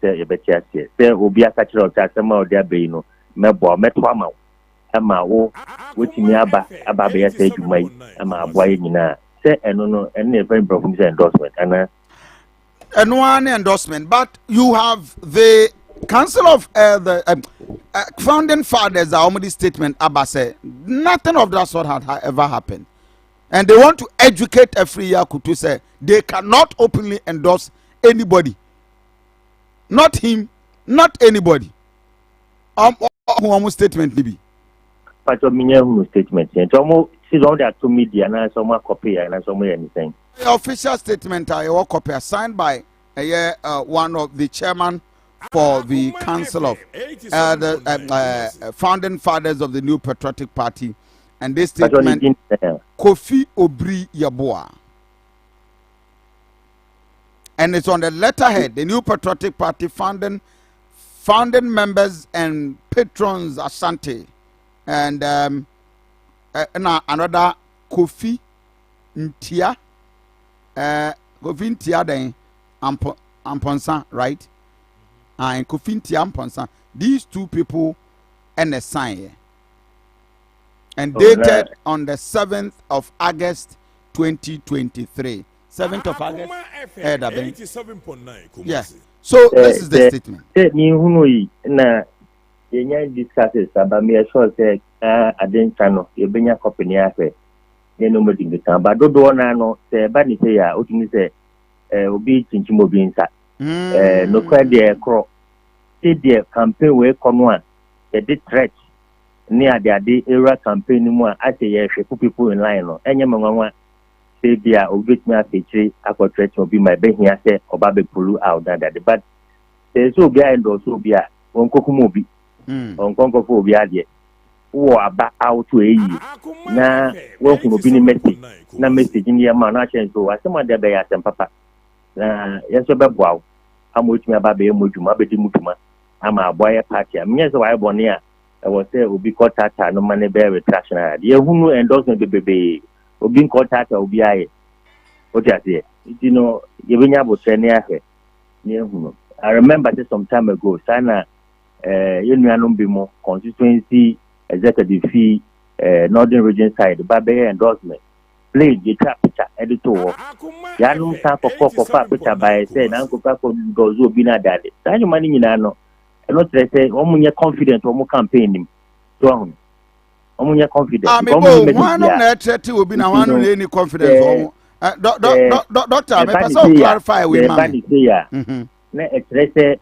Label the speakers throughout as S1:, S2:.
S1: Sɛ yɛbɛte aseɛ sɛ obi aka kyerɛ wo sɛ asɛm a ɔde aba yi no, mɛboa wo, mɛto ama wo ama wo wotumi aba abɛyɛ saa adwuma yi ama aboa yɛ nyinaa, sɛ ɛno no, ɛno na yɛfrɛ no borɔfo mu sɛ endorsement anaa?
S2: Ɛno ara ne endorsement, but you have the council of the founding fathers a wɔn de statement aba sɛ nothing of that sort had ever happened, and they want to educate Afriyie Akoto sɛ they cannot openly endorse anybody, not him, not anybody. Ɔmo statement ni bi.
S1: Patro, mi nyɛ hunu statement yɛn, nti ɔmo si ɔmo de ato media anaasɛ ɔmo akɔpe yɛ anaasɛ ɔmo yɛ ne sɛn?
S2: Official statement a yɛwɔ copy, signed by ɛyɛ one of the chairman for the council of the founding fathers of the New Patriotic Party, and this statement, Kofi Obiri Yeboah, and it's on the letterhead, the New Patriotic Party founding members and patrons Ashanti, and another Kofi Ntia, Kofi Ntia then Amponsa, right? And Kofi Ntia Amponsa. These two people and the sign and dated on the 7th of August 2023. 7th of August. Yeah. So this is the statement.
S1: Sɛ mihunu yi na yɛnya discuss saba mi ɛsɛ sɛ ade nsa no yɛbɛnya copy ne ahwɛ ne no di nkita ba dodoɔ naa no, sɛ ɛba ne sɛ yɛ a, wotumi sɛ obi kyinkyim obi nsa. Nokora deɛ korɔ sɛ deɛ campaign wei kɔ no a, yɛde threat ne adeade ewura campaign no mu a, asɛ yɛhwɛ put people in line no, ɛnyɛ ma nwanwa sɛ bi a obi betumi afɛkyire akɔtrɛkyerɛ obi ma ɛbɛhia sɛ ɔba bɛ pull out na adeade. But sɛ obi a endorse obi a, wɔn kɔkum obi, ɔnkɔ nkɔfo obi adeɛ wɔ aba awoto eyi na wɔhunu obi ne message na message no yɛ ma na akyerɛ nso asɛm a de bɛyɛ asɛm papa na yɛn nso bɛboa wo ama otumi aba abɛyɛ mu dwuma, abɛdi mu dwuma ama aboa yɛ party a menyɛ sɛ wayɛ bɔne a ɛwɔ sɛ obi kɔ tata no ma ne bɛyɛ retraction a yɛhunu endorsement bebrebee, obi nkɔ tata obi ayɛ wote aseɛ. Nti no yɛbɛnya abotire ne ahwɛ ne ehunu. I remember say some time ago saa na yɛn nuanom bi mu constituency executive fi Northern Region side ba bɛyɛ endorsement plane, yɛtwa picture ɛde to hɔ, yanom san kɔkɔ kɔfa picture baeɛ sɛ na nkɔkɔ akɔ endorse obi no adade. Saa nnwuma no nyinaa no, ɛno kyerɛ sɛ wɔn nyɛ confident wɔn campaign nim so ɔho wɔn nyɛ confident.
S2: Ah, mebo hwan nom na ɛkyerɛ te obi na hwan nom na ɛni confidence wɔn? Doctor, mepɛ sɛ o clarify wei ma
S1: mi. Ɛba ne se ya na ɛkyerɛ sɛ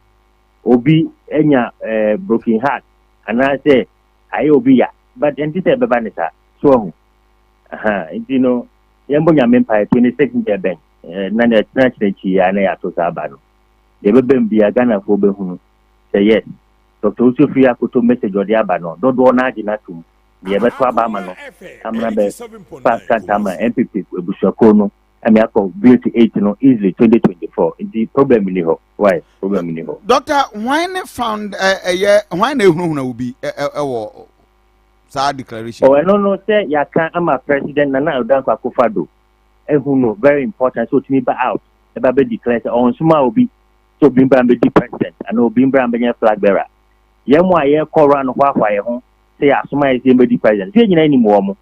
S1: obi anya broken heart anaasɛ ayɛ obi ya, but ɛnti sɛ ɛbɛba ne saa so ɔho. Nti no yɛn bɔ Nyame mpaeɛ 26 deɛ bɛn na ne ɛtena kyerɛ akyi ya na yɛato saa aba no deɛ ɛbɛbɛm bia, Ghanafoɔ bɛhunu sɛ yes, Dr Owusu Afriyie Akoto message ɔde aba no, dodoɔ no agye no atom deɛ yɛbɛto aba ama no amena bɛ fa kanta ama NPP abusuakuo no ɛmi akɔ build to eight no easily 2024. Nti problem ni hɔ, why problem ni hɔ.
S2: Doctor, hwan ne found ɛyɛ hwan na ehunahuna obi ɛwɔ saa declaration?
S1: Ɔ ɛno no sɛ yɛaka ama President Nana Addo Dankwa Akufo-Addo ehu no very important sɛ otumi ba out ɛba bɛ declare sɛ ɔnsoma obi sɛ obi mbra mbɛdi president ana obi mbra mbɛnyɛ flag bearer. Yɛn mu a yɛkɔ round hoahoa yɛn ho sɛ yɛasoma yɛ sɛ yɛmbɛdi president sɛ yɛn nyinaa nim wɔn mo.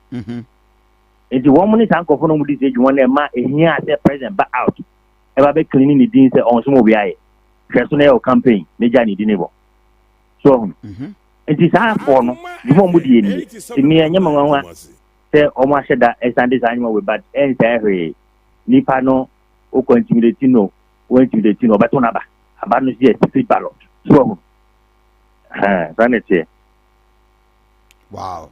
S1: Nti wɔn mo ne saa nkɔfo no mo di sɛ adwuma no ɛma ehia sɛ president ba out ɛba bɛ clean ne din sɛ ɔnsoma obi ayɛ hwɛ so na yɛ o campaign ne gya ne din ne bɔ so ɔho. Nti saa afɔ no dwuma ɔmo di yɛ nie, nti mmea nyɛ ma nwanwa sɛ ɔmo ahyɛ da ɛsan de saa nnwuma wei, but ɛnsɛ hwee. Nipa no okɔ intimidate no, wɔ intimidate no, ɔbɛto n'aba aba no so yɛ secret ballot so ɔho hɛn saa na ɛteɛ.
S2: Wow,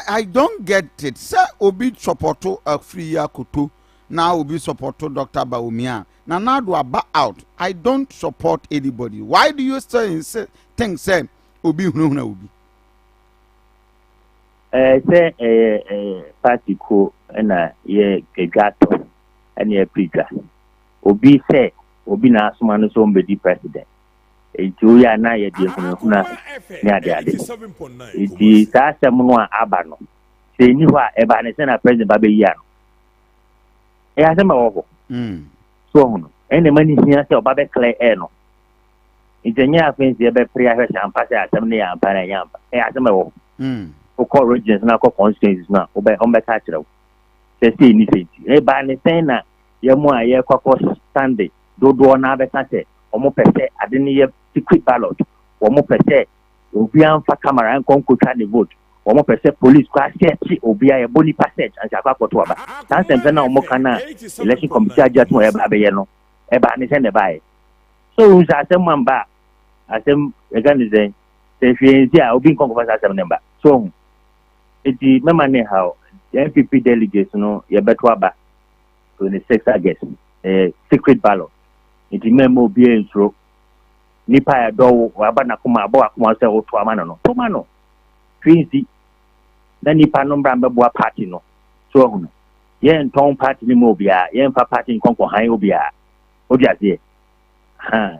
S2: I don't get it sɛ obi support Afriyie Akoto na obi support Dr. Bawumia na Nana aba out, "I don't support anybody." Why do you still insist, think sɛ obi hunahuna obi?
S1: Sɛ ɛyɛ party ko ɛna yɛ edwa atɔ ɛna yɛ piri dwa obi sɛ obi na asoma no sɛ ɔmbɛdi president, nti oyɛ a na yɛde ehunahuna ne adeade. Nti saa asɛm no a aba no sɛ eni hɔ a, ɛba ne sɛ na president ba bɛyi ano, ɛyɛ asɛm a ɛwɔ hɔ. So ɔho no ɛna ɛma ne hia sɛ ɔba bɛ clear air no. Nti ɛnyɛ afei nso yɛbɛpere ahwɛ sɛ ampa sɛ asɛm no yɛ ampa na ɛnyɛ ampa. Ɛyɛ asɛm a ɛwɔ hɔ. Wokɔ regions na akɔ constituencies no a, wobɛ wɔbɛka akyerɛ wo sɛ sei ne sei nti. Ɛbaa ne sɛn na yɛn mu a yɛrekɔ akɔ Sunday dodoɔ no ara bɛka sɛ wɔpɛ sɛ ade no yɛ secret ballot, wɔpɛ sɛ obiara mfa camera nkɔ nkɔtwa ne vote, wɔpɛ sɛ police koraa search obiara, yɛbɔ nipa search ansa akɔ akɔto aba. Saa nsɛmsɛm no a wɔka no a election committee agye atom a yɛba abɛyɛ no, ɛbaa ne sɛn na ɛbaeɛ? So wohu sɛ asɛm amba a, asɛm yɛka ne sɛn? Sɛ hwee nsi a, obi nkɔ nkɔfa saa asɛm no mba. So wohu? Enti mɛma ne haw. NPP delegates no yɛbɛto aba 26 August. Ɛyɛ secret ballot. Enti mɛmma obiara nsuro. Nipa a ɛdɔ wo, waba n'akoma, abɔ w'akoma sɛ woto ama no no, to ma no. Hwee nsi. Na nipa no mmra mbɛboa party no. So woahu no? Yɛntɔn party no ma obiara. Yɛmfa party nkɔ nkɔhan obiara. Wode aseɛ? Ha.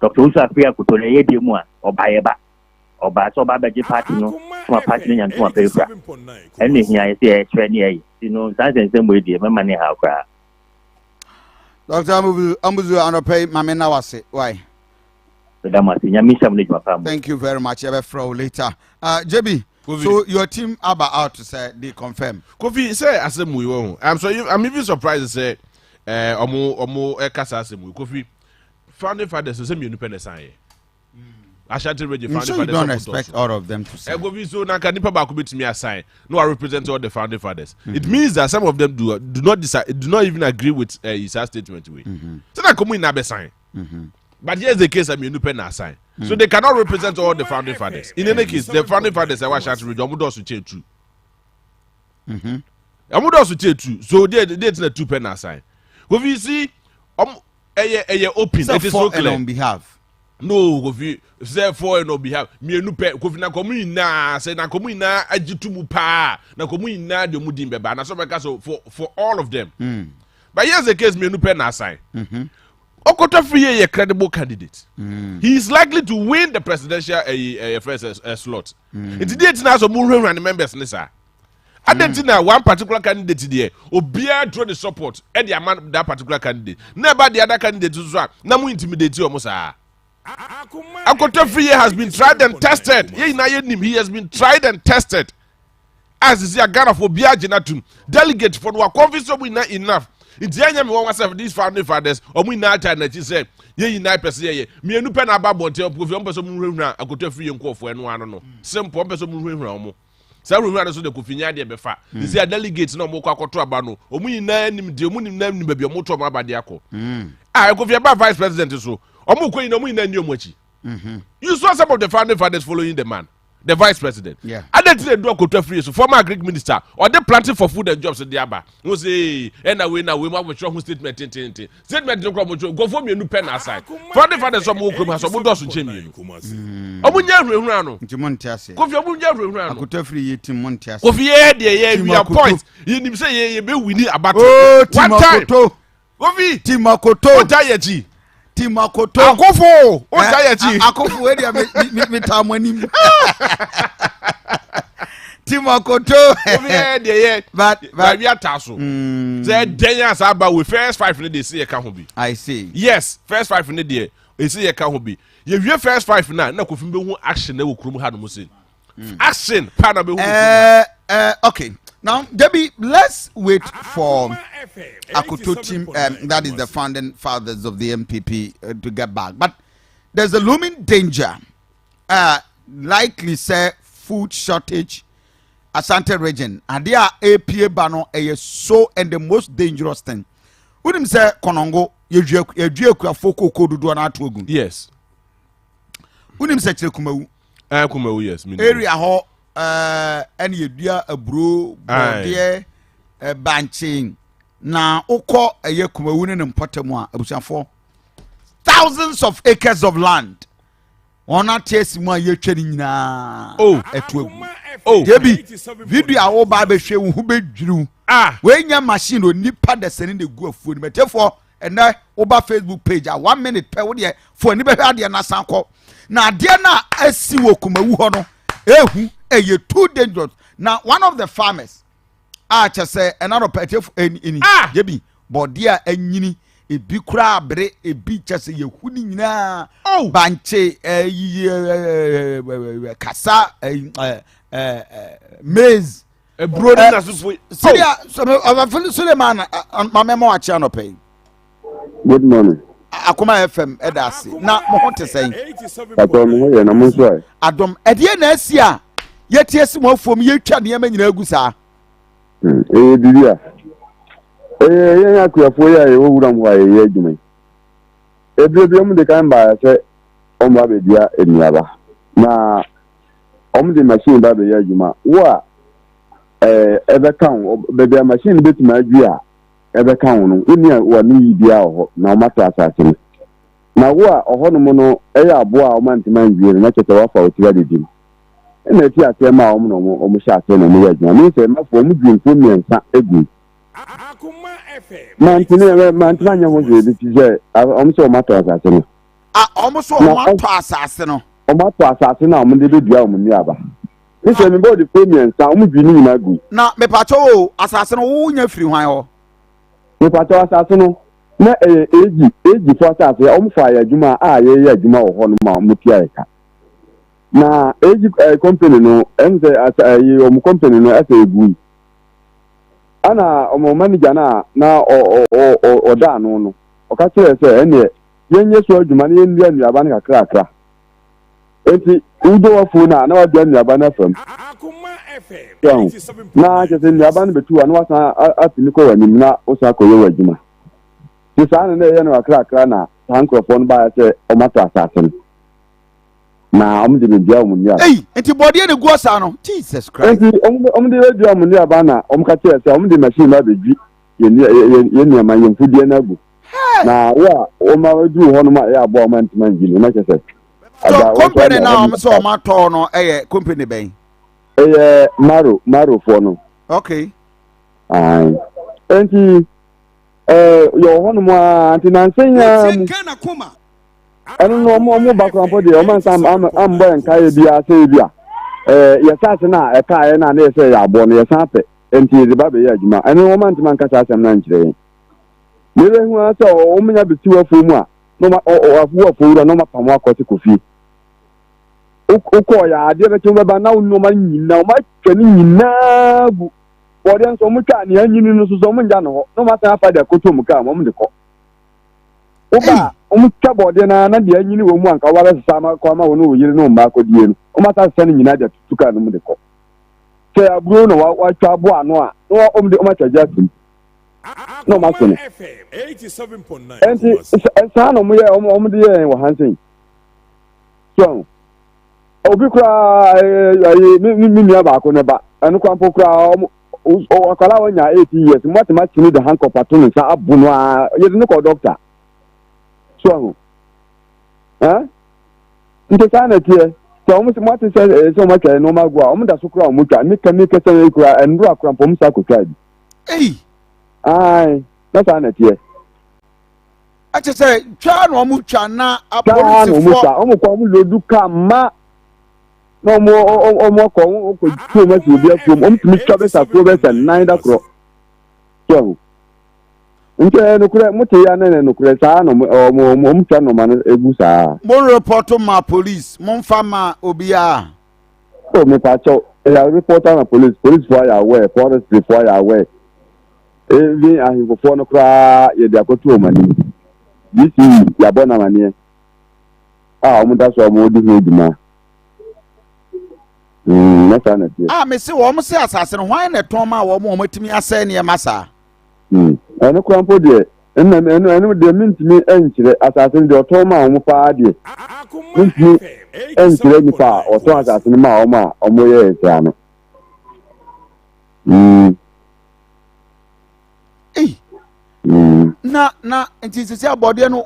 S1: Dr. Owusu Afriyie Akoto no ɛyɛ deɛ mu a, ɔba yɛ ba. Ɔbaa sɛ ɔba abɛgye party no ma party no nya ntoma pɛ fira. Ɛno na ehia yɛ sɛ yɛkyerɛ ne yɛyɛ. Nti no saa nsɛnsɛm wei deɛ mɛma ne haw koraa.
S2: Dr. Amuzu anɔpa yi maame na wase why?
S1: Meda mo ase. Nyame nhyira mo ne adwuma pa mo.
S2: Thank you very much. Yɛbɛfrɛ wo later. JB, Kofi. So your team aba out sɛ they confirm.
S3: Kofi sɛ asɛm wei wɔ ho. I'm sorry, I'm even surprised sɛ eh, ɔmo ɔmo ɛka saa asɛm wei. Kofi, founding fathers sɛ mmienu pɛ na ɛsan yɛ. Ashanti region founding
S2: so
S3: fathers.
S2: You don't expect all of them to sign.
S3: Kofi so nanka nipa baako betumi asign no wa represent all the founding fathers. It means that some of them do not decide, do not even agree with Isa statement wei. Sɛ na kɔmu nyinaa bɛ sign. But here's the case, mmienu pɛ na asign. So they cannot represent all the founding fathers. In any case, the founding fathers ɛwɔ Ashanti region, ɔmo dɔɔso kyɛn two. Ɔmo dɔɔso kyɛn two. So they ti na two pɛ na asign. Kofi, you see, ɔmo ɛyɛ open.
S2: Sɛ
S3: It is
S2: for
S3: so
S2: and
S3: clear.
S2: on behalf.
S3: No, Kofi, sɛ for and on behalf. Mmienu pɛ, Kofi, na kɔmu nyinaa sɛ na kɔmu nyinaa agye to mu paa na kɔmu nyinaa de ɔmo din bɛba na so bɛka so for all of them. But here's the case, mmienu pɛ na asign. Akoto Afriyie yɛ credible candidate. He is likely to win the presidential first slot. Nti deɛ ti na asɔ mu nhwehwɛ ne members ne saa. Adan ti na one particular candidate deɛ, obiara throw the support ɛde ama that particular candidate. Na ɛba the other candidate nso a, na mo intimidate wɔn saa. Akoto Afriyie has been tried and tested. Yɛn nyinaa yɛ nim he has been tried and tested. As sisi a Ghana fo obiara gyina tum. Delegate fo no wa convince wɔn nyinaa enough. Nti ɛnyɛ mi wɔn wasɛ these founding fathers wɔn nyinaa ata n'akyi sɛ yɛn nyinaa pɛ sɛ yɛyɛ mmienu pɛ na aba abɔnten. Kofi, wɔn pɛ sɛ wɔn nhurahura Akoto Afriyie nkɔɔfoɔ ɛno ano no simple. Wɔn pɛ sɛ wɔn nhurahura wɔn saa nhurahura no so de Kofi nyɛ adeɛ bɛfa sisi a delegate na wɔn kɔ akɔto aba no, wɔn nyinaa nim deɛ wɔn nyinaa nim baabi a wɔn to wɔn aba de akɔ a. Kofi, ɛba vice president so, wɔn kɔ nyinaa, wɔn nyinaa ni wɔn akyi. You saw some of the founding fathers following the man, the vice president. Adan ti na edu Akoto Afriyie so, former agric minister, ɔde Planting for Food and Jobs de aba n sɛ ɛna wei na wei mu abɛtwerɛ ho statement tententen. Statement no kora mo twerɛ nkɔfoɔ mmienu pɛ na asan founding fathers. Ɔmo wɔ kurom ha so ɔmo dɔɔso nkyɛn mmienu. Ɔmo nyɛ ahurahura no.
S2: Nti mo nte aseɛ.
S3: Kofi, ɔmo nyɛ ahurahura no.
S2: Akoto Afriyie team, mo nte aseɛ.
S3: Kofi, yɛ deɛ yɛ
S2: Team
S3: we are
S2: Akoto.
S3: point. Yɛ nim sɛ yɛ bɛ win abato
S2: Oh, team
S3: one time.
S2: Akoto.
S3: Kofi,
S2: Team Akoto.
S3: o ta yɛ kyi.
S2: Team Akoto.
S3: Akofo, o ta yɛ kyi.
S2: Akofo wei deɛ, me taa mo anim. Team Akoto.
S3: Kofi, yɛ deɛ yɛ
S2: But
S3: baabi ata so sɛ ɛdɛn a saa ba we first five ne de esi yɛ ka ho bi.
S2: I see.
S3: Yes, first five ne deɛ esi yɛ ka ho bi. Yɛwie first five na Kofi bɛ hu action ɛwɔ kurom ha nom se action pa na bɛ hu wɔ kurom ha.
S2: Okay. Now, Debbie, let's wait for Akoto team, that is the founding fathers of the NPP, to get back. But there's a looming danger, likely say food shortage, Asante region. Adeɛ a APA ba no ɛyɛ so and the most dangerous thing. Wonim sɛ Kɔnɔngo yɛdua akuafoɔ kookoo dodoɔ no ato agu. Wonim sɛ kyerɛ Kumawu
S3: Kumawu, yes, mi
S2: area hɔ ɛne yɛdua aburo, bɔɔdeɛ, bankye. Na wokɔ ɛyɛ Kumawu ne ne mpɔtam a, abusuafoɔ, thousands of acres of land wɔn ate asi mu a yɛtwa ne nyinaa ɛto agu. Debi video a woba abɛhwɛ, wo ho bɛdwiriw. Wei nyɛ machine o, nipa dasani na egu afuo no mɛtɛfoɔ. Ɛnɛ woba Facebook page a, one minute pɛ, wodeɛ fo ani bɛhwɛ adeɛ na san kɔ na adeɛ no a asi wɔ Kumawu hɔ no ehu, ɛyɛ too dangerous. Na one of the farmers a kyɛ sɛ ɛna no pɛtɛfo ɛni. Debi bɔdeɛ a anyini Ebi koraa abere, ebi kyɛ sɛ yɛhu ne nyinaa.
S3: Oh!
S2: Bankye, ɛyi, ɛɛ, kasa, ɛyi, ɛɛ, ɛɛ, maize.
S3: Eburo ne nasefo.
S2: Sɛdeɛ ɔbɛfo Suleiman maame ma wakye anɔpɛ yi.
S4: Good morning.
S2: Akoma FM ɛda ase na mo ho te sɛn?
S4: Pàtó mo ho yɛ na mo nso ɛ.
S2: Adom ɛdeɛ na asi a yɛte asi mo afuom yɛtwa nneɛma nyinaa gu saa.
S4: Hmm, ɛyɛ biribi a ɛyɛ yɛn akuafoɔ yi a yɛwɔ wuram hɔ a yɛyɛ adwuma yi. Ebire bi wɔn de kan baeɛ sɛ wɔn ba bɛdua nnuaba na wɔn de machine ba bɛyɛ adwuma. Wo a ɛɛ ɛbɛka wo baabi a machine bɛtumi adua a ɛbɛka wo no wonni a w'ano yi biara wɔ hɔ na wɔn atɔ asase no. Na wo a ɔhɔnom no yɛ aboa a wɔantumi anwie no na kyerɛ sɛ woafa wo tiri adidi mu. Ɛna ɛfi aseɛ maa wɔn na wɔn wɔn hyɛ aseɛ na wɔn yɛ adwuma. Mehu sɛ mmafoɔ wɔn dwi mfuo mmiɛnsa gui. Mantumi mantumi anyɛ ho hwee bi ti sɛ wɔn sɛ wɔn atɔ asase no.
S2: A wɔn so wɔn atɔ asase no.
S4: Wɔn atɔ asase no a wɔn de bɛdua wɔn nnuaba. Ne sɛ mebɔ de fuo mmiɛnsa wɔn dwi ne nyinaa gui.
S2: Na mepatwɛ o asase no wo nya firi hwan hɔ?
S4: Mepatwɛ asase no na ɛyɛ AG AG fo asase wɔn fa yɛ adwuma a yɛyɛ adwuma wɔ hɔ no ma wɔn tua yɛ ka. Na AG eh, company no ɛm sɛ asa ɛyi wɔn company no ɛsɛ egui. Ɛna wɔn manager no a na ɔ ɔ ɔ ɔda ano no ɔka kyerɛɛ sɛ ɛneɛ yɛnyɛ so adwuma na yɛnnua nnuaba no kakrakra. Enti wodɔ w'afuo no a na wadua nnuaba no afa mu. So ahu? Na kyerɛ sɛ nnuaba no bɛtu a na wasan atumi kɔ w'anim na wosan akɔyɛ w'adwuma. Nti saa na na ɛyɛ no kakrakra na saa nkurɔfoɔ no baeɛ sɛ wɔatɔ asase no. Na wɔde bɛdua wɔn nnuaba.
S2: Ei, nti bɔdeɛ na egu ɔsaa no? Jesus Christ.
S4: Nti wɔn de bɛdua wɔn nnuaba na wɔn ka kyerɛ sɛ wɔn de machine ba bɛdwi yɛn yɛn nneɛma yɛn mfudeɛ no agu. Na wo a wɔn a wɔduru hɔ nom a ɛyɛ aboa wɔn antuma ngyi no na kyerɛ sɛ.
S2: So company na wɔn sɛ wɔn atɔ no ɛyɛ company bɛn?
S4: Ɛyɛ Maro Maro foɔ no.
S2: Okay.
S4: Ayi nti ɛɛ yɛ wɔ hɔ nom a nti nansa nyinaa mu. Ɛno no ɔmo ɔmo ba koraa mpo deɛ ɔmo ansa ambɔ yɛn nkaeɛ biara sɛ ebi a ɛɛ yɛ saase no a ɛkaeɛ no a na yɛ sɛ yɛ aboɔ no yɛsan pɛ nti yɛde ba bɛyɛ adwuma ɛno wɔn antumi anka saa asɛm no ankyerɛ yɛn. Yɛbɛhu ara sɛ wɔn nya bɛsi wɔ mu a na wɔn afuo afuo wura na wɔn apam akɔ sɛ kɔ fie. Wokɔɔ yɛ adeɛ bɛkyɛ wɔbɛba na wo nneɛma nyinaa wɔn atwa ne nyinaa gu. Wɔdeɛ nso wɔn twa nea anyini no nso so wɔn ngya no hɔ na wɔn asan afa de akɔto wɔn kaa mu wɔn de kɔ. Woba a, wɔtwa bɔɔdeɛ no ara na deɛ anyini wɔ mu anka woba bɛsesa ama kɔ ama wo ne wo yere ne wo mma akɔdie no, wɔn asan sesa no nyinaa de atutu kaa no mu de kɔ. Sɛ aburo na watwa aboa ano a, na wɔn de wɔn atwa gya atum na wɔn ase no. Ɛnti saa na wɔn yɛ wɔn de yɛ wɔ ha nsɛn. So obi koraa ɛyi me me nua baako ne ba ɛno koraa mpo koraa wɔn akwadaa a wɔnya 18 years mo atema kyini de handcuff ato ne nsa abo no a yɛde no kɔ doctor so ahu ɛn nti saa na ɛteɛ sɛ wɔn sɛ mo ate sɛ ɛɛ sɛ wɔn atwa nneɛma agu a wɔn da so koraa wɔn twa ne ka ne kɛsɛ ne koraa nnura koraa mpo wɔn sa akotwa bi.
S2: Ei.
S4: Ae na saa na ɛteɛ.
S2: Ɛkyɛ sɛ twa na wɔn twa na apolisifoɔ.
S4: Twa na wɔn twa wɔn kɔ wɔn lodu kaa ma. na wɔn wɔn akɔ wɔn kɔ kurom asi obi afuom wɔn tumi twa bɛsa afuo bɛsa nnan da korɔ so ahu nti ɛyɛ nokorɛ mo te ya ne ne nokorɛ saa na wɔn wɔn wɔn twa nneɛma no egu saa.
S2: Mo report ma police mo nfa ma obiara.
S4: O mepa kyɛw ɛyɛ report ama police police foɔ ayɛ aware forestry foɔ ayɛ aware even ahemfofoɔ no koraa yɛde akɔto wɔn anim DCE yɛabɔ no amaneɛ. a wɔn da so a wɔn di ho dwuma mm, na saa na ɛteɛ.
S2: a mese wɔn se asase no hwan na ɛtɔn ma wɔn wɔn atumi asɛe nneɛma saa.
S4: Mm, ɛno koraa mpo deɛ ɛnna ɛno ɛno deɛ mentumi nkyerɛ asase no deɛ ɔtɔn maa wɔn paa deɛ mentumi nkyerɛ nipa a ɔtɔn asase no maa wɔn a wɔyɛ saa no. Mm.
S2: Ei.
S4: Mm.
S2: Na na nti sisi abɔdeɛ no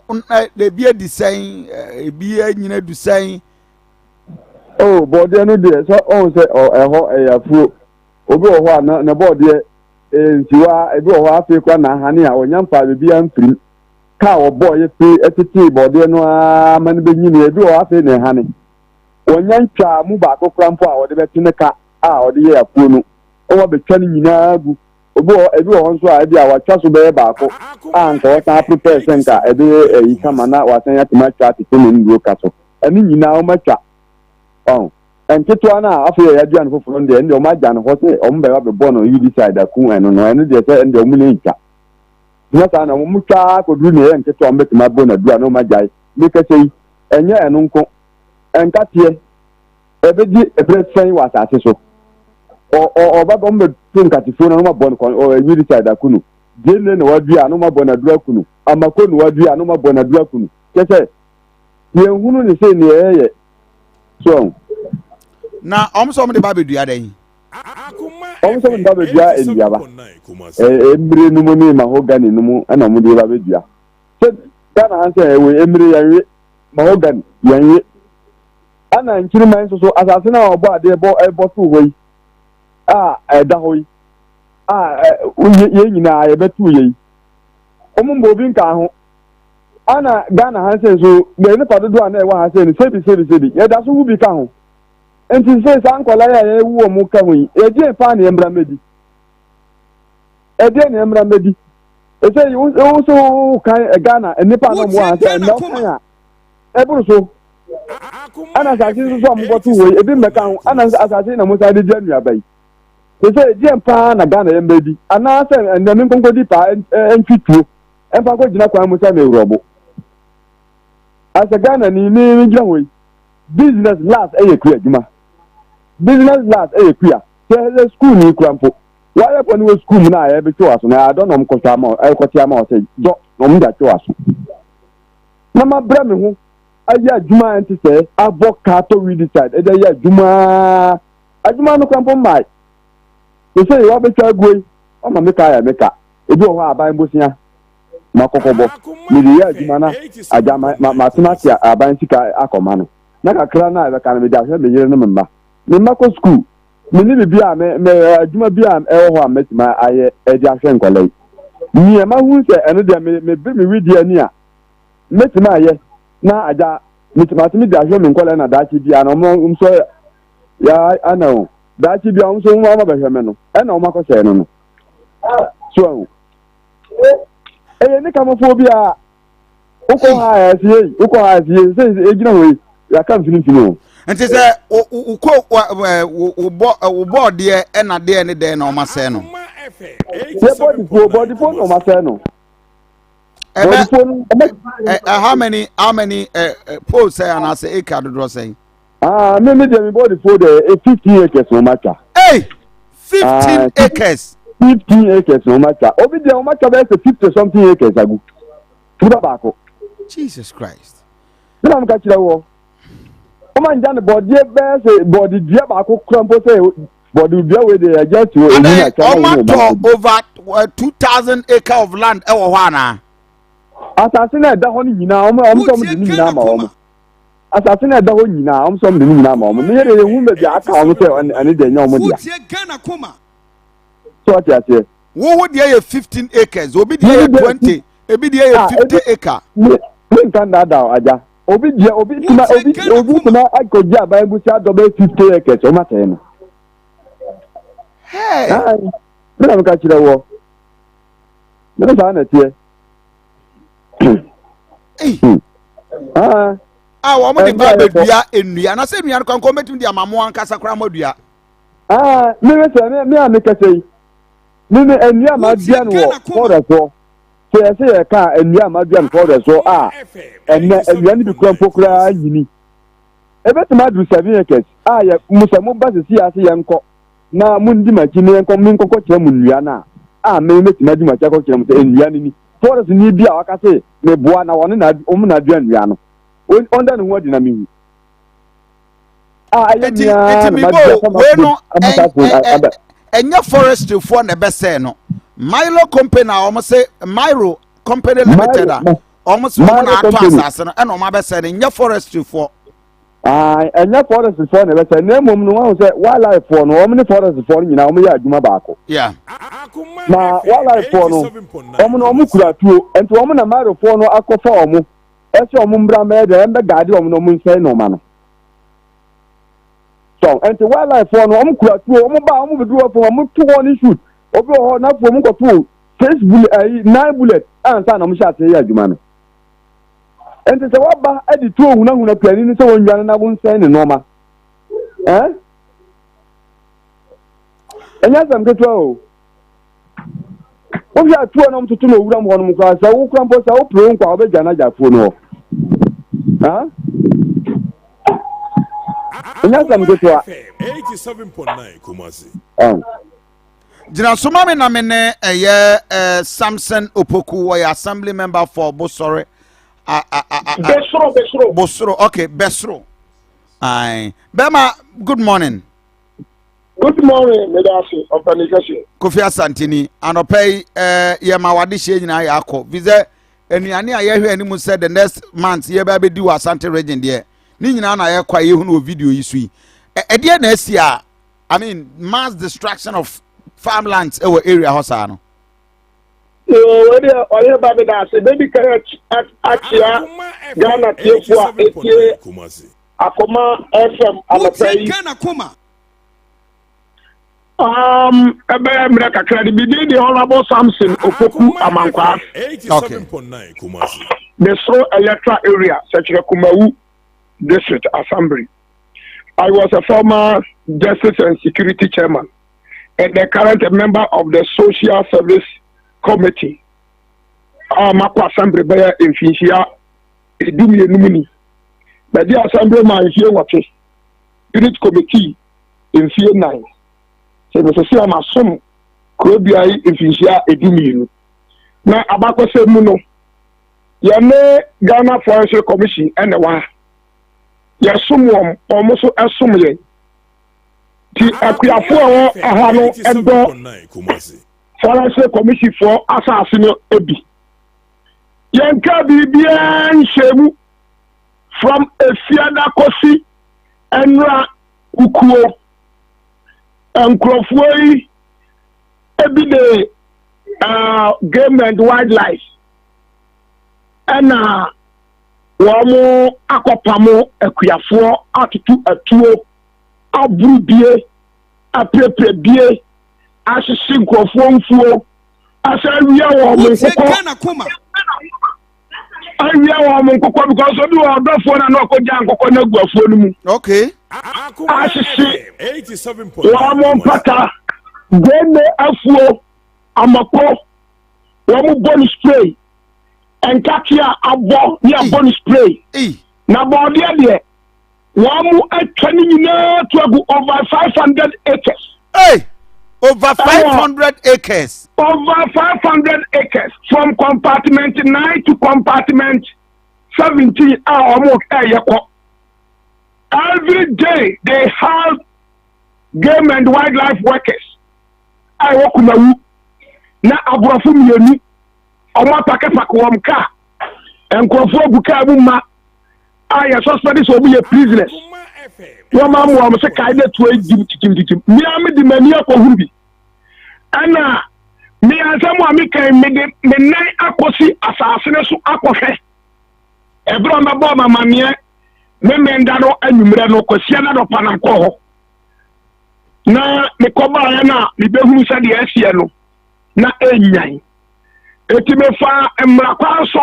S2: ebi adi sɛn ebi anyina du sɛn.
S4: Oh bɔdeɛ no deɛ sɛ ɔn sɛ ɛhɔ ɛyɛ afuo obi wɔ hɔ a na ne bɔdeɛ nsiwa ebi wɔ hɔ afei kora na ahane a ɔnya mfa biribi amfirim kaa ɔbɔɔ yɛ firi ɛtetee bɔdeɛ no ara ma no bɛnyini ebi wɔ hɔ afei na ɛhane wɔnya ntwaa mu baako kora mpo a ɔde bɛte ne ka a ɔde yɛ afuo no ɔwɔ abɛtwa no nyinaa gu. Obi wɔ ebi wɔ hɔ nso a ebi a watwa so bɛyɛ baako a nka wɔsan prepare sɛ nka ɛbɛyɛ ayi kama na wasan atumi atwa atete ne nnuro ka so. Ɛno nyinaa wɔatwa. Ɔn. Nketewa no a afei a yɛadua no foforɔ no deɛ, ɛno deɛ wɔagya no hɔ sɛ wɔbɛba bɛbɔ no weedicide aku ɛno no, ɛno deɛ sɛ ɛno deɛ wɔn ntwa. Nyɛ saa na wɔtwa ara kɔduru nea ɛyɛ nketewa a wɔbɛtumi abɔ no aduru a na wɔagyae. Mekasa yi, ɛnyɛ ɛno nko. Nkateɛ, ɛbɛdi ɛberɛ sɛn wɔ asase so? Ɔ, ɔ, ɔba wɔbɛto nkatefuo no na wɔabɔ no kɔn, ɔ, weedicide aku no. Gyeene na wɔadua a na wɔabɔ no aduru aku no. Amako na wɔadua a na wɔabɔ no aduru aku no. Kyerɛ sɛ, yɛnhunu ne sei nea ɛyɛ. So ahu?
S2: Na wɔn sɛ wɔn de ba abɛdua dɛn?
S4: Wɔn sɛ wɔn de ba abɛdua nnuaba. Mmire no mu ne mahogany no mu ɛna wɔn de ba abɛdua. Sɛ Ghana ha sɛ ɛwɔ mmire yɛn we, mahogany yɛn we. Ɛna nkyiriman nso so asase no a wɔbɔ adeɛ bɔ ɛbɔ to hɔ yi a ɛda hɔ yi a yɛn nyinaa yɛbɛto yɛ yi. Wɔn mbɔ obi nka ho. Ana Ghana ha sei nso deɛ nipa dodoɔ a na ɛwɔ ha sei no sebi sebi sebi yɛda so wu bi ka ho nti sei saa nkwadaa yi a yɛwu wɔn ka ho yi ɛdeɛn paa na yɛmmra mmɛdi ɛdeɛn na yɛmmra mmɛdi ɛsɛ yi wo so wo kan Ghana nnipa a na wɔn wɔ ha sɛ ɛnna ɔkan a ɛboro so ɛna asase nso so a mobɔto wɔ yi ebi mmɛka ho ɛna asase na mo san de dua nnuaba yi te sɛ ɛdeɛn paa na Ghana yɛmmɛdi anaasɛ ɛnna me nkonkodi paa ɛntwi tuo Ɛmfa nkɔ gyina kwan mu sɛ me wurɔbo. As a Ghana ni me me gyina hɔ yi business last ɛyɛ kua adwuma. Business last ɛyɛ kua. Sɛ sɛ school ni kura mpo. Wayɛ bɔ ne wɔ school mu na ɛbɛtwe wɔ aso na adɔ na ɔmo kɔtɔ ama ɛkɔte ama ɔsɛ dɔ na ɔmo de atwe wɔ aso. Na ma brɛ me ho ayɛ adwuma a ɛnte sɛ abɔ kaa tɔ weedicide ɛde ayɛ adwuma adwuma no kura mpo mmae. Sɛ sɛ wabɛtwa aguo yi ɔma me kaa yɛ me ka. Ebi wɔ hɔ a aban bosea ma kɔkɔbɔ. Mede yɛ adwuma na agya ma ma matena ase aban sika akɔma no. Na kakra no a ɛbɛka no mede ahwɛ me yere ne me mma. Me mma kɔ sukuu. Menni biribi a me me adwuma bi a ɛwɔ hɔ a mɛtumi ayɛ de ahwɛ nkwadaa yi. Nea mahu sɛ ɛno deɛ me mebere me wedeɛ ani a mɛtumi ayɛ na agya metumi atumi de ahwɛ me nkwadaa na daakye biara no wɔn nso ya ana o daakye biara wɔn nso wɔn abɛhwɛ me no ɛna wɔn akɔsɛe no no. So ahu. Ɛyɛ ne kamafoɔ bi a wokɔ ha a ɛsi yei wokɔ ha a ɛsi yei sɛ egyina hɔ yi yɛaka mfinimfini o.
S2: Nti sɛ wokɔ wobɔ wobɔɔdeɛ ɛna deɛ ne dɛn na ɔma sɛɛ no.
S4: Yɛ bɔdifoɔ bɔdifoɔ na ɔma sɛɛ no.
S2: Bɔdifoɔ no. How many how many poles sɛ anaasɛ acre dodoɔ sɛn.
S4: Ah, me me deɛ me bɔdifoɔ deɛ 15 acres na ɔma twa.
S2: Hey! 15 ah, acres.
S4: 15 acres na wɔn atwa obi deɛ wɔn atwa bɛyɛ sɛ 50 something acres agu nipa baako.
S2: Jesus Christ.
S4: Ne na mo ka kyerɛ wɔ wɔn angya no bɔdeɛ bɛyɛ sɛ bɔde dua baako kura mpo sɛ bɔde dua wei deɛ yɛgya si hɔ eyi na atwa
S2: na wɔn atɔ over 2000 acre of land ɛwɔ hɔ anaa.
S4: Asase na ɛda hɔ no nyinaa wɔn wɔn sɛ wɔn de ne nyinaa ma wɔn. Asase no a ɛda hɔ nyinaa, wɔn nso wɔde ne nyinaa ma wɔn. Meyɛ deɛ yɛhu baabi a aka wɔn sɛ ɛne deɛ ɛnyɛ wɔn dea. So ɔte aseɛ.
S2: Wo wo deɛ yɛ 15 acres, obi deɛ yɛ 20, ebi deɛ yɛ 50 ah, acre.
S4: Me me nka ndaadaa agya. Obi deɛ obi tuma obi obi tuma akɔgye aban busi adɔ bɛyɛ 50 acres wɔn asɛe no.
S2: Hey.
S4: Me na meka kyerɛ wɔ. Me saa na ɛteɛ.
S2: Ah. a wɔn de ba abɛdua nnua na sɛ nnua no kwan kɔn bɛtumi de ama mo ankasa koraa mo adua.
S4: aa mi mi sɛ mi mi a mi kɛse yi mi mi nnua ma dua no wɔ fɔrɛ soɔ sɛ yɛsɛ yɛ ka nnua ma dua no fɔrɛ soɔ a ɛnɛ nnua no bi kura mpo koraa nyini ebetumi aduru seven acres a yɛ mo sɛ mo ba sisi ase yɛn kɔ na mo ndi m'akyi ne yɛn kɔ mi nkɔkɔ kyerɛ mo nnua no a a mi mɛtumi adi mo akyi akɔ kyerɛ mo sɛ nnua no ni. Forest ni bi a waka se meboa na wɔne na wɔn na adua nnua no ɔnda ne ho adi na mehu a ɛyɛ
S2: nti nti
S4: mea na
S2: mebo
S4: madua sama
S2: wei no
S4: ama saa phone aba.
S2: Ɛnyɛ forestry foɔ na ɛbɛsɛɛ no. Milo company a wɔn se Miro company limited a wɔn se wɔn na atɔ asase no ɛna wɔn abɛsɛɛ no, nyɛ forestry foɔ.
S4: Ɛnyɛ forest foɔ na ɛbɛsɛ na mmom no wɔn sɛ wildlife foɔ no wɔn ne forest foɔ no nyinaa wɔn yɛ adwuma baako. Na wildlife foɔ no wɔn no wɔn kura tuo nti wɔn na maro foɔ no akɔfa wɔn ɛsɛ wɔn mbra mbɛyɛ dɛ ɛmbɛ gaade wɔn na wɔn nsɛn nneɛma no. So nti wildlife foɔ no wɔn kura tuo wɔn ba wɔn bɛduru hɔ fam wɔn to wɔn shoot. Obi wɔ hɔ n'afuo mu kɔtoo six bullet ayi nine bullet ansa na wɔhyɛ aseɛ yɛ adwuma no. Nti sɛ waba de tuo hunahuna kuani no sɛ wɔnnwane na wonsɛe ne nneɛma. Ɛn? Ɛnyɛ asɛm ketewa o. Wohwɛ atuo na wɔtoto no owuram hɔ nom koraa sɛ wo kora mpo sɛ wopere wo nkwa a wobɛdwane agya afuo no hɔ. Ɛnyɛ asɛm ketewa.
S2: Gyina so ma me na me ne ɛyɛ eh, Samson Opoku wɔyɛ assembly member for Bosore.
S5: Besoro, Besoro.
S2: Bosoro, okay, Besoro. Aye. Bema, good morning.
S5: Good morning, medase ɔpɛni kɛseɛ.
S2: Kofi Asantini, anɔpa yi eh, yɛ ma wade hyɛ nyinaa yɛ akɔ. Fi sɛ nnuane a yɛhwɛ anim sɛ the next month yɛbɛ abɛdi wɔ Asante region deɛ, ne nyinaa na yɛkɔ a yɛhunu wɔ video yi so yi. Ɛdeɛ na asi a, I mean mass destruction of farmlands ɛwɔ area hɔ saa no.
S5: Yoo, wei deɛ ɔyɛ ba meda ase. Bɛdi kan akyea Ghana tiefo a etie Akoma FM anɔpa yi. Um, ɛbɛyɛ mmerɛ kakra de bidin de Honorable Samson Opoku Amankwaa.
S2: Okay.
S5: Besoro Electoral Area, Sɛkyerɛ Kumawu District Assembly. I was a former Justice and Security Chairman and the current member of the Social Service Committee. A makɔ assembly bɛyɛ mfinhyia edumienu mu ni. Madi assembly ma mfie nwɔtwe, unit committee mfie nnan. Sɛ mesese a masom kurodua yi mfinhyia edumienu. Na abakɔsɛm mu no, yɛne Ghana Forestry Commission ɛna ɛwɔ ha. Yɛsom wɔn, wɔn nso ɛsom yɛn. Ti akuafoɔ a ɛwɔ ha no ɛdɔ Forestry Commission foɔ asase no bi. Yɛnka biribiara nhyɛ mu from Efiada kɔsi Ɛnora Kukuo. Nkurɔfoɔ yi ebi de uh, game and wildlife ɛna wɔn akɔpamo akuafoɔ atoto atuo aboro bie apirapira bie ahyehye nkurɔfoɔ mfuo asa awia wɔn nkokɔ awia wɔn nkokɔ because obi wɔ ɔdɔfoɔ na na ɔkɔgya nkokɔ no agu afuo no mu
S2: okay
S5: ahyehye wɔn mpata gyeene afuo amako wɔn bɔ no spray nkate a abɔ ne abɔ no spray na bɔɔdeɛ deɛ wɔn mu atwa ne nyinaa to agu over 500 acres.
S2: Hey, over 500 acres.
S5: Over 500 acres from compartment 9 to compartment 17 a wɔn ɛyɛ kɔ. Every day they have game and wildlife workers a ɛwɔ Kumawu na aborɔfo mmienu wɔn apakepake wɔn kaa nkurɔfoɔ agu kaa mu ma a yɛ suspect sɛ wɔn yɛ prisoners wɔn amoa wɔn sɛ kae de tuo yi titim titim mmea mi de m'ani akɔhuru bi ɛna mmea nsɛm a meka yi mede me nan akɔsi asase no so akɔhwɛ ɛberɛ a mɛbɔ ɔmo amaneɛ me mmɛnda no anwummerɛ no kɔsia no anɔpa nam kɔɔ hɔ na mekɔbaeɛ no a mebɛhunu sɛdeɛ asiɛ no na ɛnyan eti mefa mmara kwan so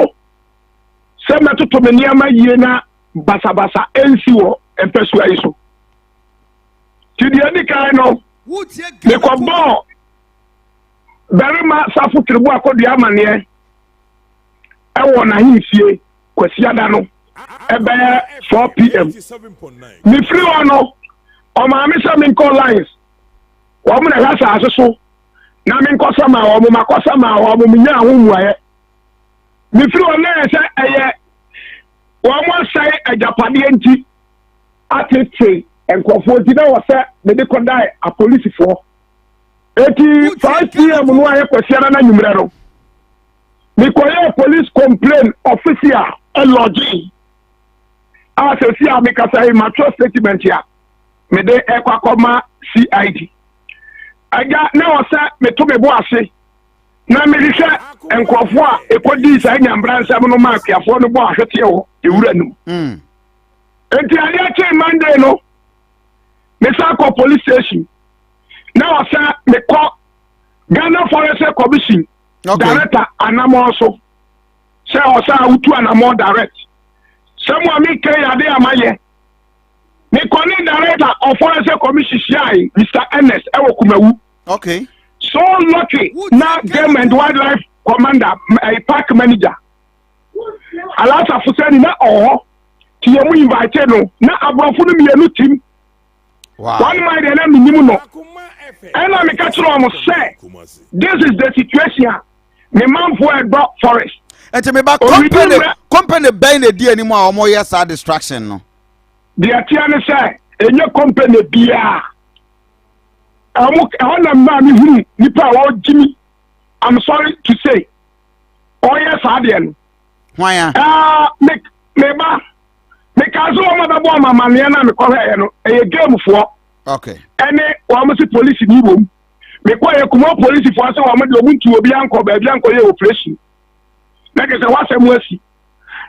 S5: sɛ mɛtoto me nneɛma yie na basabasa ɛnsi wɔ mpasua yi so. Nti deɛ ɛdi kan no, mekɔbɔɔ barima Safo Tiribu Akɔdua amanneɛ ɛwɔ n'ahemfie Kwasiada no ɛbɛyɛ 4 pm. Mefiri hɔ no, ɔmaa me sɛ menkɔ lines, wɔn na ɛhwɛ asase so na menkɔsa maa wɔn, makɔsa maa wɔn, menyaa ho mmuaeɛ. Mefiri hɔ na ɛyɛ sɛ ɛyɛ wɔn asɛe agyapadeɛ nti atete nkurɔfoɔ nti na wɔ sɛ mede kɔdae apolisifoɔ. Eti 5 pm no ayɛ Kwasiada no anwummerɛ no, mekɔyɛɛ police complain official ɛlɔgye a sɛsi a mekasa yi matwerɛ statement a mede ɛkɔ akɔma CID. Agya na wɔ sɛ meto me bo ase na mehwehwɛ nkurɔfoɔ a ɛkɔdii saa nyambra nsɛm no ma akuafoɔ no bɔ ahweteɛ wɔ ewura no mu. Hmm. Nti adeɛ kyee Monday no, mesan kɔ police station na ɔsɛ mekɔ Ghana Forestry Commission director anamɔ so sɛ ɔsɛ a wotu anamɔ direct sɛ mo a meka yi ade a mayɛ. Mekɔ ne director of Forestry Commission hyiae, Mr Ernest, ɛwɔ Kumawu. So lucky na Game and Wildlife Commander, park manager Alasa Fusani na ɔwɔ hɔ, ti yɛ mu invite no na aborɔfo no mmienu tim. One man deɛ na menim no, ɛna meka kyerɛ ɔmo sɛ this is the situation a me manfoɔ ɛdɔ forest.
S2: Nti meba, company bɛn na edi anim a wɔyɛ saa destruction no?
S5: Deɛ tea ne sɛ ɛnyɛ company biaa. Ɛmo ɛhɔ na mmaa mi hunu nipa a wɔgye mi, I'm sorry to say, ɔyɛ saa deɛ no.
S2: Hwan a?
S5: Me meba meka sɛ wɔn a bɛbɔ ɔmo amaneɛ na mekɔhwɛ yɛ no, ɛyɛ game foɔ ɛne wɔn si polisi ni wɔm. Mekɔ yɛ kuma polisifoɔ sɛ wɔn de wɔn ntu obi ankɔ baabi ankɔ yɛ operation na kɛ sɛ wasɛm asi.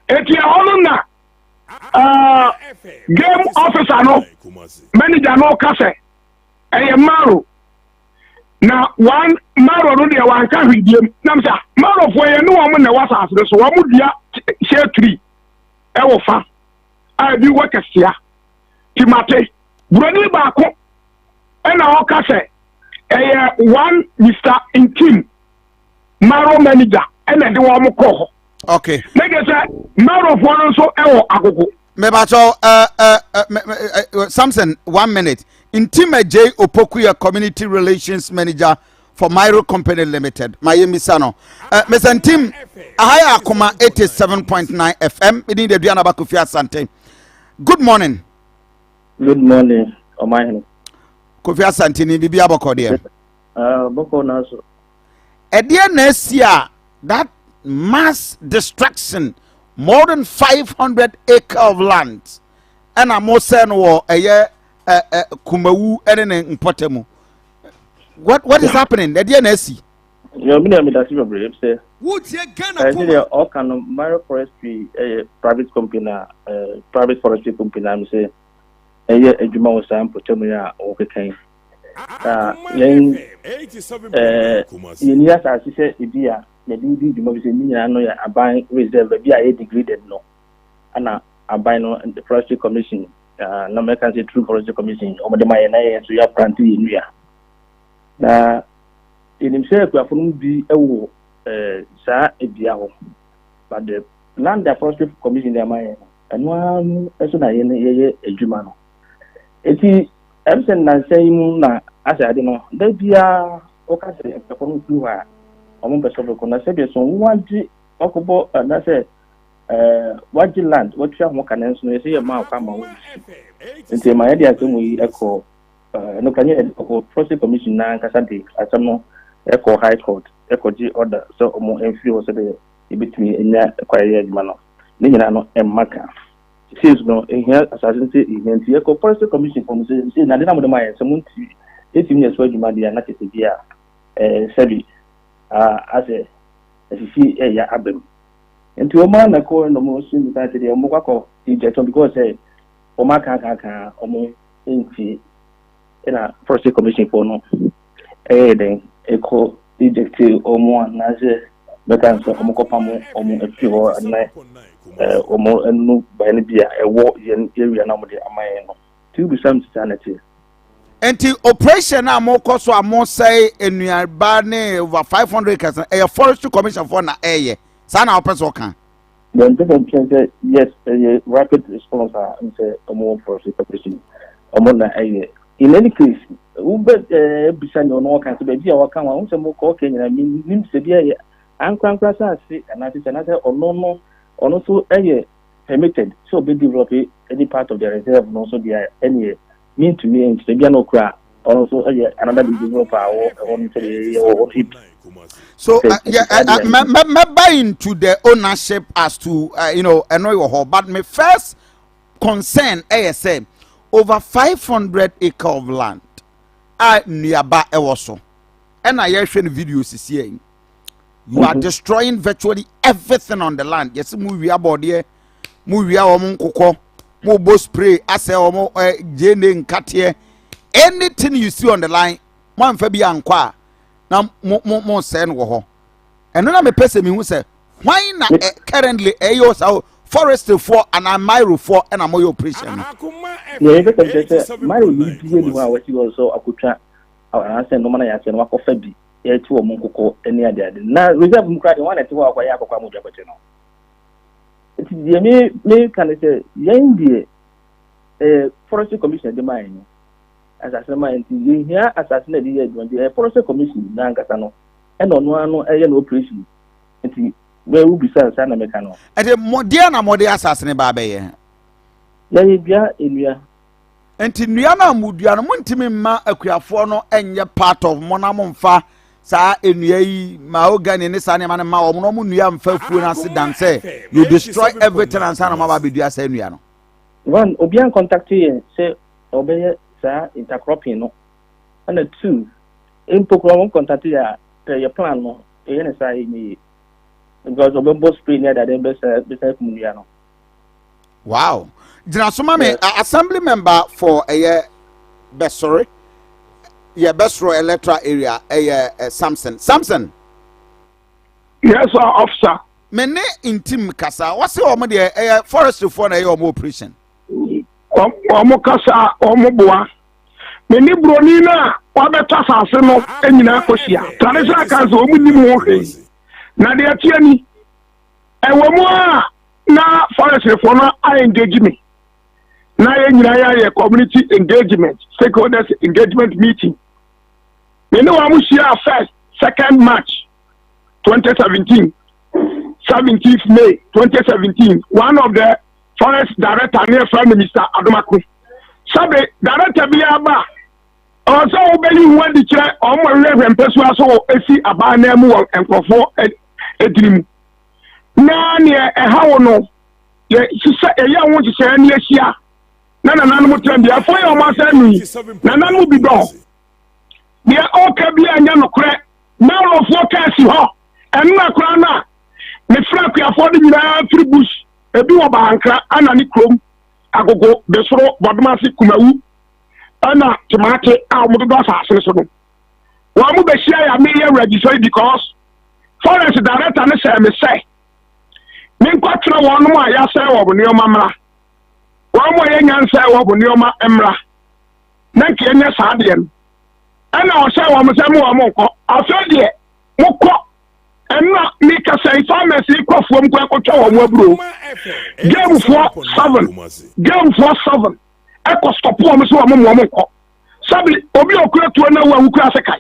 S5: Eti ɛhɔ no na game officer no manager no ka sɛ ɛyɛ Maro na one Maro no deɛ wanka hwee biem nam sɛ Marofoɔ yɛ ne wɔn na ɛwɔ asase no so. Wɔn dua shea tree ɛwɔ fa a ebi wɔ kɛseɛ timate. Buroni baako ɛna ɔka sɛ ɛyɛ one Mr Ntim, Maro manager, ɛna ɛde wɔn kɔ hɔ. Ne de sɛ Marofoɔ no nso ɛwɔ Agogo.
S2: Mebakyɛw, Samson, one minute. Ntima J Opoku yɛ community relations manager for Miro Company Limited. Ma yɛ misa no. Mr Ntim, aha yɛ Akoma 87.9 FM. Medin de Aduana Kofi Asante. Good morning.
S1: Good morning, ɔman.
S2: Kofi Asante ni bibi abɔkɔ deɛ?
S1: Bɔkɔ na so.
S2: Ɛdeɛ na asi a that mass destruction, more than 500 acre of land, ɛna mo sɛ no wɔ ɛyɛ ɛ ɛ Kumawu ɛne ne mpɔtam mu? What is happening? Ɛdeɛ na asi?
S1: Yɛ mi na mi da si bebree sɛ
S6: Wotie Ghana
S1: ɛsɛ
S6: Kuma.
S1: Deɛ ɔka no, Maro Forestry ɛyɛ private company a private forestry company a mi sɛ ɛyɛ adwuma wɔ saa mpɔtam yi a wɔkeka yi. Na yɛn yɛni asase sɛ ebi a yɛde di dwuma bi sɛ ne nyinaa no yɛ aban reserve, baabi a yɛ degraded no, ɛna aban no, the Forestry Commission, na mɛka sɛ through Forestry Commission, wɔde ma yɛn na yɛn nso yɛaplant yɛn nnua. Na yɛnim sɛ akuafo no bi wɔ saa dua hɔ, but the land the Forestry Commission de ama yɛn no, ɛno ara no nso na yɛn yɛyɛ adwuma no. Eti ɛm sɛ nnansa yi mu na asɛ ade no da biara wɔka sɛ akuafo no firi hɔ a, wɔn mpɛ sɛ wɔbɛkɔ. Na sɛdeɛ so wɔagye wakɔbɔ anaasɛ wagye land watua ho ka no nso no, yɛsɛ yɛ maa kɔ ama wɔn nti ma yɛde asɛm yi ɛkɔ ɛno ka nyɛ yɛde kɔ Forestry Commission na ankasa de asɛm no ɛkɔ High Court ɛkɔgye order sɛ ɔmo mfiri hɔ sɛdeɛ yɛbɛtumi anya kwan yɛ adwuma no. Ne nyinaa no ɛmma ka sees no ehia asase no sɛ ehia, nti yɛkɔ Forestry Commission fɔ no sɛ nade na mo de ma yɛn sɛ mo nti yɛtumi yɛ so adwuma deɛ na kyerɛ sɛ bi a sɛbi asɛ asisi ɛyɛ aba mu. Nti wɔn ara na kɔ na wɔn si nipa sɛ deɛ wɔn kɔ akɔ injection because sɛ wɔn aka aka aka wɔn nti, ɛna Forestry Commission fɔ no ɛyɛ dɛn ɛkɔ eject wɔn anaasɛ bɛka sɛ wɔn kɔ pam wɔn afiri hɔ ana wɔn ɛnu ban no bi a ɛwɔ yɛn area na wɔn de ama yɛn no. Tí o bisa mi sisa na ɛteɛ.
S2: Nti operation a mokɔ so a mosɛe nnuaba ne over 500 acres no, ɛyɛ Forestry Commission foɔ na ɛyɛ saa na wopɛ sɛ ɔka?
S1: The difference sɛ yes, ɛyɛ rapid response a n sɛ ɔmo wɔ Forestry Commission, ɔmo na ɛyɛ. In any case, wobɛ bisa nea ɔno ɔka sɛ baabi a wɔka ho a wɔn sɛ mo kɔ ɔka nyinaa mi nim sɛ bi ɛyɛ ankorankora asase anaasɛ sɛ anaasɛ ɔno no ɔno nso ɛyɛ permitted sɛ ɔbɛ develop any part of the reserve no nso deɛ, ɛneɛ mintumi nkyerɛ bia na okura ɔno nso ɛyɛ another developer a ɔwɔ ɛhɔ no sɛ yɛ wɔ hɔ bi.
S2: So yeah, me buy into the ownership as to ɛno wɔ hɔ, but my first concern ɛyɛ sɛ over 500 acre of land a nnuaba ɛwɔ so, ɛna yɛhwɛ no video sisi yɛn, you are destroying virtually everything on the land. Yɛsɛ mu wia bɔɔdeɛ, mu wia wɔn nkokɔ, mu bɔ spray asɛ wɔn gyeene, nkateɛ, anything you see on the line, mo anfa bi ankɔ a. Na mo mo mo sɛɛ no wɔ hɔ. Ɛno na mepɛ sɛ mehu sɛ hwan na ɛ currently ɛyɛ saa forestryfoɔ anaa mairofoɔ ɛna moyɛ operation no.
S1: Deɛ yɛbɛka kyerɛ sɛ mairo ni bi ni hɔ a wasi hɔ sɛ akotwa anaasɛ nneɛma no yɛasɛ no wakɔfa bi yɛte wɔn nkokɔ ne adeade na reserve mu koraa deɛ wɔn na ɛte hɔ a wakɔyɛ akɔkɔ ama obi akɔkyɛ no. Nti deɛ me meka ne sɛ yɛn deɛ ɛyɛ forestry commission de maa yɛn no asase no maa yɛn, nti yɛhia asase no a yɛde yɛ adwuma, nti ɛyɛ forestry commission na ankasa no ɛna ɔno ara no ɛyɛ no operation, nti bɛɛ wobisa saa na meka no.
S2: Ɛde mo deɛ na mode asase no ba abɛyɛ?
S1: Yɛyɛ dua nnua.
S2: Nti nnua no a modua no, montumi mma akuafoɔ no nyɛ part of mo na momfa saa nnua yi mahogany ne saa nneɛma no ma wɔn na wɔn nnua mfa afuo no ase dan sɛ you destroy everything ansa na moaba abɛdua saa nnua no.
S1: One, obiara ncontacte yɛn sɛ ɔbɛyɛ saa intercropping no, ɛna two, mpo koraa wɔn contacte yɛn a, pɛ yɛ plan no, yɛyɛ no saa a ɛnyɛ yie because ɔbɛbɔ spray ne adeade bɛsa bɛsa akum nnua no.
S2: Wow. Gyina so ma me assembly member for ɛyɛ Bɛsɔre yɛ Bɛsoro electoral area ɛyɛ Samson. Samson.
S5: Yes, sir, officer.
S2: Me ne ntim kasa. Wɔse wɔn deɛ ɛyɛ forestry foɔ na ɛyɛ wɔn operation.
S5: Wɔn kasa wɔn boa. Me ne broni no a wabɛtɔ asase no nyinaa kɔhyia. Traditional council wɔn nim ho hwee. Na deɛ ɛteɛ ni, ɛwɔ mu a na forestryfoɔ no a engage me na yɛn nyinaa yɛayɛ community engagement, stakeholders engagement meeting. Me ne wɔn hyia first, second March 2017, 17th May 2017. One of the forest director ne yɛfrɛ no Mr. Adomako. Sɛbe director bi aba a ɔwɔ sɛ wobɛyi ho adi kyerɛ wɔn a wɔhwehwɛ mpasua so wɔ esi aban nan mu wɔ nkurɔfoɔ ediri mu. Na neɛ ɛha wo no yɛhyehyɛ yɛyɛ ho nhyehyɛeɛ ne yɛhyia na nananom tena bi afɔ yɛ wɔn asɛn no yi nananom bi dɔ deɛ ɔka bi a nyɛ nokorɛ. Mɛlɔfoɔ kaa si hɔ ɛnna koraa no a mefrɛ akuafoɔ no nyinaa firi bush ebi wɔ Bahankra ana ne kurom Agogo, Besoro, Bɔdomase, Kumawu ɛna Temate a wɔn dodɔ asase no so no wɔn bɛhyia yɛ a meyɛ registry because forest director no hyɛɛ me sɛ menkɔtwerɛ wɔnom a yɛasɛe wɔn nneɛma mmra, wɔn a yɛnya nsɛe wɔn nneɛma mmra, na nka yɛnyɛ saa deɛ no. Ɛna ɔhyɛ wɔn sɛ mo wɔn nkɔ. Afei deɛ mokɔ ɛna mekasa yi farmers yi kɔ afuom kɔ ɛkɔtwa wɔn aburo. Gamefoɔ 7, gamefoɔ 7 ɛkɔ stɔpo wɔn sɛ wɔn mo wɔn nkɔ. Sɛbi obi a okura tuo na wo a wokura sekan.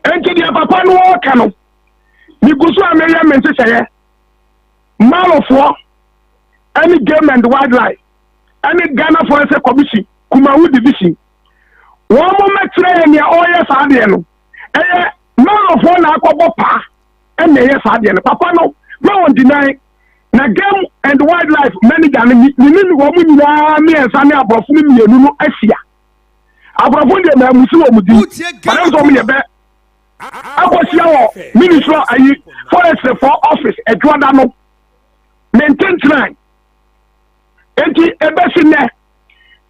S5: Enti deɛ papa no ɔreka no, megu so a meyɛ me nhyehyɛeɛ. Malofoɔ ɛne Game and Wildlife ɛne Ghana Forestry Commission Kumawu Division wɔn mo mɛkyerɛ yɛ nea ɔreyɛ saa adeɛ no. Ɛyɛ Malofoɔ na akɔbɔ paa ɛna ɛyɛ saa adeɛ no. Papa no ma wɔn deny na Game and Wildlife manager no ne ne wɔn nyinaa mmiɛnsa ne aborɔfo no mmienu no ahyia. Aborɔfo deɛ maa musi wɔn din ɔdɛm sɛ wɔn yɛ bɛ akɔhyia wɔ ministry ayi forestry for office adwuada no ne ntentenan nti ebesi nnɛ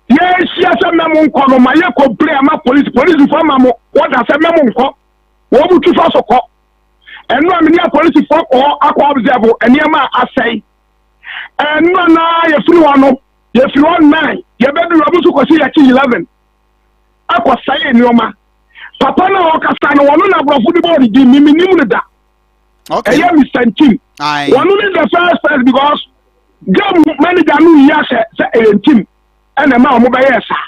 S5: yɛahyia sɛ mɛ mo nkɔ no ma yɛ complain ama police polisifoɔ ama mo wɔda sɛ mɛ mo nkɔ wɔn mo tu fa so kɔ ɛno a mene apolisifoɔ kɔ hɔ akɔ observe nneɛma a asɛe ɛno a na yɛfiri hɔ no yɛfiri hɔ 9 yɛbɛduru ɔmo nso kɔsi yɛkyi 11 akɔsɛe nneɛma. Papa no a ɔkasa no wɔno na aborɔfo de bɔɔ ne din me menim no da. Ɛyɛ Mr. Ntim. Wɔno ne the first person because game manager no yi ahyɛ sɛ ɛyɛ Ntim ɛna ɛma wɔn bɛyɛɛ saa.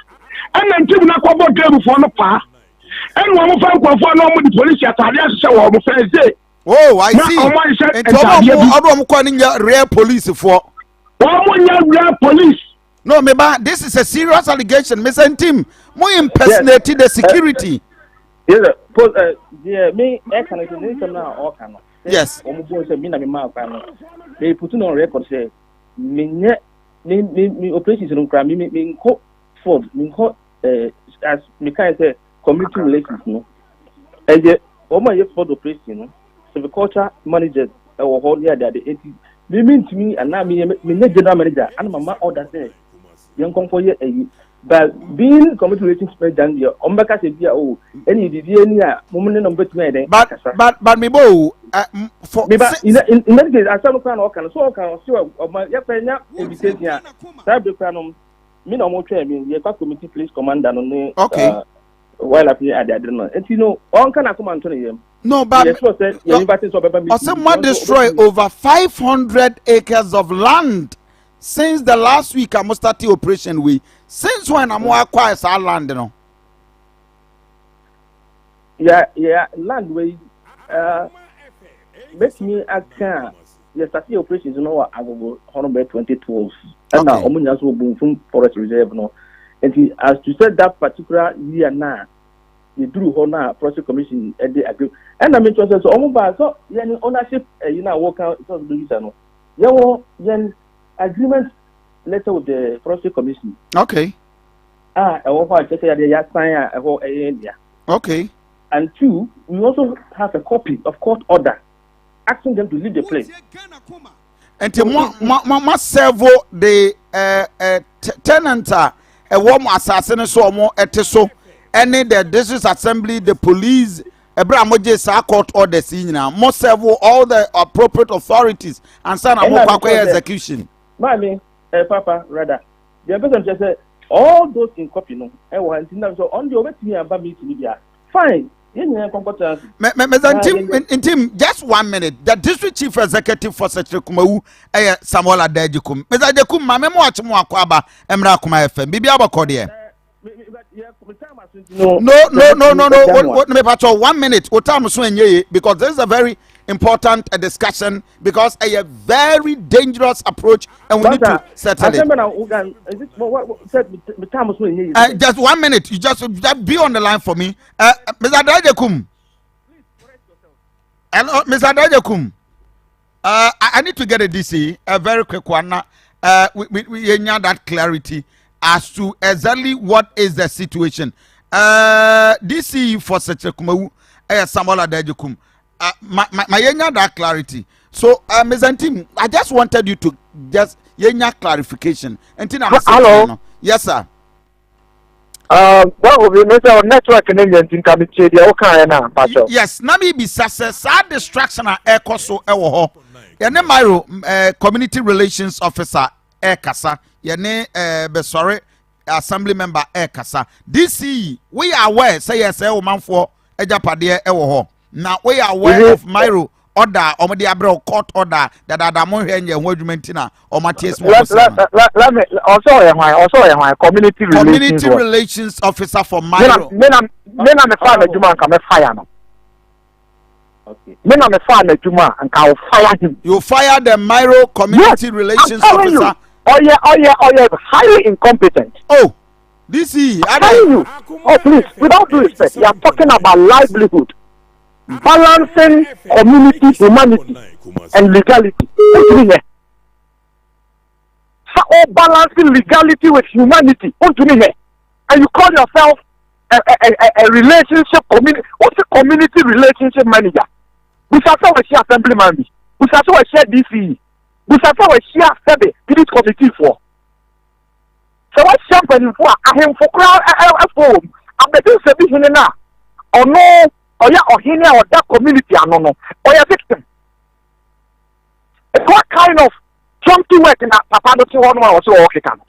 S5: Ɛna Ntim no akɔbɔ game foɔ no paa ɛna wɔn fa nkurɔfoɔ na wɔn de polisi ataadeɛ ahyehyɛ wɔn first day.
S2: Oh, I see. Na wɔn ahyehyɛ ntaadeɛ bi. Nti wɔn a wɔn kɔ ne nyɛ real police foɔ.
S5: Wɔn nyɛ real police.
S2: No, me ba, this is a serious allegation. Mr. Ntim, mo impersonate yes. the security.
S1: Yes, sir. Post, yeah, me, I can say some now, all can.
S2: Yes.
S1: Wɔn bu sɛ mi na mi maa kwan no. Me put on record sɛ me nyɛ me me me operations no kura me me me nkɔ ford me nkɔ as me kan sɛ community relations no ɛyɛ wɔn a yɛ ford operation no silviculture managers ɛwɔ hɔ ne adeade eti mi mi ntumi anaa mi yɛ mi nyɛ general manager ana ma ma order sɛ yɛn nkɔnkɔ yɛ ɛyi.
S6: But being community relations manager no deɛ ɔmo bɛka sɛ bi a o ɛne biribi ani a mo ne na ɔmo bɛtumi ayɛ dɛn
S2: But
S6: akasa.
S2: but me bo for
S6: Me ba in that case asɛm no koraa na ɔka no so ɔka ɔsi ɔma yɛpɛ nya invitation a saa bere koraa no me na ɔmo twɛn me yɛkɔ committee police commander no ne wildlife ne ade ade no nti no ɔnka n'akoma nto ne yam.
S2: No, but
S6: yɛ sure sɛ yɛn invite sɛ ɔbɛba meeting.
S2: Ɔsɛ mo destroy over 500 acres of land since the last week a mo start operation wei. Since when na mo acquire saa land no?
S6: Ya ya land wei mɛtumi aka a yɛ start operations no wɔ Agogo hɔ no bɛyɛ 2012 ɛna wɔn nyinaa nso wɔ Bumfum forest reserve no nti as to say that particular year na yɛduru hɔ no a forestry commission ɛde agree ɛna metwa sɛ sɛ wɔn ba sɛ yɛn ownership ɛyi na wɔka sɛ ɔsɛ bɛbisa no yɛwɔ yɛn agreement letter with the forestry commission. A ɛwɔ hɔ a kyerɛ sɛ yɛde yɛasan a ɛhɔ ɛyɛ dea. And two, we also have a copy of court order asking them to leave the place.
S2: Nti mo mo mo mo serve the tenant a ɛwɔ mo asase no so ɔmo ɛte so ɛne the district assembly, the police, ɛbrɛ a mo gye saa court orders yi nyinaa, mo serve all the appropriate authorities ansa na mo kɔ akɔyɛ execution.
S6: Maame papa rather deɛ mpɛ sɛ nkyɛn sɛ all those in copy no ɛwɔ ha nti na sɛ ɔno deɛ ɔbɛtumi aba meeting bi a fine yɛn nyinaa nkɔnkɔ tena ase.
S2: Mɛ mɛ mɛ ntim ntim, just one minute. The district chief executive for Sekyere Kumawu ɛyɛ Samuel Adajikum. Mr Adekum, maame mo akye mo akɔ aba mmerɛ Akoma FM biribi abɔkɔ deɛ. No, no, no, no, no. Me patro, one minute. O time so enye ye because this is a very important discussion because a very dangerous approach and we need to settle it. Just one minute. You just be on the line for me. Mr. Adajekum. Hello, Mr. Adajekum. I need to get a DC, a very quick one. We need that clarity as to exactly what is the situation. DC for Sekyere Kumawu, Samuel Adajekum. My, my, my that clarity. So, Ms. Antim, I just wanted you to just yenya clarification. Until I'm
S4: Hello.
S2: Yes, sir.
S4: Well, we may say network ne nyɛ nti nka metie deɛ wokaeɛ no a mpakyɛw.
S2: Yes, na mi bisa sɛ saa distraction a ɛkɔ so ɛwɔ hɔ, yɛne Mairo community relations officer ɛkasa, yɛne Bɛsɔre assembly member ɛkasa. DCE, we are aware sɛ yɛ sɛ ɔmanfoɔ agyapadeɛ ɛwɔ hɔ na we are aware of Mairo order a wɔde abrɛ, court order dadaada, mo hwɛ nyɛ ho adwuma nti na wɔn ate esi wɔn
S4: sɛ no. Let me ɔsɛ ɔyɛ hwan? Ɔsɛ ɔyɛ hwan? Community relations
S2: Community relations officer for Mairo.
S4: Me na me fa n'adwuma nka me fire no. Me na me fa n'adwuma nka I will fire him.
S2: You fire the Mairo community, yes, relations officer.
S4: Ɔyɛ highly incompetent.
S2: Oh, DC.
S4: I'm telling you. Oh please, without due respect, you are talking about livelihood, balancing community humanity and legality. Ntumi yɛ sa o balancing legality with humanity, ntumi yɛ, and you call yourself a relationship community, what's a community relationship manager? Busa sɛ wɔahyia assemblyman bi, busa sɛ wɔahyia DCE, busa sɛ wɔahyia sɛbe village committee foɔ, sɛ wɔahyia mpanimfoɔ a ahemfo koraa ɛfo wɔ mu abɛdi nsɛbi hene no a ɔno ɔyɛ ɔhene a ɔda community ano no ɔyɛ victim. What kind of chunky work na papa no te hɔ no a ɔsɛ ɔwɔ keka no?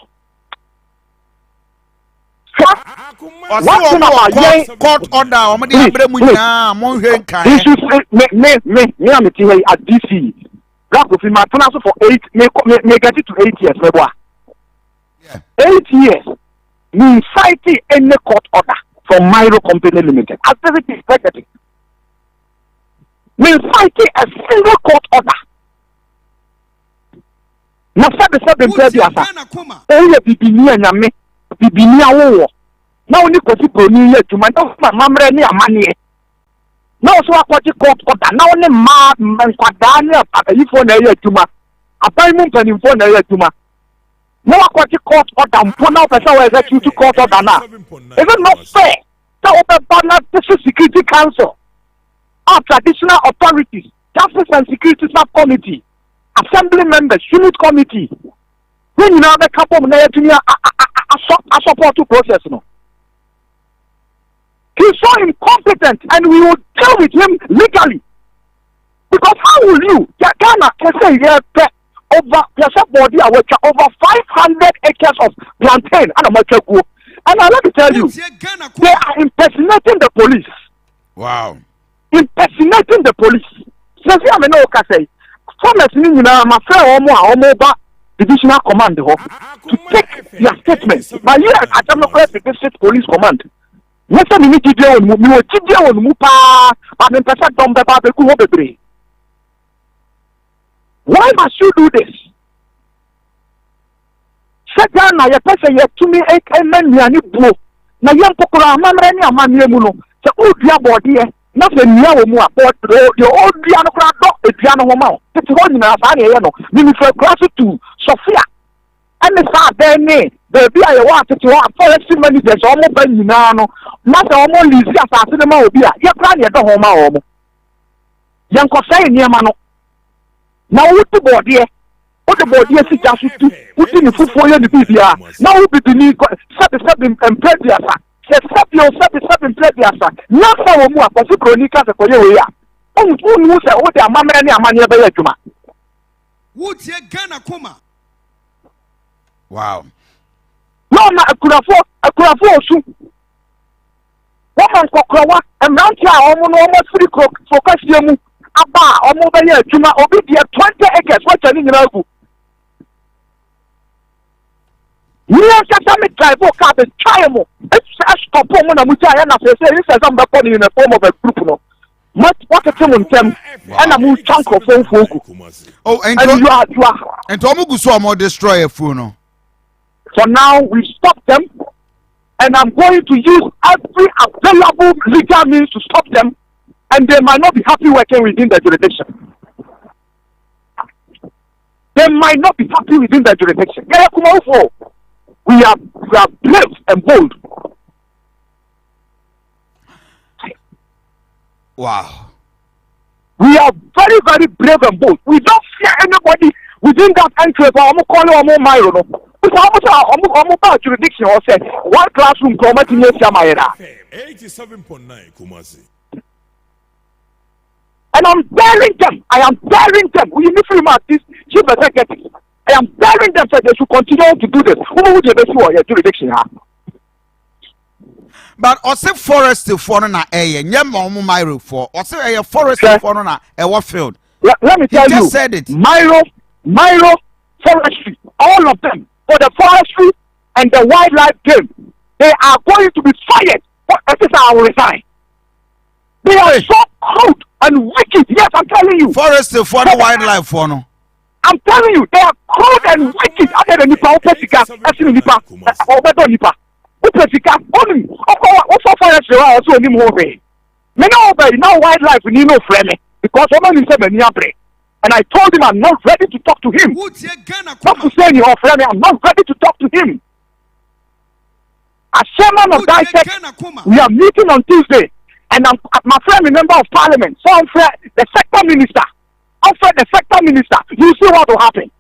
S2: Ɔsɛ wɔn wɔ court order a wɔn de abrɛ mu nyinaa, mo nhwɛ nkan.
S4: He should me a me ti ha yi at DC Black Kofi ma tena so for 8, me get it to 8 years, mɛ bɔ a 8 years me cite any court order from Miro Company Limited as deputy executive, me cite a single court order. Na sɛbi sɛbi mpɛ bi asa ɔyɛ bibini a Nyame bibini awowɔ na wo ne Kofi Broni yɛ adwuma na woma amammerɛ ne amanneɛ na wo so akɔgye court order na wo ne mmaa nkwadaa ne abayifoɔ na ɛyɛ adwuma, aban mu mpanimfoɔ na ɛyɛ adwuma, na wakɔgye court order mpo na wopɛ sɛ wo execute court order no a, is it not fair sɛ wobɛba na district security council of traditional authorities, justice and security subcommittee, assembly members, unit committee ne nyinaa bɛka bom na yɛtumi asɔ asɔpɔte?
S5: support process no. He's so incompetent and we will deal with him legally. Because how will you, Ghana, kɛsɛ yɛ pɛ over yɛsɛ bɔɔde a wɔatwa over 500 acres of plantain ɛna wɔatwa guo. And now let me tell you, they are impersonating the police. Impersonating the police. Sɛsi a me ne wo kasa yi, farmers ni nyinaa ma frɛ wɔn a wɔn ba divisional command hɔ to take their statement. Ma yi asɛm no kora to district police command. Nyɛ sɛ mene gyidie wɔ ne mu, mewɔ gyidie wɔ ne mu paa, but mempɛ sɛ dɔm bɛba abɛgu hɔ bebree. Why must you do this? Sɛ Ghana yɛpɛ sɛ yɛtumi ma nnuane buo na yɛn mpokoro amammerɛ ne amanneɛ mu no, sɛ wodua bɔɔdeɛ na sɛ nnua wɔ mu a, deɛ ɔdua no koraa dɔ edua no ho ma wo. Tete hɔ nyinaa saa na ɛyɛ no. Mimifra kura so tu Sɔfia ɛne saa abɛn ne baabi a yɛwɔ atete hɔ a forestry managers a wɔn ba nyinaa no, na sɛ wɔn lease asase no ma obi a, yɛ koraa na yɛdɔ ho ma wɔn. Yɛnkɔsɛe nneɛma no. Na wodi bɔɔdeɛ, wode bɔɔdeɛ si gya so tu, wodi ne fufuo yɛ ne biribiara, na wo bibini sɛbe sɛbe mpɛ aduasa, sɛ sɛbe o sɛbe sɛbe mpɛ aduasa, nyansa wɔ mu a, Kwasi Broni ka sɛ kɔyɛ wei a, wonhu sɛ wode amammerɛ ne amanneɛ bɛyɛ adwuma.
S7: Wotie Ghana Koma.
S5: Na ɔma akunafoɔ akunafoɔ osu. Wɔma nkɔkorɔwa, mmeranteɛ a wɔn no wɔn afiri kuro kuro kɛseɛ mu aba a wɔbɛyɛ adwuma, obi deɛ 20 acres wɔatwa ne nyinaa agu. Me ankasa me drive car betwae mo, ɛstɔpo mo na mo gyaeɛ, na seesei instead sɛ mobɛkɔ no in a form of a group no, moatete mo ntɛm ɛna motwa nkurɔfoɔ mfuo gu.
S2: Oh,
S5: and you are
S2: nti wɔn gu so a wɔn destroy afuo no.
S5: For now, we stop them, and I'm going to use every available legal means to stop them, and they might not be happy working within the jurisdiction. They might not be happy within the jurisdiction. Yeah, Kumawofo. We are brave and bold. We are very, very brave and bold. We don't fear anybody within that enclave. I'm calling ɔmo Mairo no. Because ɔmo sɛ ɔmo ba jurisdiction hɔ sɛ one classroom kɔ ɔmo ti nye si ama yɛ da.
S7: 87.9 Kumasi.
S5: And I'm daring them. I am daring them. We need free mark this chief executive. I am daring them that they should continue to do this. Who would you be your jurisdiction? Ha?
S2: But ɔsɛ forest foɔ no na ɛyɛ nyɛ ma ɔmo Mairo foɔ, ɔsɛ ɛyɛ forest foɔ no na ɛwɔ field.
S5: Let me
S2: He
S5: tell
S2: just
S5: you,
S2: said it.
S5: Mairo, Mairo, forestry, all of them, for the forestry and the wildlife game, they are going to be fired. What is I will resign. They are
S2: Hey.
S5: so crude and wicked. Yes, I'm telling you.
S2: Forest foɔ ne wildlife foɔ no.
S5: I'm telling you, they are crude and wicked. Other than nipa, wopɛ sika, ɛsene nipa, ɔbɛdɔ nipa. Wopɛ sika, onim, ɔkɔ wofɔ forestry hɔ a ɔsɛ onim ho hwee. Me na ɔbɛ yi, na wildlife ni no frɛ me because ɔma nim sɛ m'ani abere. And I told him I'm not ready to talk to him.
S7: Wotie Ghana
S5: Not
S7: Koma.
S5: to say ni ɔfrɛ me, I'm not ready to talk to him. As chairman of
S7: Wotie
S5: DISEC,
S7: Ghana Koma.
S5: we are meeting on Tuesday, and I'm my friend, the member of parliament, so I'm the sector minister. I'm the sector minister. You see what will happen.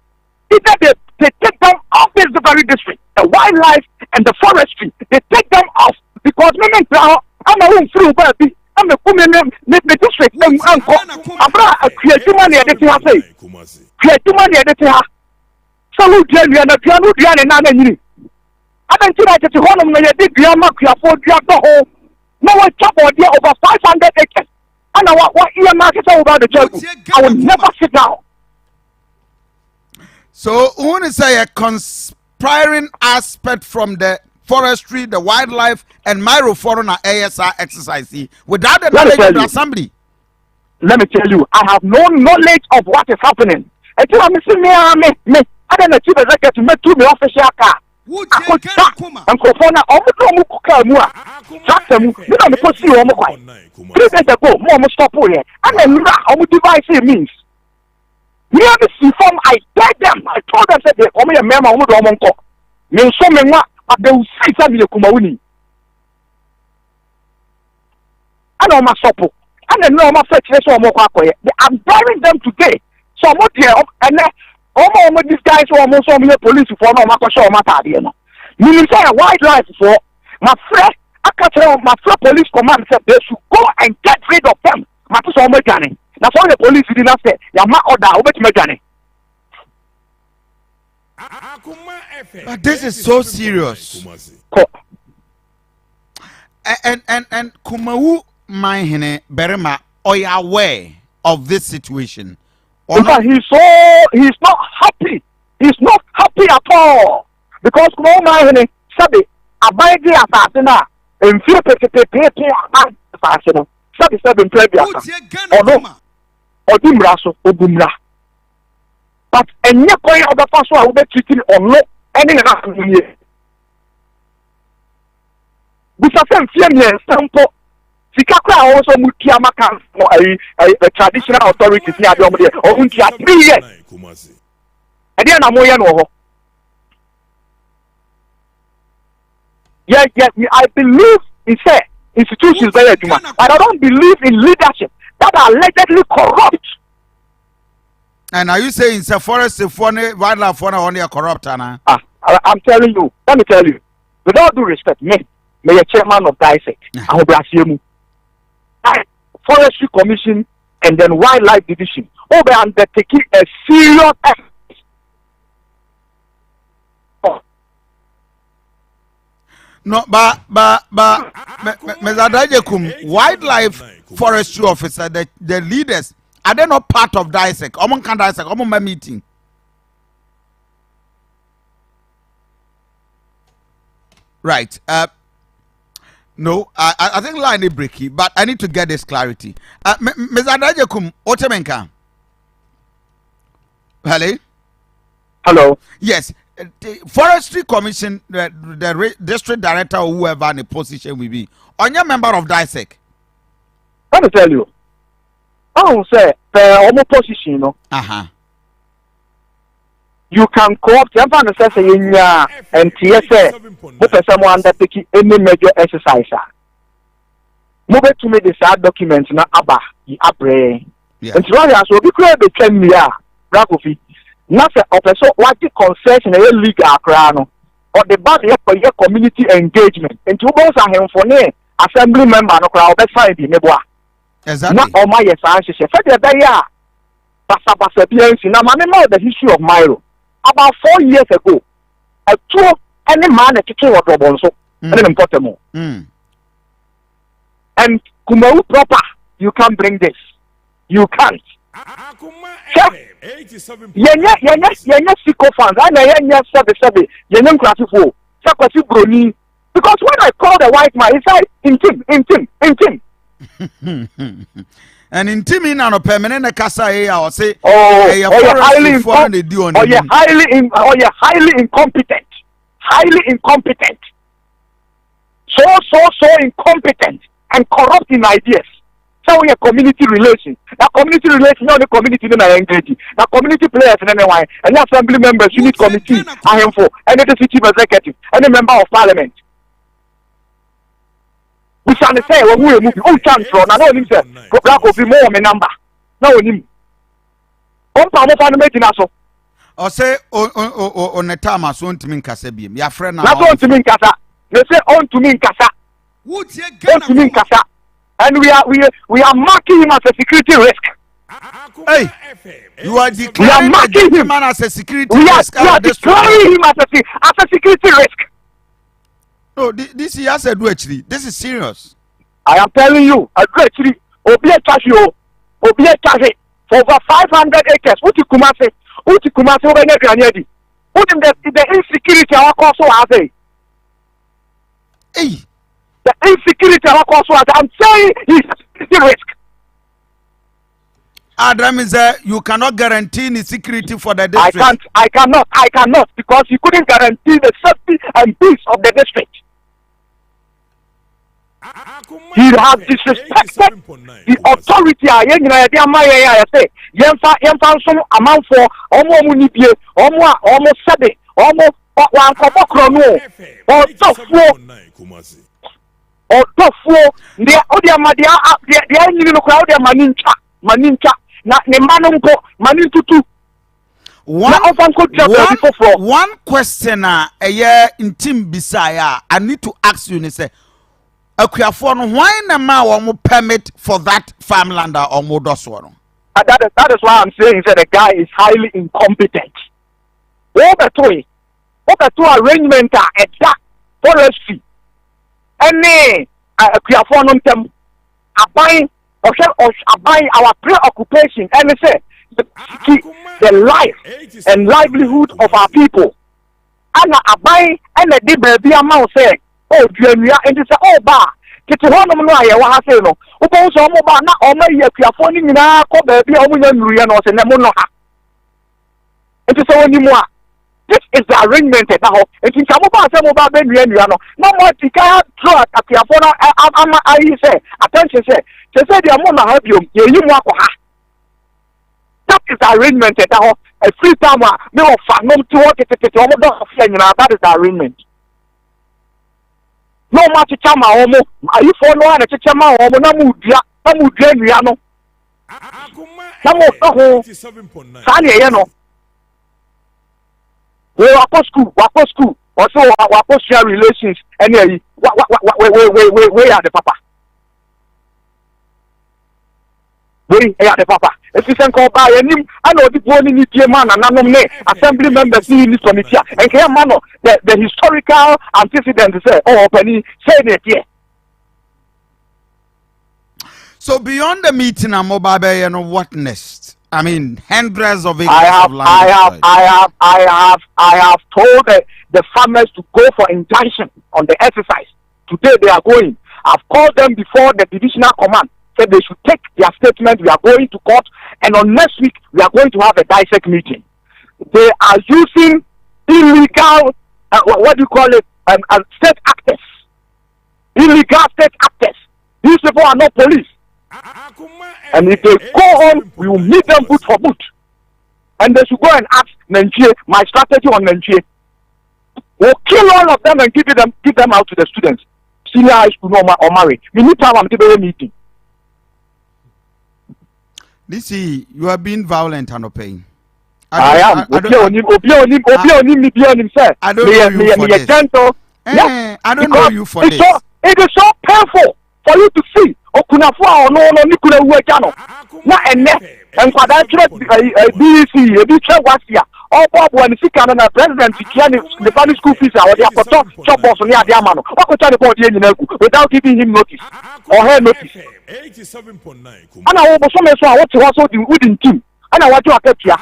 S5: Either they take them off this very district, the wildlife and the forestry, they take them off because me me I'm a room through baby. I'm a me me me me district em anko. Abra akuadwuma na yɛde te ha sɛ
S7: Kumasi.
S5: kuadwuma na yɛde te ha. Sɛ wodua nnua na dua no dua ne nan anyini. Adan nti na tete hɔnom na yɛde dua ma kuafoɔ dua dɔ ho na wɔatwa bɔɔdeɛ over 500 acres ɛna wa wa yɛ maa sɛ wo ba abɛtwa agu. I will never sit down.
S2: So who is say a conspiring aspect from the forestry, the wildlife, and Mairo foɔ na ɛyɛ saa exercise yi without the
S5: Let me
S2: knowledge
S5: tell
S2: of the
S5: you.
S2: assembly?
S5: Let me tell you, I have no knowledge of what is happening. Eti wa me si me a me me ada na chief executive me tu me official car
S7: Wotie
S5: akɔtwa
S7: Ghana Koma.
S5: nkurɔfoɔ na ɔmo de ɔmo kɔ kaa mu a tractor mu me na me kɔ si wɔn kwan 3 days ago mo ɔmo stop yɛ, ɛna nwura ɔmo device means me a me si fam. I tell them, I told them sɛ de ɔmo yɛ mmarima, ɔmo de ɔmo nkɔ me nso me nwa, but they will see sɛ me yɛ Kumawuni. Ɛna ɔmo asɔpo, ɛna nnura ɔmo afɛ kyerɛ sɛ ɔmo kɔ akɔyɛ. I'm daring them today so ɔmo deɛ ɛnɛ ɔmo a ɔmo disguise sɛ ɔmo nso ɔmo yɛ polisifoɔ na ɔmo akɔhyɛ ɔmo ataadeɛ no. Menim sɛ yɛ wildlife foɔ. Mafrɛ aka kyerɛ wɔn, mafrɛ police command sɛ they should go and get rid of them. Mate sɛ wɔn adwane. Na sɛ woyɛ police ni na sɛ yɛama order a, wobɛtumi adwane.
S2: But this is so serious.
S5: Kɔ.
S2: And and and Kumawu Manhene Berima ɔyɛ aware of this situation.
S5: In fact, he's so he's not happy. He's not happy at all because Kumawu Manhene sɛbi aban gye asase no a mfie petepepepe aban asase no sɛbi sɛbi mpere aduasa ɔno ɔdi mmara so obu mmara. But ɛnyɛ kwan a wobɛfa so a wobɛtreat ɔno ne ne nananom nie. Bisa sɛ mfeɛ mmiɛnsa mpo sika koraa a wɔwɔ sɛ wɔn tua ma council no ayi ayi the traditional authorities ne adeɛ wɔn deɛ wɔn ntua 3 years. Ɛdeɛ na wɔyɛ no wɔ hɔ. Yɛ yɛ I believe in sɛ institutions bɛyɛ adwuma, but I don't believe in leadership that are allegedly corrupt.
S2: And are you saying sɛ forest foɔ ne wildlife foɔ na wɔn yɛ corrupt ana?
S5: Ah, I'm telling you, let me tell you, with all due respect, me, me yɛ chairman of DISEC, ahobrɛaseɛ mu. I, Forestry Commission and then Wildlife Division, oh, be undertaking a serious effort.
S2: No, ba ba ba Mr. Adajekum, wildlife forestry officer, the leaders, are they not part of DISEC? Omo nka DISEC, omo ma meeting. Right. No, I think line is breaky, but I need to get this clarity. Mr. Adajekum, Otemenka. Hello?
S5: Hello.
S2: Yes. The Forestry Commission, the district director or whoever in the position will be, on your member of DISEC.
S5: Let me tell you. Oh, say, the omo position, no. You can co-opt. Yɛmfa no sɛ sɛ yɛnya nteɛ sɛ mopɛ sɛ mo undertake any major exercise a, mobɛtumi de saa document no aba yi abrɛ yɛn. Nti wɔyɛ aso obi koraa bɛtwa nnua a, Bra Kofi, na sɛ ɔpɛ sɛ wagye concession ɛyɛ legal koraa no, ɔde ba de yɛkɔyɛ community engagement. Nti wobɛhu sɛ ahemfo ne assembly member no koraa ɔbɛsan bi meboa na ɔma yɛ saa nhyehyɛ sɛdeɛ ɛbɛyɛ a basabasa bi ansi. Na maame ma the history of Milo, about 4 years ago, atuo ne mmaa na ɛtete wɔ Drɔbɔnso ɛne ne mpɔtam and Kumawu proper. You can't bring this, you can't. Sɛ yɛnyɛ sycophants ɛna yɛnyɛ sɛbesɛbe, yɛnyɛ nkurasefo sɛ Kwasi Broni, because when I call the white man, he say ntim ntim ntim.
S2: And ntimi na no pɛ mene ne kasa yi a ɔse
S5: ɛyɛ
S2: forestryfoɔ no na edi wɔn
S5: anim. Ɔyɛ highly incompetent, highly incompetent, so so so incompetent and corrupt in ideas. Sɛ woyɛ community relation na community relation na ɔne community no na engage, na community players ne ne wan? Ɛnyɛ assembly members, unit committee, ahemfo, ɛne district chief executive, ɛne member of parliament. Bisa ne sɛ wɔn mu bi ɔntwa ntorɔ na onim sɛ Bra Kofi mo wɔ me number na onim ɔmpa mofa no mɛgyina so.
S2: Ɔsɛ o ne time aso ntumi nkasa biem, yɛafrɛ
S5: na. Na so ɔntumi nkasa, ne sɛ ɔntumi nkasa, ɔntumi nkasa, and we are marking him as a security risk.
S2: Hey, you are declaring we are marking him as a security risk.
S5: We are declaring him as a security risk.
S2: No, this is as a do actually. This is serious.
S5: I am telling you, adu akyiri, obi atwa hwe o, obi atwa hwe for over 500 acres. Wuti Kumasi, wuti Kumasi, wobɛnya aduane adi. Wonim the insecurity a wakɔ so wɔ ase.
S2: Hey.
S5: The insecurity a wakɔ so wɔ ase. I'm saying he's a security risk.
S2: Ah, that means that you cannot guarantee the security for the district.
S5: I can't. I cannot. I cannot because he couldn't guarantee the safety and peace of the district. He has disrespected the authority a yɛn nyinaa yɛde ama yɛn a yɛsɛ yɛmfa nsom amanfoɔ, ɔmo a ɔmo ni bie, ɔmo a ɔmo sɛbe ɔmo wankɔbɔ korɔ no o, ɔdɔfoɔ ɔdɔfoɔ deɛ ɔde ama deɛ anyini no koraa, ɔde ama ne ntwa ma ne ntwa na ne mma no mpo ma ne ntutu.
S8: Na ɔmfa nkɔdua baabi foforɔ.
S2: One question a ɛyɛ ntim bisaeɛ a I need to ask you ne sɛ akuafoɔ no hwan na ma wɔn permit for that farmland a wɔn dɔ soɔ no.
S8: That is why I'm saying that the guy is highly incompetent. Wobɛtoe wobɛto arrangement a ɛda forestry ɛne akuafoɔ no ntam. Aban ɔhwɛ ɔhwɛ aban our preoccupation ɛne sɛ yɛbɛsiki the life and livelihood of our people. Ɛna aban ɛna ɛde baabi ama wo sɛ oh dua nnua nti sɛ ɔreba a tete hɔnom no a yɛwɔ ha sei no wobɛhu sɛ wɔn ba a na wɔn ayi akuafoɔ no nyinaa kɔ baabi a wɔn nya nnuruiɛ no ɔsɛ nɛ mo nnɔ ha nti sɛ wɔnim a this is the arrangement ɛda hɔ nti nka mo ba sɛ mo ba bɛnua nnua no na mo adi kan adrɔ akuafoɔ no ama ayi sɛ attention sɛ sɛ sɛ deɛ mo nnɔ ha biom yɛyi mo akɔ ha. That is the arrangement ɛda hɔ ɛfiri time a me wɔ fa nom te hɔ tetetete wɔn dɔ afia nyinaa that is the arrangement. Na wɔn akyekyɛ ma wɔn ayifoɔ no a na kyekyɛ ma wɔn na mo dua na mo dua nnua no na mo dɔ ho saa na ɛyɛ no. Wei wakɔ school wakɔ school ɔsɛ wakɔ sua relations ɛne ayi wa wa wa wei wei wei wei yɛ ade papa. Wei yɛ ade papa, efisɛ nka ɔbaa yɛn anim na ɔde buo ne nidie maa nananom ne assembly members ne unit committee a, nka yɛmma no the the historical antecedent sɛ, oh ɔpanin, sei na ɛteɛ.
S2: So beyond the meeting a moba bɛyɛ no, what next? I mean, hundreds of acres
S8: I have,
S2: of land.
S8: I have told the farmers to go for injunction on the exercise. Today they are going. I've called them before the divisional command, said they should take their statement. We are going to court, and on next week we are going to have a DISEC meeting. They are using illegal, what do you call it, state actors. Illegal state actors. These people are not police. And if they go on, we will meet them boot for boot. And they should go and ask Nenchie, my strategy on Nenchie. We'll kill all of them and give them out to the students. Senior high school, no, or marry. We need time to meeting.
S2: This is, you are being violent and pain.
S8: I am. Obi onim, obi onim, obi onim, obi onim, sir.
S2: I don't know you for this.
S8: Gentle.
S2: Eh, I don't know you for this.
S8: So, it is so painful for you to see. Okunafo a ɔno no ne kura wu agya no na ɛnɛ nkwadaa twerɛ BEC ebi twerɛ wasi a ɔboaboa ne sika no na president tua ne ne ba ne school fees a ɔde akɔtɔ chop box ne ade ama no wakɔtwa ne bɔɔdeɛ nyinaa gu without giving him notice or her notice. Ɛna wo bosome so a wote hɔ so wodi ntim ɛna wagye wakatua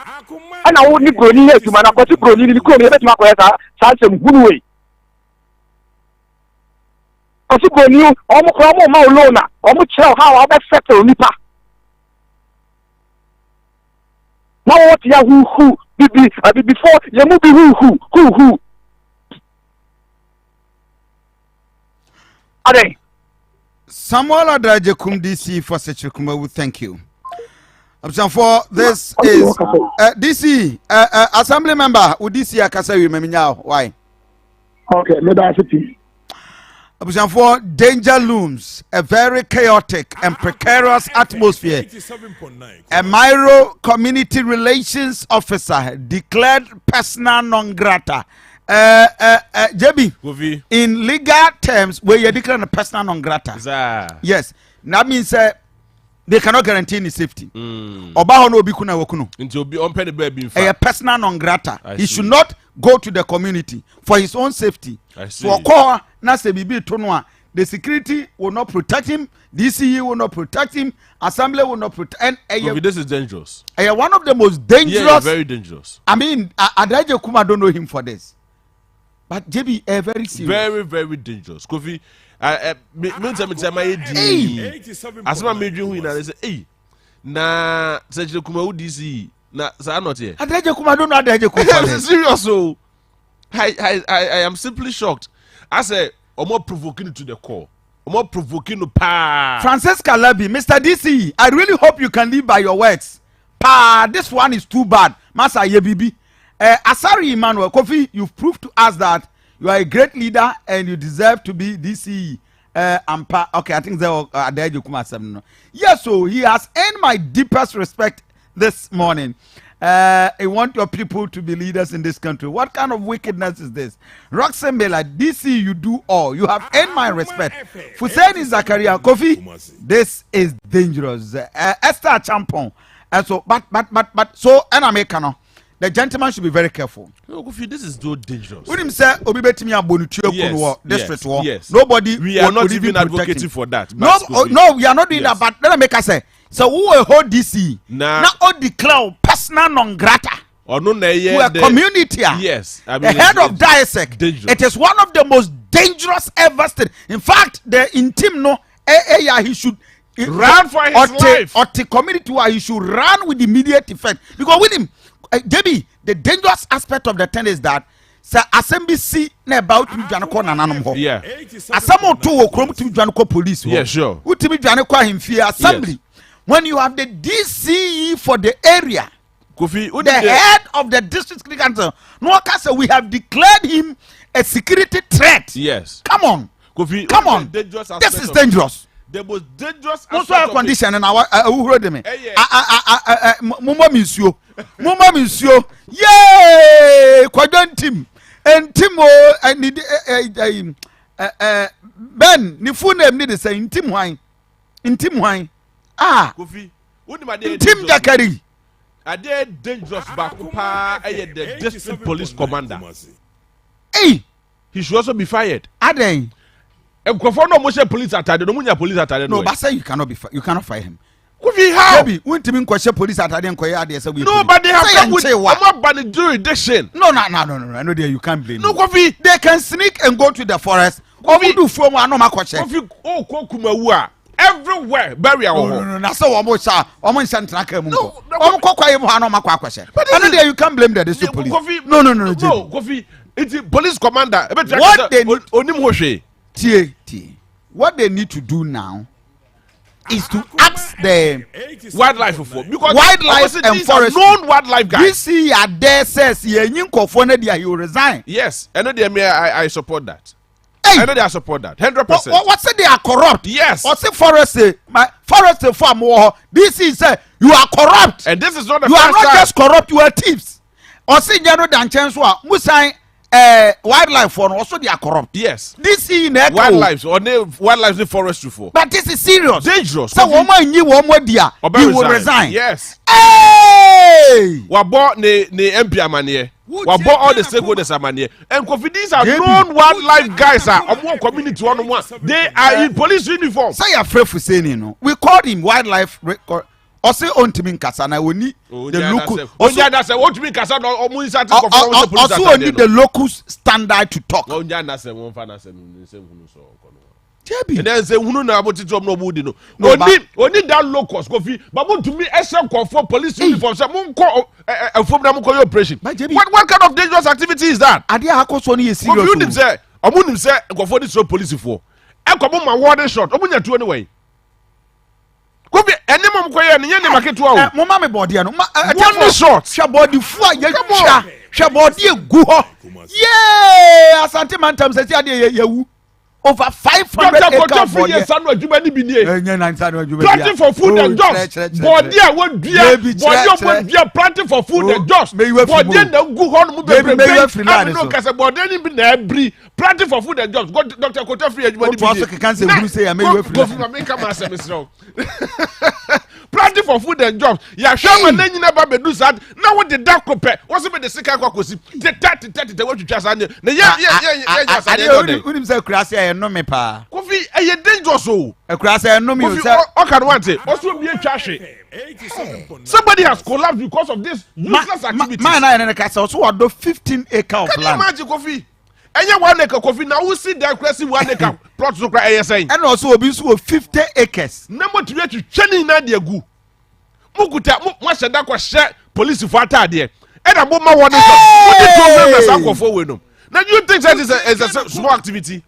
S8: ɛna wo ne buroni yɛ adwuma na kɔte buroni ne kurom yɛbɛtumi akɔyɛ saa saa nsɛm hunu wei. Kɔsi buroni ɔmo kora ɔmo ma wo loan a ɔmo kyerɛ wo how a wobɛ settle nipa na wɔwɔ te ya huhu bibi abibifoɔ yɛ mu bi huhu huhu adɛn.
S2: Samuel Adajekum DC for Sekyere thank you. Abusuafoɔ, this is DC assembly member wo DC akasa wi maminya why?
S5: Okay, me da ase pii.
S2: Abusuafoɔ, danger looms, a very chaotic and precarious atmosphere. A Mairo community relations officer declared personal non grata. JB,
S3: Kofi.
S2: In legal terms, where you declare a personal non grata.
S3: Sir.
S2: Yes, that means they cannot guarantee any safety. Oba hɔ no obi kuna wakunu.
S3: Nti obi ɔmpɛ ne baabi nfa.
S2: A personal non grata.
S3: I
S2: He
S3: see.
S2: should not go to the community for his own safety.
S3: I see.
S2: So ɔkɔ na sɛ biribi to no a, the security will not protect him. DCE will not protect him. Assembly will not protect. And
S3: Kofi, this is dangerous.
S2: One of the most dangerous.
S3: Yeah, very dangerous.
S2: I mean, Adaje Kuma don't know him for this, but JB, very serious.
S3: Very, very dangerous. Kofi, me me tell my
S2: Hey.
S3: Asema me dream who na say, hey, na Sekyere Kumawu DCE na saa not here.
S2: Adaje Kuma don't know Adaje Kuma for this.
S3: Serious so. I am simply shocked. I say, I'm not provoking to the core. I'm not provoking no pa.
S2: Francesca Labi, Mr. DCE, I really hope you can live by your words. Pa, this one is too bad. Masa Yebibi. Asari Emmanuel Kofi, you've proved to us that you are a great leader and you deserve to be DCE. Ampa, okay, I think there are Adaje Kuma seven. Yes, so he has earned my deepest respect this morning. You want your people to be leaders in this country. What kind of wickedness is this? Roxanne Miller, DC, you do all. You have earned my respect. Fuseni Zakaria, Kofi, this is dangerous. Esther Champon. And so, but, but, but, but, so, and I'm a The gentleman should be very careful.
S3: No, Kofi, this is so dangerous.
S2: Wonim sɛ obi betumi abɔ ne tuo kun wɔ district hɔ. Yes. Nobody.
S3: We are not even advocating for that.
S2: No, oh, no, we are not doing yes. that. But let me make us say, so who a whole DC na o declare personal non grata.
S3: Ɔno na ɛyɛ
S2: to a community a.
S3: Yes.
S2: I mean, the head of DISEC.
S3: Dangerous.
S2: It is one of the most dangerous ever state. In fact, the intim no, eh, eh, he should
S3: run for his
S2: ɔte,
S3: life.
S2: Ɔte community wa he should run with immediate effect because with him, JB, the dangerous aspect of the thing is that sɛ asɛm bi si na ɛba wotumi dwane kɔ nananom hɔ asɛm oto wɔ kurom wotumi dwane kɔ police hɔ
S3: yeah, sure.
S2: wotumi dwane kɔ ahemfie assembly yes. when you have the DCE for the area
S3: Kofi,
S2: the head of the district security council no ɔka sɛ we have declared him a security threat
S3: yes
S2: come on
S3: Kofi,
S2: come on this is dangerous
S3: the most dangerous
S2: mo nso air condition na awuhuro de me mo mɔ mi nsuo mo mɔ mi nsuo yee kwadwo ntim ntim o ne de ɛ ben ne full name ne de sɛ ntim hwan ntim hwan ah ntim jakari.
S3: Adeɛ dangerous baako paa ɛyɛ the district police commander.
S2: Hey.
S3: He should also be fired.
S2: Adɛn.
S3: Nkurɔfoɔ no a wɔhyɛ police atade no, wɔn nya police atade
S2: no. No, but say you cannot be you cannot fire him.
S3: Kofi how?
S2: Baby, wuntumi nkɔhyɛ police atade nkɔyɛ adeɛ sɛ
S3: woyɛ No, but they have come with wɔn aba ne jurisdiction.
S2: No, no, no, no, no, no, there you can't blame.
S3: No, Kofi.
S2: They can sneak and go to the forest. Wɔn du fuo mu anum akɔhyɛ.
S3: Kofi, o kɔ kumawu a everywhere burial wɔ hɔ.
S2: No, no, no, na sɛ wɔn hyɛ a wɔn nhyɛ ntena kaa mu nkɔ. Wɔn kɔ kwaye mu hɔ anum akɔ akɔhyɛ. Ɛno deɛ you can't blame the district police.
S3: Kofi,
S2: no, no, no, no,
S3: no, Kofi. Nti police commander ebe tia kasa onim ho hwee.
S2: Tie tie what they need to do now is to ask the
S3: wildlife for because
S2: wildlife and forest
S3: known wildlife guys.
S2: DC Ade says yɛnyi nkɔfoɔ no deɛ he will resign.
S3: Yes ɛno deɛ me I support that.
S2: Hey.
S3: ɛno deɛ I support that 100%.
S2: Wɔsi they are corrupt.
S3: Yes.
S2: Wɔsi forest my forest fo a mo wɔ hɔ DC sɛ you are corrupt.
S3: And this is not the
S2: you
S3: first
S2: are not
S3: time.
S2: just corrupt you are thieves. Ɔsi nyɛ no da nkyɛn so a musan ɛɛ wildlife fo no ɔso they are corrupt.
S3: Yes.
S2: DC na ɛka o.
S3: Wildlife ɔne wildlife ne forestry fo.
S2: But this is serious.
S3: Dangerous.
S2: Sɛ wɔn anyi wɔn adi a he will resign.
S3: Yes.
S2: Hey!
S3: Wabɔ ne ne MP amaneɛ. Wabɔ all the stakeholders amaneɛ. And Kofi these are known wildlife guys a ɔmo wɔ community hɔ nom a they are in police uniform.
S2: Sɛ yɛafrɛ Fuseni no we called him wildlife ɔse ɔntumi nkasa na ɔni the local
S3: ɔsi adasɛ ɔntumi nkasa na ɔmo nsa ti kɔfɔ ɔmo sɛ police
S2: ɔsi ɔni the local standard to talk.
S3: ɔnya anasɛ wɔn fa anasɛ nsɛm hunu sɔ ɔkɔ no.
S2: Jebi.
S3: Ɛnɛ nsɛm hunu na abo titi ɔmo na ɔmo di no. Ɔni ɔni that locus kofi ba mo ntumi ɛhyɛ nkɔfɔ police uniform sɛ mo nkɔ ɛfom na mo nkɔ yɛ operation. What what kind of dangerous activity is that?
S2: Adeɛ akɔ so no yɛ serious o.
S3: Kofi nim sɛ ɔmo nim sɛ nkɔfɔ ni soro polisifoɔ ɛkɔ mo ma warning shot ɔmo nya tuo ne wɔ yi. Kofi ɛne mo kɔ yɛ no nyɛ nneɛma ketewa o.
S2: Ɛ mo ma mi bɔdeɛ no. Ma ɛ
S3: One
S2: ɛtɛfo
S3: shot.
S2: hwɛ bɔdefo a
S3: Come
S2: yɛtwa
S3: on.
S2: hwɛ bɔdeɛ gu hɔ. Yee Asante mantam sɛ si adeɛ yɛ yɛwu over 500
S3: Dr.
S2: acre
S3: Kojo
S2: of
S3: firi yɛ
S2: bɔdeɛ.
S3: nsa no adwuma ni bi nie.
S2: Ɛnyɛ na nsa no adwuma bi a.
S3: Planting for food
S2: Oh,
S3: and jobs.
S2: kyerɛ, kyerɛ, kyerɛ,
S3: Bɔdeɛ a
S2: kyerɛ.
S3: wɔdua
S2: Debi, kyerɛ,
S3: bɔdeɛ a
S2: kyerɛ.
S3: wɔdua planting for food
S2: Oh,
S3: and jobs.
S2: meyi wa firi mu
S3: Bɔdeɛ
S2: o.
S3: na gu hɔ nom
S2: Debi,
S3: bebrebe.
S2: meyi wa firi line
S3: Ami no
S2: so.
S3: kɛsɛ bɔdeɛ ni bi na ɛbiri planting for food and jobs. Dr. Kojo firi adwuma ni bi
S2: Wotoa
S3: nie.
S2: so keka nsɛm hunu sɛ yɛ, meyi wa firi
S3: Kofi
S2: line.
S3: ma mi nka ma asɛm mesrɛ wo. Planting for food and jobs. Yɛahwɛ ama ne nyina ba bɛdu saa na wode da ko pɛ wɔsɛ mede sika kɔ akɔsi tetɛ tetɛ tetɛ woatwitwa saa ne na yɛ yɛ yɛ yɛ yɛ saa
S2: Adeɛ
S3: yɛ dɛ.
S2: wonim sɛ akurase a ɛnome paa.
S3: Kofi ɛyɛ dangerous o.
S2: Akurase ɛnome o
S3: Kofi
S2: sɛ.
S3: ɔka no wante ɔsɛ obi atwa ahwe. Somebody has collapsed because of this useless activities.
S2: Man na yɛne no kasa ɔso wadɔ 15 acre of
S3: Can you
S2: land.
S3: imagine Kofi? Ɛnyɛ one acre Kofi na wosi dan kura si one acre plot so kura ɛyɛ sɛn.
S2: Ɛna ɔso obi nso wɔ 50 acres.
S3: Na motumi atwitwa ne nyinaa de agu. Mo kuta mo mo ahyɛ da kɔhyɛ polisifo ataadeɛ. Ɛna mo ma wɔn nso mo de tuo fɛn saa nkurɔfoɔ wei nom. Na do you think that is a is a small activity?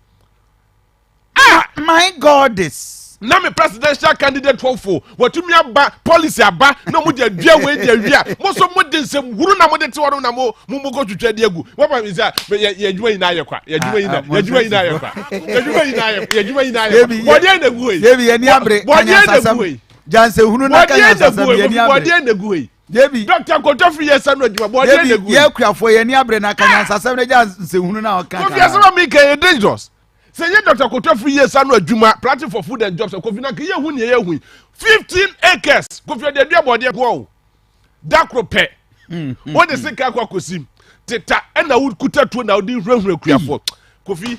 S2: Ah my God this.
S3: Na me presidential candidate hopeful watumi aba policy aba na mo de adua wei de awia mo so mo de nsɛm huru na mo de te hɔ no na mo mo mo kɔ twitwa de agu wɔn ma mi sɛ yɛ yɛ adwuma nyinaa yɛ kwa yɛ adwuma nyinaa yɛ adwuma nyinaa yɛ kwa yɛ adwuma nyinaa yɛ yɛ adwuma nyinaa yɛ kwa bɔdeɛ na egu yi
S2: Yebi yɛ ni abere
S3: bɔdeɛ na egu yi
S2: jansehunu na
S3: bɔdeɛ na
S2: kanyansasɛm
S3: egu
S2: yɛ
S3: yi
S2: ni abere
S3: bɔdeɛ na egu yi.
S2: Debi.
S3: Dr. Koto Afriyie nsa no adwuma bɔɔdeɛ na
S2: Debi
S3: egu yi.
S2: yɛ akuafoɔ yɛ ani abere na aka nyansasɛm na gya nsɛnhunu na ɔka
S3: Kofi asɛm a meka yɛ dangerous. Sɛ yɛ Dr. Koto Afriyie nsa no adwuma planting for food and jobs Kofi na nka yɛhu nea yɛhu yi. 15 acres Kofi ɔde adua bɔɔdeɛ nko o. Da koro pɛ. Wode sika akɔ akɔsim. Teta ɛna wokuta tuo na wode hurahura akuafoɔ. Kofi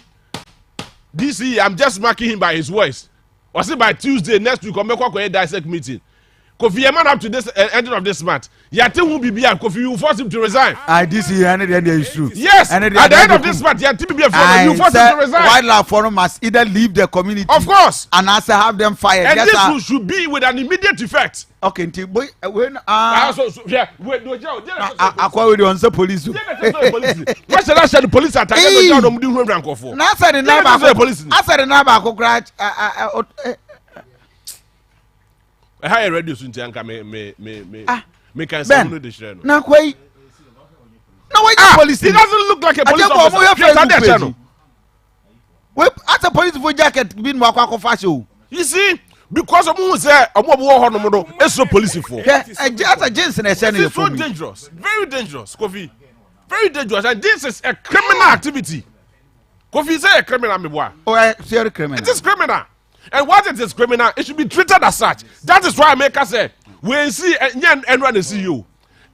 S3: DC I'm just marking him by his voice. Ɔse by Tuesday next week ɔmɛkɔ akɔyɛ dissect meeting. Kofi yɛ man up to this ending of this month. Yɛate ho biribi a Kofi you force him to resign.
S2: I DC ɛne deɛ ɛne is true.
S3: Yes
S2: ɛne deɛ
S3: at the end of this month yɛate biribi a fɔ no you force him to resign.
S2: Wildlife no must either leave the community.
S3: Of course.
S2: And anaasɛ have them fired.
S3: And
S2: yes,
S3: this will should be with an immediate effect.
S2: Okay nti boy wei no ah.
S3: Ah so so hwɛ wei do gyina o gyina na sɛ
S2: Akwa wei deɛ ɔnsɛ police o.
S3: Gyina na sɛ police. Wɔhyɛ na hyɛ no police atade na gyina na ɔmo de hurawura nkɔfoɔ.
S2: Na asɛ de nan
S3: Gyina na sɛ
S2: baako
S3: police ni.
S2: asɛ de nan baako koraa a a a
S3: Ɛha yɛ radio so nti anka me me me me
S2: Ah,
S3: me kan sɛ
S2: Ben
S3: hunu de kyerɛ no.
S2: na akwa yi na wɔyɛ
S3: Ah,
S2: police
S3: he doesn't look like a police
S2: Akyɛ bɔ ɔmo
S3: officer.
S2: yɛ
S3: Hwɛ atade
S2: Facebook
S3: ɛhyɛ
S2: page.
S3: no.
S2: Wei asɛ police fo jacket bi na wakɔ akɔfa hyɛ o.
S3: You see, because ɔmo hu sɛ ɔmo a ɔmo wɔ hɔ nom no esuro polisifoɔ.
S2: Hwɛ ɛgye asɛ jeans na ɛhyɛ no
S3: This
S2: yɛ
S3: is so
S2: fam yi.
S3: dangerous, very dangerous, Kofi. Very dangerous, and this is a criminal activity. Kofi say a criminal, me boy.
S2: O ɛ sɛri criminal.
S3: It is criminal, and what it is criminal, it should be treated as such. That is why America say we see nye enra na see you.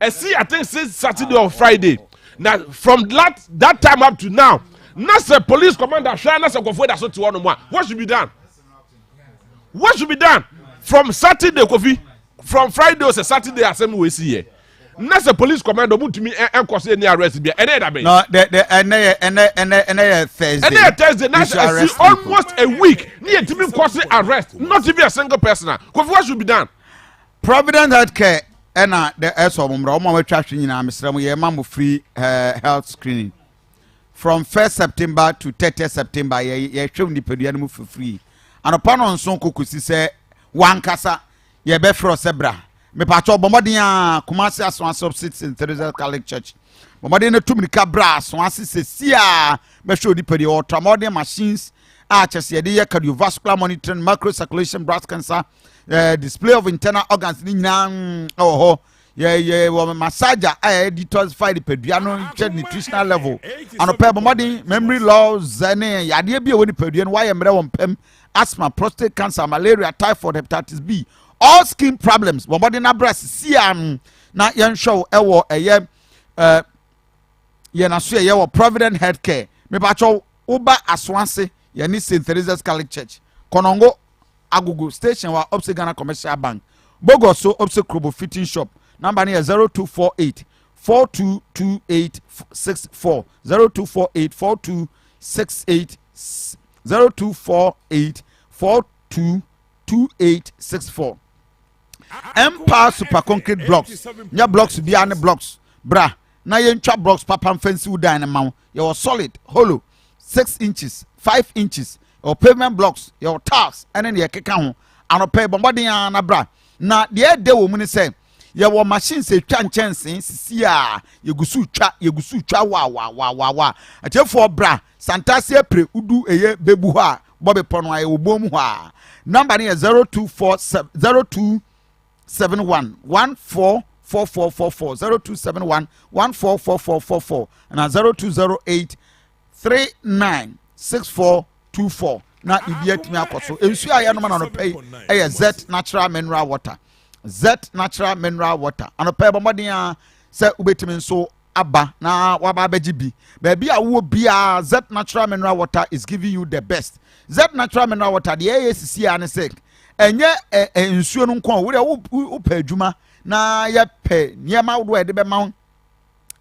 S3: See, I think since Saturday or Friday. Now from that time up to now, na sɛ police commander hwɛ na sɛ nkɔfoɔ da so te hɔ nom a, what should be done? What should be done? From Saturday, Kofi, from Friday or Saturday asɛm wɔ esi yɛ. Na sɛ police commander ɔmo ntumi ɛnkɔ so any arrest bia ɛnɛ yɛ dabɛn.
S2: No, the ɛnɛ yɛ ɛnɛ ɛnɛ ɛnɛ yɛ Thursday.
S3: Ɛnɛ yɛ Thursday na
S2: We should
S3: sɛ ɛsi
S2: arrest people.
S3: almost a week ne yɛ ntumi nkɔ so arrest not even a single person a Kofi what should be done?
S2: Provident Healthcare ɛna de ɛsɔ ɔmo mmerɛ ɔmo a wɔatwa ahwe nyinaa mesrɛ mo yɛ ma mo free health screening from 1st September to 30th September yɛ yɛhwɛ nipadua no mu for free anɔpa no nso kokosi sɛ wankasa yɛbɛfrɛ sɛ bra mepatwɛ bɔ mmɔden a Kumasi Asoase opposite St Teresa Catholic Church bɔ mmɔden no tu mirika bra Asoase sɛsi a bɛhwɛ onipadua ultramodern machines a kyɛ sɛ yɛde yɛ cardiovascular monitoring, macro circulation, breast cancer, display of internal organs ne nyinaa ɛwɔ hɔ. Yɛ yɛ wɔ massage a yɛ detoxify nipadua no hwɛ nutritional level anɔpɛ bɔ mmɔden memory loss ne yadeɛ bi a ɛwɔ nipadua no wayɛ mmerɛ wɔ mpɛm asthma, prostate cancer, malaria, typhoid, hepatitis B, all skin problems bɔ mmɔden na bra sisi a na yɛnhwɛ wo ɛwɔ ɛyɛ yɛn aso yɛ wɔ Provident Healthcare mepakyɛw woba Asoase yɛne St Teresa's Catholic Church, Kɔnɔngo Agogo station wa opposite Ghana Commercial Bank, Bogoso opposite Krobo fitting shop. Number no yɛ 0248 422864, 0248 4268, 0248 422864. Empire Super Concrete Blocks nyɛ blocks biara ne blocks bra na yɛntwa blocks papa mfa nsi wo dan no ma wo. Yɛwɔ solid, hollow, 6 inches, 5 inches, yɛwɔ pavement blocks, yɛwɔ tiles ɛne deɛ ɛkeka ho. Anɔpɛ bɔ mmɔden ara na bra na deɛ ɛdɛ wɔ mu ne sɛ yɛwɔ machines etwa nkyɛnsee sisi a yɛgu so twa yɛgu so twa wa wa wa wa wa. Atiefoɔ bra Santase apire udu ɛyɛ bebu hɔ a bɔ bepɔ no a yɛwɔ bom hɔ a number no yɛ 0247 0271 144444, 0271 144444 na 0208 396424 na biribi atumi akɔ so. Nsuo a yɛnom na anɔpɛ yi ɛyɛ Z Natural Mineral Water, Z Natural Mineral Water. Anɔpɛ yi bɔ mmɔden a sɛ wobɛtumi nso aba na waba abɛgye bi baabi a wowɔ biara. Z Natural Mineral Water is giving you the best. Z Natural Mineral Water deɛ ɛyɛ sisi a ne sɛ ɛnyɛ ɛ ɛ nsuo no nko a wode wopɛ adwuma na yɛpɛ nneɛma ahodoɔ a yɛde bɛma wo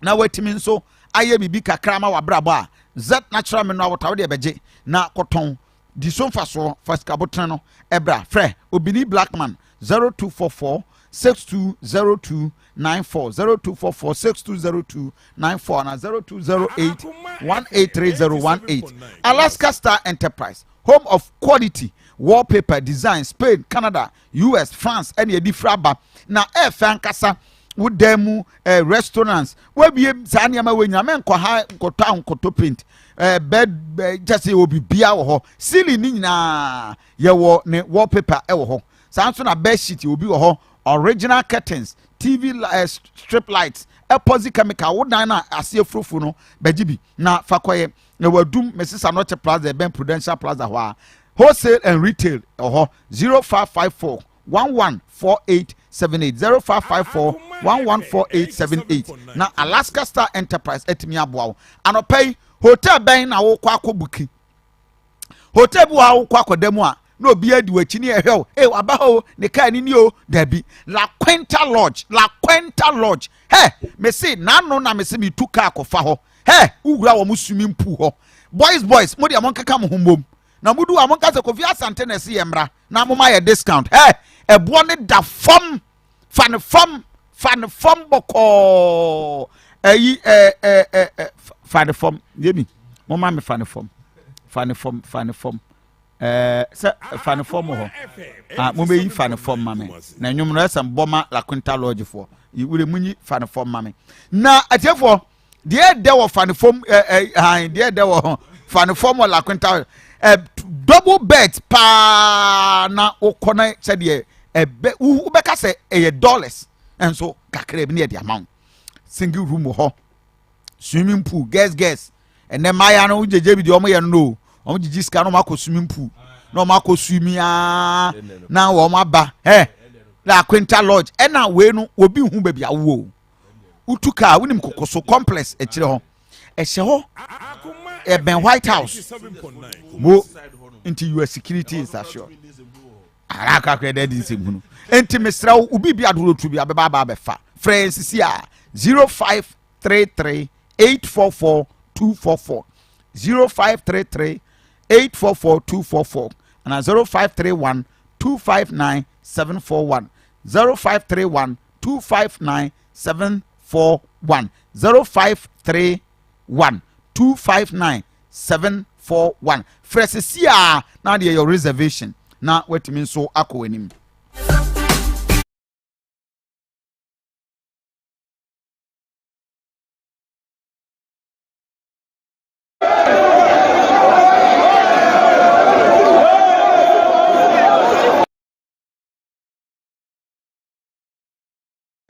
S2: na watumi nso ayɛ biribi kakra ma wabrabɔ a Z Natural Mineral Water wode ɛbɛgye na kɔtɔn di so mfasoɔ fa sikabotene no ɛbra. Frɛ Obini Blackman 0244 620294, 0244 620294 na 0208 183018. Alaska Star Enterprise, home of quality wallpaper design, Spain, Canada, US, France ɛna yɛde fira aba na ɛɛfɛ ankasa wo dan mu restaurants wabie saa nneɛma wɔ nyinaa mɛnkɔ ha nkɔtɔ a nkɔtɔ paint bed kyɛ sɛ yɛwɔ bibia wɔ hɔ ceiling ne nyinaa yɛwɔ ne wallpaper ɛwɔ hɔ saa nso na bed sheet obi wɔ hɔ original curtains. TV eh, strip lights, epoxy chemical, wo dan no a aseɛ furofuro no bɛgye bi na fa kɔyɛ. Na wadum Mrs. Anɔkye Plaza ɛbɛn Prudential Plaza hɔ a. Wholesale and retail ɛwɔ hɔ 0554 114878 0554 114878 na Alaska Star Enterprise atumi aboa wo. Anɔpa yi hotel bɛn na wokɔ akɔ buki? Hotel bi wɔ a wokɔ akɔda mu a na obi adi w'akyi ne ɛhwɛ o ee waba hɔ o ne kaa ni ni o dabi La Quinta Lodge La Quinta Lodge hɛ mese n'ano na mese metu kaa kɔfa hɔ hɛ wowura wɔn swimming pool hɔ boys boys mo deɛ monkeka mo ho mmom na modu a monka sɛ Kofi Asante na ɛse yɛ mmra na moma yɛ discount hɛ ɛboɔ ne da fam fa ne fam fa ne fam bɔkɔɔ ɛyi ɛ ɛ ɛ ɛ fa ne fam yemi mo ma mi fa ne fam fa ne fam fa ne fam ɛɛ sɛ fa ne fam hɔ ah mo bɛ yi fa ne fam ma mi na enyim no ɛsɛ bɔ ma La Quinta Lodge foɔ wuli mo nyi fa ne fam ma mi na atiefoɔ. Deɛ ɛdɛ wɔ fa ne fam ɛ ɛ han deɛ ɛdɛ wɔ fa ne fam wɔ La Quinta ɛ double bed paa na wokɔ na sɛdeɛ ɛbɛ wobɛka sɛ ɛyɛ dollars nso kakra bi ne yɛde ama wo single room wɔ hɔ swimming pool guest guest ɛnɛ mmayewa no wogyegye bi deɛ wɔn yɛ no no wɔn gyegye sika na wɔn akɔ swimming pool na wɔn akɔ swimming aa na wɔn aba ɛ La Quinta Lodge ɛna wei no obi hu baabi awo o. Wotu kaa wonim koko so complex akyire hɔ ɛhyɛ hɔ ɛbɛn White House mo nti your security is assured ara akɔ akɔ ɛdɛ di nsɛm hunu nti mesrɛ wo obi bi adoro tu bi abɛba aba abɛfa frɛ yɛn sisi a 0533 844 244 0533 844 244 ana 0531 259 741 0531 259 741 0531 259 741 frɛ sisi a na adeɛ yɛ reservation na watumi nso akɔ w'anim.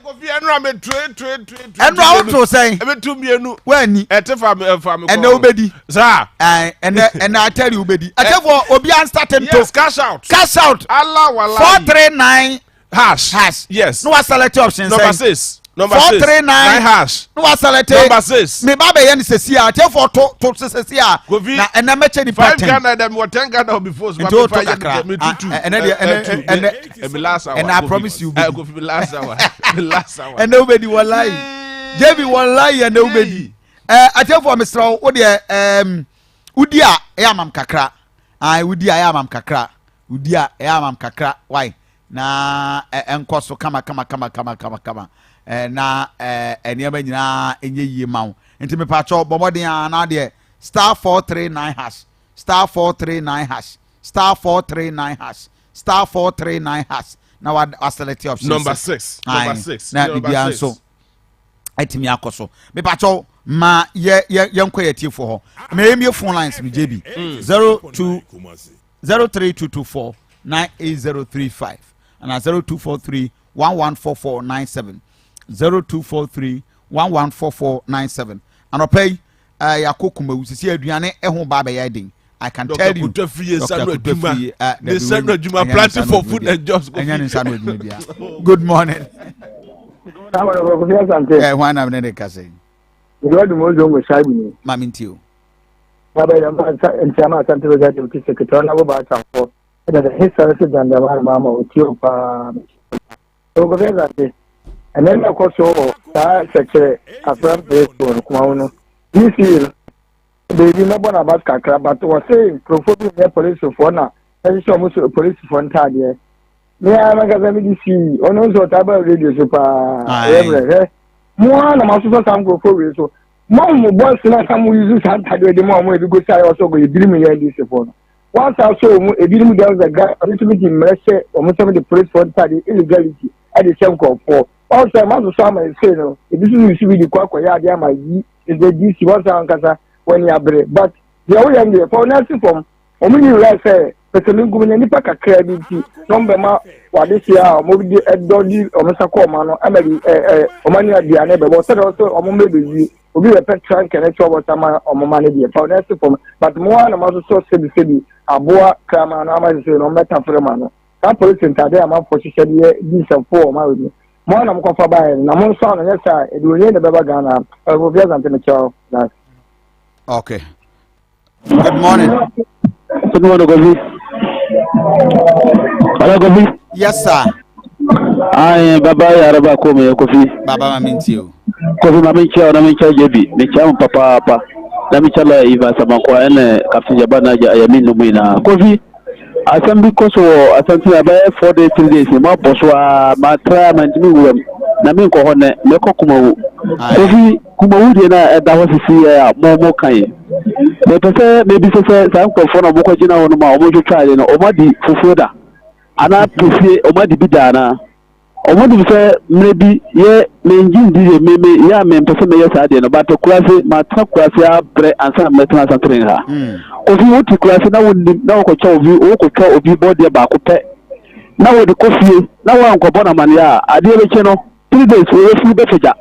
S3: Kofi ɛnura mi tue tue tue tue.
S2: Ɛnura o to sɛn.
S3: Ebi tu mienu.
S2: Wɛni.
S3: Ɛte fa mi ɛfa mi kɔn.
S2: Ɛnɛ obedi.
S3: Saa.
S2: Ɛɛ ɛnɛ ɛnɛ atɛri obedi. Ɛtɛfo obi an start nto.
S3: Yes cash out.
S2: Cash out.
S3: Allah wala.
S2: 439.
S3: Hash.
S2: Hash.
S3: Yes.
S2: No wa select option sɛn.
S3: Number six. Number
S2: 439.
S3: Hash.
S2: No wa select.
S3: Number six.
S2: Mi ba bɛ yɛ ni sisi a atɛfo to to sisi a.
S3: Kofi.
S2: Na ɛnɛ mɛkyɛ nipa
S3: 5
S2: ten.
S3: Ghana dɛm wɔ 10 Ghana obi fo so.
S2: Nti o to kakra.
S3: Mi tutu.
S2: Ɛnɛ deɛ ɛnɛ ɛnɛ.
S3: Ɛmi last hour.
S2: Ɛnɛ I promise you.
S3: Ɛ Kofi mi last hour. Mi last hour.
S2: Ɛnɛ wobɛdi wɔlayi. JB wɔlayi ɛnɛ wobɛdi. Ɛɛ atɛfo mesrɛ wo deɛ ɛɛm wodi a ɛyɛ amam kakra. Ayi wodi a ɛyɛ amam kakra. Wodi a ɛyɛ amam kakra. Why? Na ɛnkɔ so kama kama kama kama kama kama. Ɛɛ na ɛɛ nneɛma nyinaa ɛnyɛ yie ma wo. Nti mepatwɔ bɔ mmɔden a na deɛ star 439 hash star 439 hash star 439 hash star 439 hash na wa wa select option
S3: Number six. Number six.
S2: Na
S3: Number
S2: biribiara
S3: six.
S2: nso atumi akɔ so. Mepatwɔ ma yɛ yɛ yɛnkɔ yɛ tiefoɔ hɔ. Ma yɛmmie phone lines no JB 02 03224 98035 ana 0243 114497 0243 114497 anɔpa yi eh, yɛakɔ kumawu sisi aduane ɛho ba abɛyɛ den I can
S3: Dr.
S2: tell you
S3: Kutu Afriyie nsa
S2: Dr.
S3: no
S2: Kutu
S3: adwuma.
S2: Afriyie, ah,
S3: Ne
S2: dabi,
S3: nsa no
S2: wei-
S3: adwuma
S2: ɛnyɛ ne
S3: planting
S2: nsa no
S3: for
S2: adwuma
S3: food
S2: bia.
S3: and jobs.
S2: ɛnyɛ ne nsa no adwuma bia good morning
S9: Kofi Asante.
S2: eh, hwan na ne de kasa yi
S9: Ìjọba mo zongo ṣáàbì ni.
S2: maame nti o
S9: Baba yẹn ma ntiama Asante Rosa Deputy Secretary Honorable Batamfo. Ɛna the His Service Dandamar Mama otie o paa. Kofi Asante. Ɛnɛ na ɛkɔ so wɔ saa sɛkyerɛ Afram Preschool no Kumawu no. DC no beebi mɛbɔ n'aba kakra but wɔse nkurɔfoɔ bi nyɛ polisifoɔ na ɛhyehyɛ wɔn so polisifoɔ ntaadeɛ. Me ara m'ankasa me de sii ɔno nso ɔtaa ba radio so paa.
S2: Aye.
S9: Ɛyɛ brɛ hwɛ. Mo ara na moasosɔ saa nkurɔfoɔ wei so. Mo ahu mo boys no a mo use saa ntadeɛ de ma wɔn ebi gosi ayɛ ɔsɛ ɔgɔ ebinom yɛ NDC foɔ no. Wɔasa so wɔn ebinom deɛ ɔsɛ ga ɔno nso bi de mmerɛ hyɛ wɔn nsɛm de police foɔ ntadeɛ illegality ɛde hyɛ nkurɔfoɔ. Wɔn sɛ moasosɔ ama esei no ebi nso use bi de kɔ akɔyɛ adeɛ ama yi ɛsɛ DC wɔn sɛ ankasa wɔn ani abere but deɛ woyɛ no deɛ fa wɔn asi fam wɔn nyi wura sɛ Pɛsɛmenkominya nnipa kakraa bi nti na wɔbɛma wɔadehyeɛ a wɔde dɔ di wɔn nsa kɔ wɔn ano ama bi ɛ ɛ wɔn ani aduane bɛbɔ sɛdeɛ wɔsɛ wɔn mmerɛ bɛwie obi bɛpɛ tra nkɛnɛ kyɛ wɔn sa ma wɔn ma no deɛ fa wɔn asi fam but mo ara na mo asosɔ sɛbisɛbi aboa kraman no ama sese na wɔn bɛtafere mo ano saa polisi ntadeɛ a amanfoɔ hyehyɛ de yɛ di nsɛmfo wɔ wɔn awɛ mu mo ara na mo kɔfa baeɛ no na mo nso ano nyɛ saa ɛde onye na ɛbɛba Ghana ɛwɔ obi asante mekyerɛw that's
S2: Okay. Good morning.
S10: Good morning, Kofi. Hello, Kofi.
S2: Yes, sir.
S10: Ayi, baba yaraba ko me Kofi.
S2: Baba ma minti o.
S10: Kofi ma minti o na minti JB. Minti am papa papa. Na minti la Iva Samakwa ene Captain Jaba na ja ya min no mu na. Kofi. Asɛm bi kɔ so wɔ Asante ha bɛyɛ 4 days, 3 days mo abɔ so aa, ma tra ma ntumi nwura mu na menkɔ hɔ nnɛ, mɛkɔ Kumawu. Kofi, Kumawu deɛ no a ɛda hɔ sisi yɛ a mo mo kan yi, mepɛ sɛ mebisa sɛ saa nkurɔfoɔ na wɔkɔ gyina hɔ nom a wɔtwitwa ade no, wɔn adi fufuo da anaa pesie, wɔn adi bi da anaa? Ɔmo nim sɛ mmerɛ bi yɛ mengye ndi deɛ me me yɛ a mempɛ sɛ mɛyɛ saa deɛ no, but kurase matena kurase abrɛ ansa na mɛtena Asantene ha. Kofi, wote kurase na wonnim na wokɔtwa obi wokɔtwa obi bɔdeɛ baako pɛ na wode kɔ fie na woankɔbɔ no amaneɛ a, adeɛ bɛkye no 3 days wɔbɛfiri bɛfagya.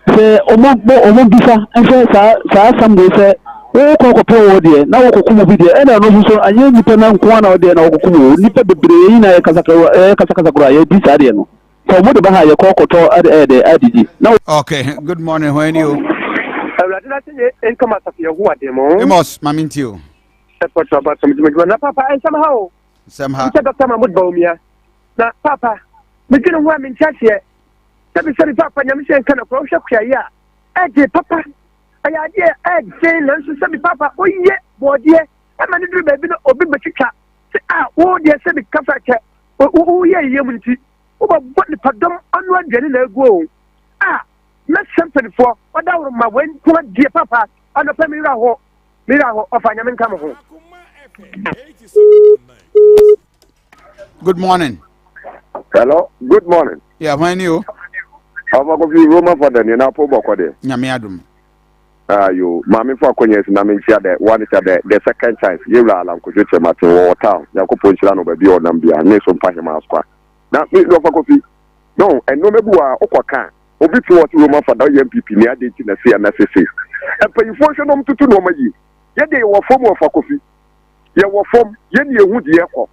S10: Sɛ ɔmo bɔ ɔmo bisa nhwɛ saa saa asɛm wei sɛ wokɔ kɔpɛ wo deɛ na wokɔkum obi deɛ, ɛna ɛno nso so anyɛ nnipa no nko ara na ɔdeɛ na wɔkɔkum o, nnipa bebree yɛn nyinaa yɛkasa yɛkasakasa koraa yɛdi saa deɛ no sɛ ɔmo de ba ha yɛkɔ kɔtɔ ɛde ɛde adidi na.
S2: Okay, good morning, hwan ni o?
S11: Awurade na sɛ yɛ nkam asafo Yehowa de mo.
S2: Amos, ma minti o.
S11: Ɛpɔtɔ abasom dwumadwuma na papa nsɛm ha o.
S2: Nsɛm ha.
S11: Sɛ Dr. Mahmoud Bawumia na papa medwene ho a mente aseɛ. Sɛbi sɛbi papa Nyame sɛ nka nɔkorɛ wohwɛ kuayɛ a ɛgye papa ɛyɛ adeɛ ɛden nanso sɛbi papa woyɛ bɔɔdeɛ ɛma no duru baabi no obi bɛtwitwa sɛ a wo deɛ sɛbi kasa kyɛ woyɛ yie mu nti wobɛbɔ nipadɔm ano aduane na agu o a mɛsɛ mpanifoɔ ɔdaworo ma wei nko adeɛ papa anɔpɛ me werɛ ho me werɛ ho ɔfa Nyame nka mo ho.
S2: Good morning.
S4: Hello, good morning.
S2: Yeah, hwan ni o?
S4: Ɔfa Kofi Roma fada ni na apo bɔkɔ de.
S2: Nyame adum.
S4: Ayo, maame fo akonya si na me nkyia dɛ one sɛ dɛ the second chance yewura Alan Kojo Kyerematen wɔ wɔ town Nyankopɔn nhyira no baabi a ɔnam bia ne so mpa hema askwa. Na me ɔfa Kofi no ɛnnoɔma bi wɔ a wokɔ ka obi te hɔ ɔse Roma fada ɔyɛ NPP ni adɛn nti na sei ana sesei. Mpanyinfoɔ nhwɛ na ɔmo toto nnoɔma yie. Yɛdeɛ yɛwɔ fam ɔfa Kofi. Yɛwɔ fam, yɛne yɛhu deɛ ɛkɔ.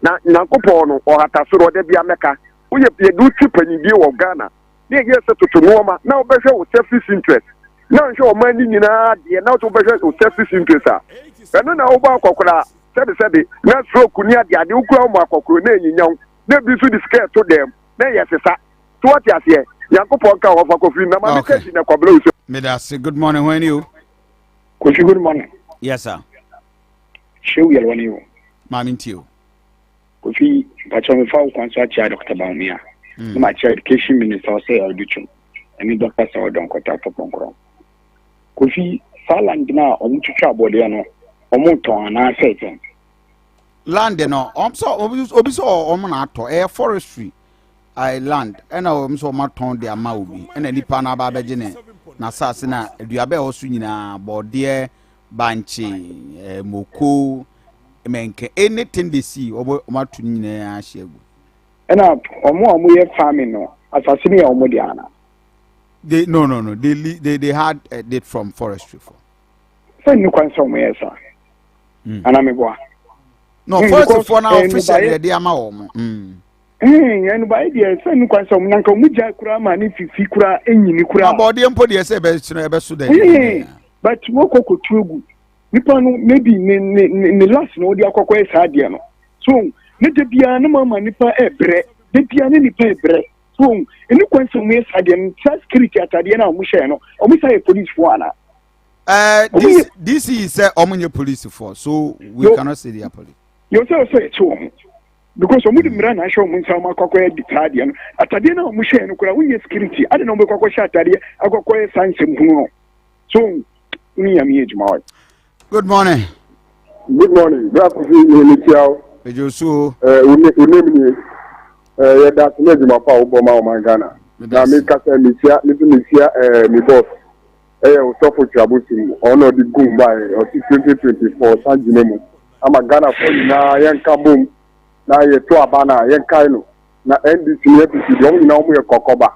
S4: Na Nyankopɔn no, ɔhata soro, ɔda bia mɛka. Woyɛ yɛde wo ti panyindie wɔ Ghana, na yɛyɛ sɛ toto nnoɔma, na wobɛhwɛ wo selfish interest, na nhwɛ ɔman no nyinaa deɛ, na wosɛ wobɛhwɛ wo selfish interest a, ɛno na wobɔ akɔkora sɛbe sɛbe, na stroke ne adeade, wokura wo mu akɔkoro na ɛnyinya wo, na ebi nso de sika ɛto dɛm, na ɛyɛ sesa. So wate aseɛ? Nyankopɔn nka wo, ɔfa kɔfiri na ma me kɛsi na kɔbrɛ wo sɛ.
S2: Medase, good morning, hwan ni o?
S12: Kofi, good morning.
S2: Yes sir.
S12: Shehu Yalwa ni o.
S2: Maame ntie o.
S12: Kofi, mpakyɛw mefa wo kwan so akyia Dr. Bawumia. Na makyia Education Minister Osei Adutwum ɛne Dr. Saw Donkor Afɔpɔnkorɔ. Kofi, saa land no a wɔn twitwa abɔdeɛ no, wɔn tɔn anaasɛ sɛn?
S2: Land no, wɔn sɛ obi sɛ wɔn na atɔ, ɛyɛ forestry land ɛna wɔn sɛ wɔn atɔn de ama obi, ɛna nipa no aba abɛgye ne n'asase na aduaba ɛwɔ so nyinaa, bɔdeɛ, bankye, eh, moko, mɛnkɛ, anything they see, wɔn wɔn ato ne nyinaa ahyɛ agu.
S12: Ɛna wɔn a wɔyɛ farming no, asase no yɛ wɔn de ana?
S2: They no, they had it from forestry for.
S12: Sɛ nni kwan sɛ wɔn yɛ saa. Ana meboa?
S2: No, forestry for na official yɛ de ama wɔn.
S12: Ɛnubaeɛ deɛ sɛ nni kwan sɛ wɔn nanka wɔn gya koraa ma ne fifi koraa enyini koraa.
S2: Na bɔdeɛ mpo deɛ sɛ ɛbɛkyerɛ ɛbɛso dɛ.
S12: But wɔkɔ kɔtu egu nipa no maybe ne ne ne last na ɔde akɔkɔ yɛ saa deɛ no so ne de biara ne ma ma nipa ɛbrɛ de biara ne nipa ɛbrɛ so ɛni kwan sɛ wɔn yɛ saa deɛ no, saa security atadeɛ no a wɔn hyɛ no, wɔn sa yɛ police foɔ ana.
S2: Ɛɛ DC sɛ wɔn nyɛ police foɔ, so we cannot say they are police.
S12: Yɛ sɛ ɔsɛ ɛkye wɔn because wɔn de mmira na ahyɛ wɔn nsa wɔn akɔkɔ yɛ saa adeɛ no, atadeɛ no a wɔn hyɛ no koraa wɔn nyɛ security ade na wɔn bɛkɔ akɔhyɛ atadeɛ akɔkɔ yɛ saa nsɛm hunu no so wɔn nyame yɛ adwuma wɔ.
S2: Good morning.
S4: Good morning. Bra Kofi mi mi tia o.
S2: Ejo su o.
S4: Ɛɛ wo ne wo name nie. Ɛɛ yɛ da ase ne adwuma pa a wobɔ ma ɔman Ghana. Na mi kasa mi tia mi nso mi tia ɛɛ mi boss. Ɛyɛ Osɔfo Twabo Sum. Ɔno na ɔde gum baeɛ. Ɔsi 2024 ɔsan gyina mu. ama Ghanafoɔ nyinaa yɛnka bom na yɛto aba no a yɛnkae no na NDC ne NPP deɛ wɔn nyinaa wɔn yɛ kɔkɔba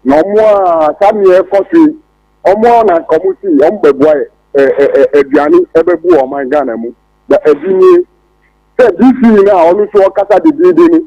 S4: na wɔn a saa nea ɛkɔ so yi wɔn a na nka wɔn si wɔn bɛboa yɛ ɛ ɛ ɛ aduane ɛbɛbu ɔman Ghana mu na ebi nie sɛ DC no a ɔno nso ɔkasa dedeede no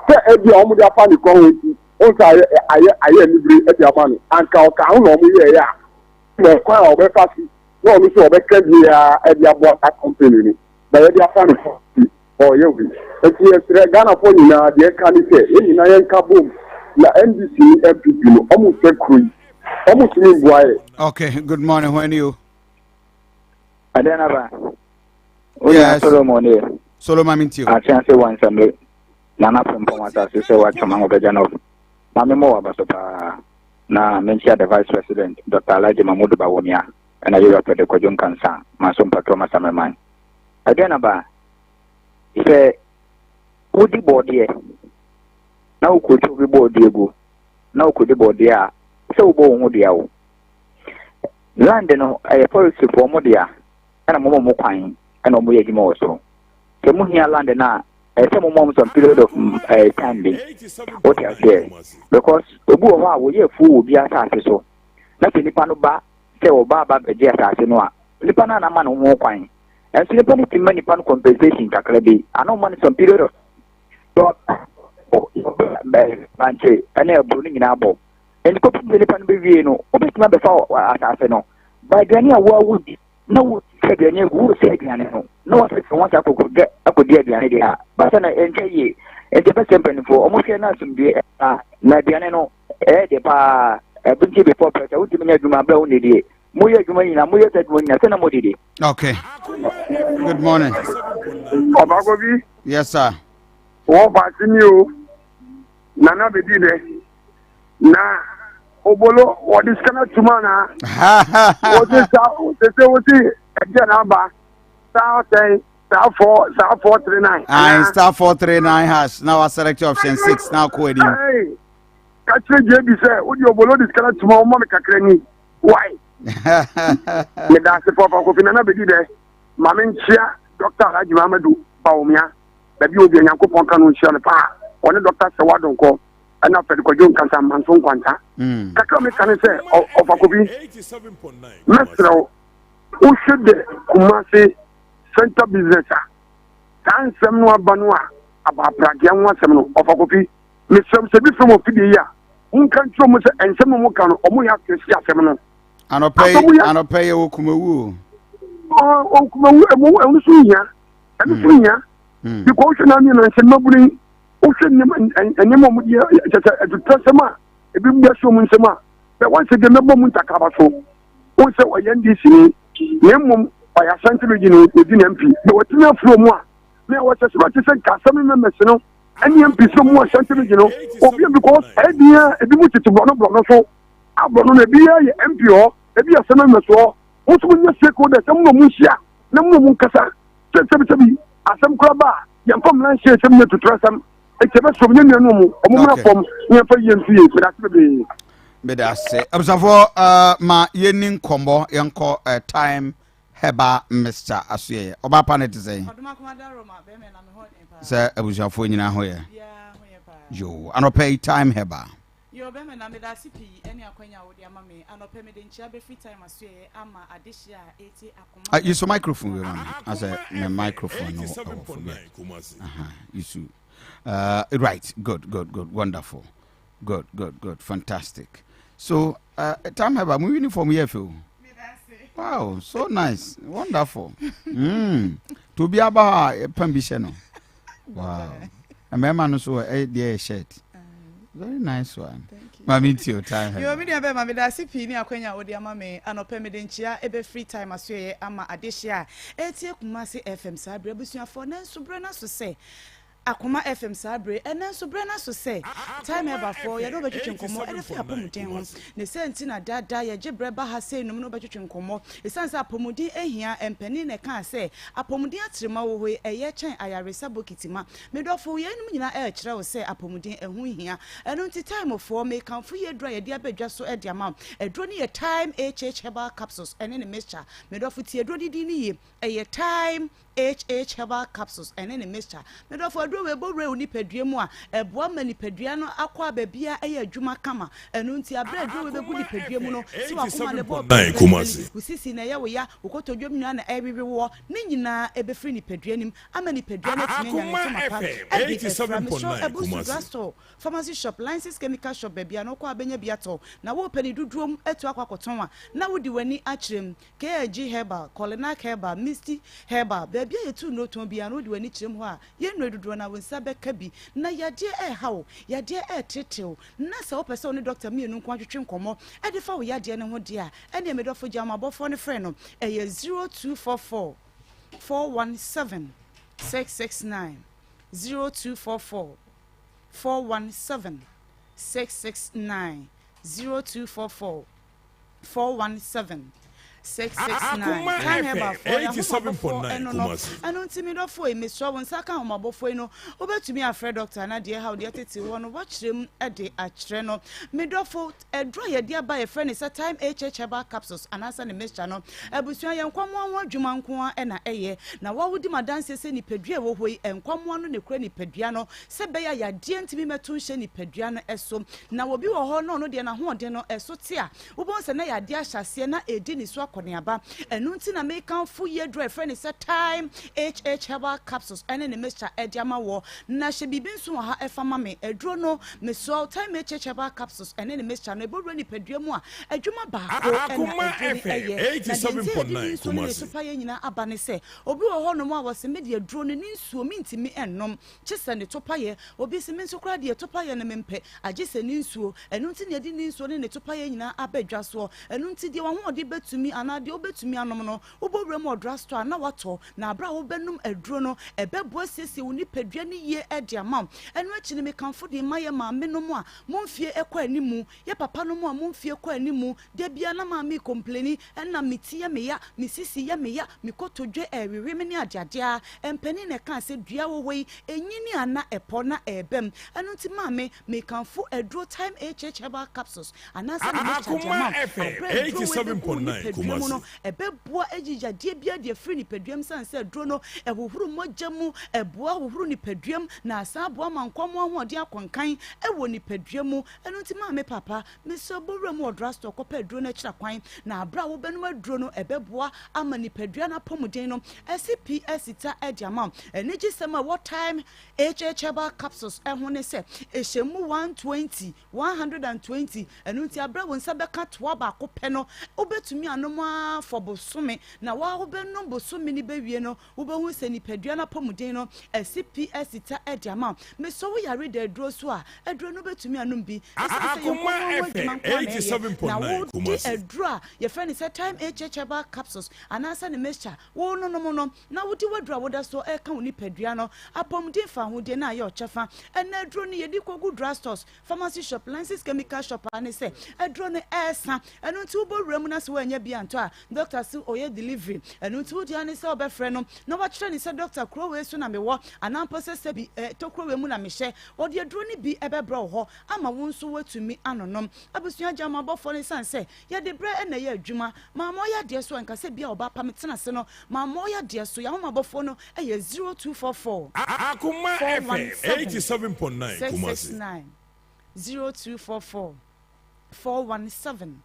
S4: sɛ ebi a wɔn de afa ne kɔn ho nti wɔn nsa ayɛ ayɛ ayɛ anibere de ama no anka ɔka ho na wɔn yɛɛyɛ a na ɛkwan a ɔbɛfa so na ɔno nso ɔbɛka biara de aboa saa company no na yɛde afa ne kɔn nti ɔyɛ wei nti yɛsrɛ Ghanafoɔ nyinaa deɛ ɛka ne sɛ yɛn nyinaa yɛnka bom na NDC ne NPP no wɔn sɛ kuro yi wɔn tumi mboa yɛ.
S2: Okay, good morning, when you?
S13: Adenaba. Onua Solomon nie.
S2: Solomon mi nti o.
S13: Akyea se wɔ nsɛmle Nana Frimpong asase sɛ watwam Ahobɛgya North. Ma me mmɔ w'aba so paa. Na menkyea the Vice President Dr. Alhaji Mahmudu Bawumia ɛna Yewura Frederick Kwadwo Nkansah Manso Mpatoa Masamerman. Aduanaba, sɛ wodi bɔɔdeɛ na wokɔtwa obi bɔɔdeɛ gu na wokɔdi bɔɔdeɛ a, sɛ wobɔ wo ho dua o. Land no ɛyɛ forestryfoɔ mo dea. ɛna moma ɔmo kwan ɛna ɔmo yɛ adwuma wɔ so. Sɛ mo hia land no a, ɛsɛ sɛ moma ɔmo some period of eh, time bi. Wote aseɛ? Because obi wɔ hɔ a wɔyɛ afuo wɔ obi asase so, na sɛ nipa no ba sɛ ɔba aba bɛgye asase no a, nipa no a na ama no ho kwan. Ɛnso nipa no tumi ma nipa no compensation kakra bi, ana ɔma no some period of bankye ɛne aburo no nyinaa bɔ. Nti kɔpem sɛ nipa no bɛwie no, wobɛtumi abɛfa asase no. Ba aduane a woa wodi na wotwa aduane agu wosɛ aduane no na wɔsɛ wɔn sa akɔkɔdwa akɔdi aduane deɛ a basa na ɛntwa yie. Nti ɛbɛsɛ mpanimfoɔ wɔn hwɛ na asomdue ɛba na aduane no ɛyɛ de paa ɛbɛnti before pressure wotumi nya adwuma abira wo nnidie moyɛ adwuma nyinaa moyɛ sɛ adwuma nyinaa sɛ na modidi.
S2: Okay. Good morning.
S5: Ọbago bi.
S2: Yes sir.
S5: Wọ́n fa sí mi o. Nana bedi dɛ. Na obolo wɔde sika no atum anaa wɔde sa sese wɔsi ɛdeɛ na aba saa sɛn saa four saa 439.
S2: ayi star 439 hash na wa select option 6 na akɔ anim.
S5: Ɛy kakyere gye bi sɛ wode obolo de sika no atum a wɔma me kakra ni why. Meda ase pɔpɔ Kofi Nana bedi dɛ maame nkyia Dr. Alhaji Muhammadu Bawumia baabi obi a Nyankopɔn ka no nhyira no paa ɔne Dr. Sɛwa Donkɔ. ɛna Fred Kwadwo Nkansah Manso Nkwanta. Mm. Kakra meka ne sɛ ɔfa kobi mɛsrɛ wo wohwɛ de Kumase center business a saa nsɛm no aba no a abaapragea ho asɛm no ɔfa kofi mesrɛ sɛ bi fam ɔfidie yi a monka nkyerɛ mu sɛ nsɛm no moka no ɔmo yɛ akɛsi asɛm no
S2: anɔpɛ yi anɔpɛ yi wɔ kumawu
S5: o kumawu ɛmu ɛno so hia ɛno so hia because wohwɛ na ne na nsɛm mabunu yi wohwɛ nneɛma nneɛma a wɔde yɛ kyɛ sɛ atuturasɛm a ebinom de ahyɛ wɔn nsam a bɛ wɔn sɛ deɛ mɛbɔ mu ntakraba so wɔn sɛ ɔyɛ ndc ni na mmom ɔyɛ asante region ɔdi na mp bɛ wɔtumi afuro mu a na ɛwɔ sɛ sɛ wɔte sɛ nka asɛm no mɛmɛsi no ɛne mp sɛ mu asante region no obi because ɛdeɛ a ebi mu tete borɔno borɔno so aborɔno no ebi yɛ mp hɔ ebi yɛ sɛ mɛmɛsi hɔ wɔn nso mo nyɛ stakeholders ɛmu na wɔn nhyia na mu na wɔn nkasa sɛ sɛbisɛbi asɛm kora ba a yɛmfa mmara nhyɛ nsɛm nyɛ tuturasɛm nti ɛbɛsrɛ mo yɛn nuanom mu ɔmo mmra fam na yɛmfa yie nto yie meda ase bebree.
S2: Meda ase abusuafoɔ uh, ma yɛni nkɔmmɔ yɛnkɔ uh, time herbal mixture asoɛyɛ ɔbaa pa no te sɛn sɛ abusuafoɔ nyinaa ho yɛ yo anɔpɛ yi time herbal.
S14: Yoo bɛma na meda ase pii ɛne akwanya a wode ama me anɔpɛ mede nkyea bɛfiri time asoɛeɛ ama adehyeɛ a ɛretie akoma
S2: Ah, use microphone wei ma me asɛ me microphone no ɛwɔ fo bi aha use right good good good wonderful good good good fantastic so time heba mo uniform yɛ fɛ o wow so nice wonderful to obi aba hɔ a pam bi hyɛ no wow mmarima no so ɛyɛ deɛ yɛ shirt very nice one maame nti o time
S14: yo me nua bɛma meda ase pii ne akwanya a wode ama me anɔpɛ mede nkyea ɛbɛfiri time asoɛyɛ ama adehye a ɛretie Kumasi FM saa berɛ abusuafoɔ nanso berɛ no aso sɛ Akoma FM saa bere, ɛnnɛ nso berɛ no aso sɛ Time Herbalfoɔ yɛne wo bɛtwetwe nkɔmmɔ ɛde fa apɔmuden ho. Ne sɛ nti na daa daa yɛgye berɛ ba ha sei nom ne wo bɛtwetwe nkɔmmɔ. Ɛsiane sɛ apɔmuden hia, mpanin na ɛkaa sɛ, apɔmuden atrema wɔ hɔ yi, ɛyɛ kyɛn ayaresa bokiti ma. Me dɔfo, yeinom nyinaa ɛrekyerɛ wo sɛ apɔmuden ɛho hia. Ɛno nti Timefoɔ, mekamfo yi aduro a yɛde aba dwa so de ama wo. Aduro no yɛ Time HH Herbal Capsules ɛne ne mixture. Me dɔfo tie aduro no din no yie, ɛyɛ Time. HH Herbal Capsules ɛne ne mixture. Me dɔfo, aduro wei bɔ wura wo nipadua mu a, ɛboa ma nipadua no akɔ a baabiara ɛyɛ adwuma kama. Ɛno nti, aberɛ a aduro wei bɛgu nipadua mu no, sɛ w'akoma na ɛbɔ pɛsɛpɛsɛ, wo sisi na ɛyɛ wo ya, wo kotodwe mu nyinaa na ɛrewewe woɔ, ne nyinaa ɛbɛfiri nipadua no mu ama nipadua no atumi anya ne ntoma pa de afira. Mesrɛ wo, Abusu Drugstore, Pharmacy Shop, License Chemical Shop, baabi a na wokɔ a bɛnya bi atɔ, na worepɛ ne dodoɔ mu atu akɔ akɔtɔn a, na wode w'ani akyerɛ mu. KG Herbal, Kolinak Herbal, Misty Herbal, baabi a yɛtu nnuro tɔn biara no wode w'ani kyerɛ mu hɔ a, yɛn nnuro dodoɔ no ara wo nsa bɛka bi. Na yadeɛ reha wo, yadeɛ reteetee wo, na sɛ wopɛ sɛ wo ne dɔkta mmienu nko ara twetwe nkɔmmɔ de fa wo yadeɛ no ho deɛ a, ɛnneɛ me dɔfo gya ma abɔfoɔ no frɛ no, ɛyɛ 0244 417 669, 0244 417 669, 0244. 417 669 Time Herbal foɔ yɛ ahomabɔfoɔ ɛno no ɛno nti me dɔfoɔ yi mesrɛ wo nsa ka ahomabɔfoɔ yi no wobɛtumi afrɛ dɔkta na deɛ ɛhaw deɛ tete wɔ no wakyerɛ mu de akyerɛ no me dɔfo aduro a yɛde aba yɛfrɛ ne sɛ Time HH Herbal Capsules anaasɛ ne mixture no abusua yɛ nkwamoa ho adwuma nko ara ɛna ɛyɛ na wawodi ma adanseɛ sɛ nipadua ɛwɔ hɔ yi nkwamoa no ne kura nipadua no sɛ bɛyɛ a yadeɛ ntumi mɛto nhyɛ nipadua no so na obi wɔ hɔ na ɔno deɛ n'ahoɔden no ɛso te a wobɛhu sɛ na yadeɛ ahyɛ aseɛ na ɛredi ne so akɔneaba. Ɛno nti na mekamfo yi aduro a yɛfrɛ no sɛ Thyme HH Herbal Capsules ɛne ne mixture ɛde ama woɔ. Na hyɛ biribi nso wɔ ha ɛfa ma me. Aduro no, mesrɛ wo, Thyme HH Herbal Capsules ɛne ne mixture no, ɛbɛwura nipadua mu a, adwuma baako ɛna
S7: Akoma
S14: aduro no
S7: FM
S14: ɛyɛ. Na deɛ nti a yɛde ne
S7: 87.9
S14: nsuo ne ne
S7: Kumasi.
S14: topaeɛ nyinaa aba ne sɛ, obi wɔ hɔnom a wɔse me deɛ aduro no ne nsuo mentumi nnom. Kye sɛ ne topayɛ. Obi se, Me nso koraa deɛ topayɛ no mempɛ, agye sɛ ne nsuo. Ɛno nti na yɛde ne nsuo ne ne topayɛ nyinaa aba dwa soɔ. Ɛno nti deɛ w'ahoɔden bɛtumi anaa deɛ wobɛtumi anom no, wobɔ wuram wɔ drugstore a na woatɔ. Na berɛ a wobɛnom aduro no, ɛbɛboa asiesie wo nipadua no yie de ama wo. Ɛno akyi no, mekamfo de ma yɛn maamenom a mo mfeɛ kɔ animu, yɛn papanom a mo mfeɛ kɔ animu, Da biara na maame rekompleni, ɛna me ti yɛ me ya, me sisi yɛ me ya, me kotodwe ɛrewewe me ne adeade ara. Mpanin na ɛkaa sɛ dua wɔ hɔ yi, ɛnyini a na ɛpɔ na ɛreba mu. Ɛno nti maame, mekamfo aduro Thyme HH Herbal Capsules anaasɛ ne mixture de ama
S7: Akoma
S14: wo.
S7: FM
S14: Aberɛ a aduro wei bɛgu wo
S7: 87.9
S14: nipadua mu no,
S7: Kumasi.
S14: ɛbɛboa ayi yadeɛ biara de afiri nipadua mu sane sɛ aduro no, ɛhohoro mogya mu, ɛboa hohoro nipadua mu, na asan aboa ma nkwammoa ahoɔden akɔ nkan wɔ nipadua mu. Ɛno nti maame, papa, Mesrɛ wo, bɔ wuram wɔ drugstore kɔpɛ aduro no akyira kwan, na berɛ a wobɛnom aduro no, ɛbɛboa ama nipadua no apɔmuden no asi pi asi ta de ama wo. Anigyesɛm a ɛwɔ Thyme HH Herbal Capsules ho ne sɛ, ɛhyɛ mu 120, 120, ɛno nti berɛ a wo nsa bɛka toa baako pɛ no, wobɛtumi anom ara for bosome, na wo ara wobɛnom bosome no bɛwie no, Wobɛhu sɛ nipadua no apɔmuden no asi pi asi ta de ama wo. Mesɔ wo yare da aduro so a, aduro no wobɛtumi anom bi. Ɛsiane sɛ yɛn
S7: Akoma
S14: nkɔmmɔ ho adwuma
S7: FM
S14: nko ara na ɛyɛ, na
S7: 87.9
S14: wode
S7: Kumasi.
S14: aduro a yɛfrɛ no sɛ Thyme HH Herbal Capsules anaasɛ ne mixture wononom no, na wode w'aduro a woda so reka wo nipadua no apɔmuden fawohodie no ayɛ ɔkyɛfa. Ɛnnɛ aduro no yɛde kɔgu drugstores, Pharmacy shop, Lances chemical shop a ne sɛ aduro no ɛɛsa. Ɛno nti wobɔ wura mu na sɛ woannya bi antɔ a, doctor se ɔyɛ delivery. Ɛno nti wo dea ne sɛ wobɛfrɛ no na wakyerɛ no sɛ doctor kuro wei so na mewɔ anaa mpo sɛ sɛbi eh, tokuro wei mu na mehyɛ. Ɔde aduro no bi ɛbɛbrɛ wo hɔ ama wo nso woatumi anonom. Abusua gya mo abɔfoɔ no ɛsiane sɛ yɛde berɛ na ɛyɛ adwuma. Maame ɔyɛ adeɛ so a nka sɛ bia ɔbaa pa metena ase no. Maame ɔyɛ adeɛ so, yɛn ahomabɔfoɔ no yɛ 0244.
S7: Akoma FM
S14: 417
S7: 87.9 Kumasi.
S14: 669 0244 417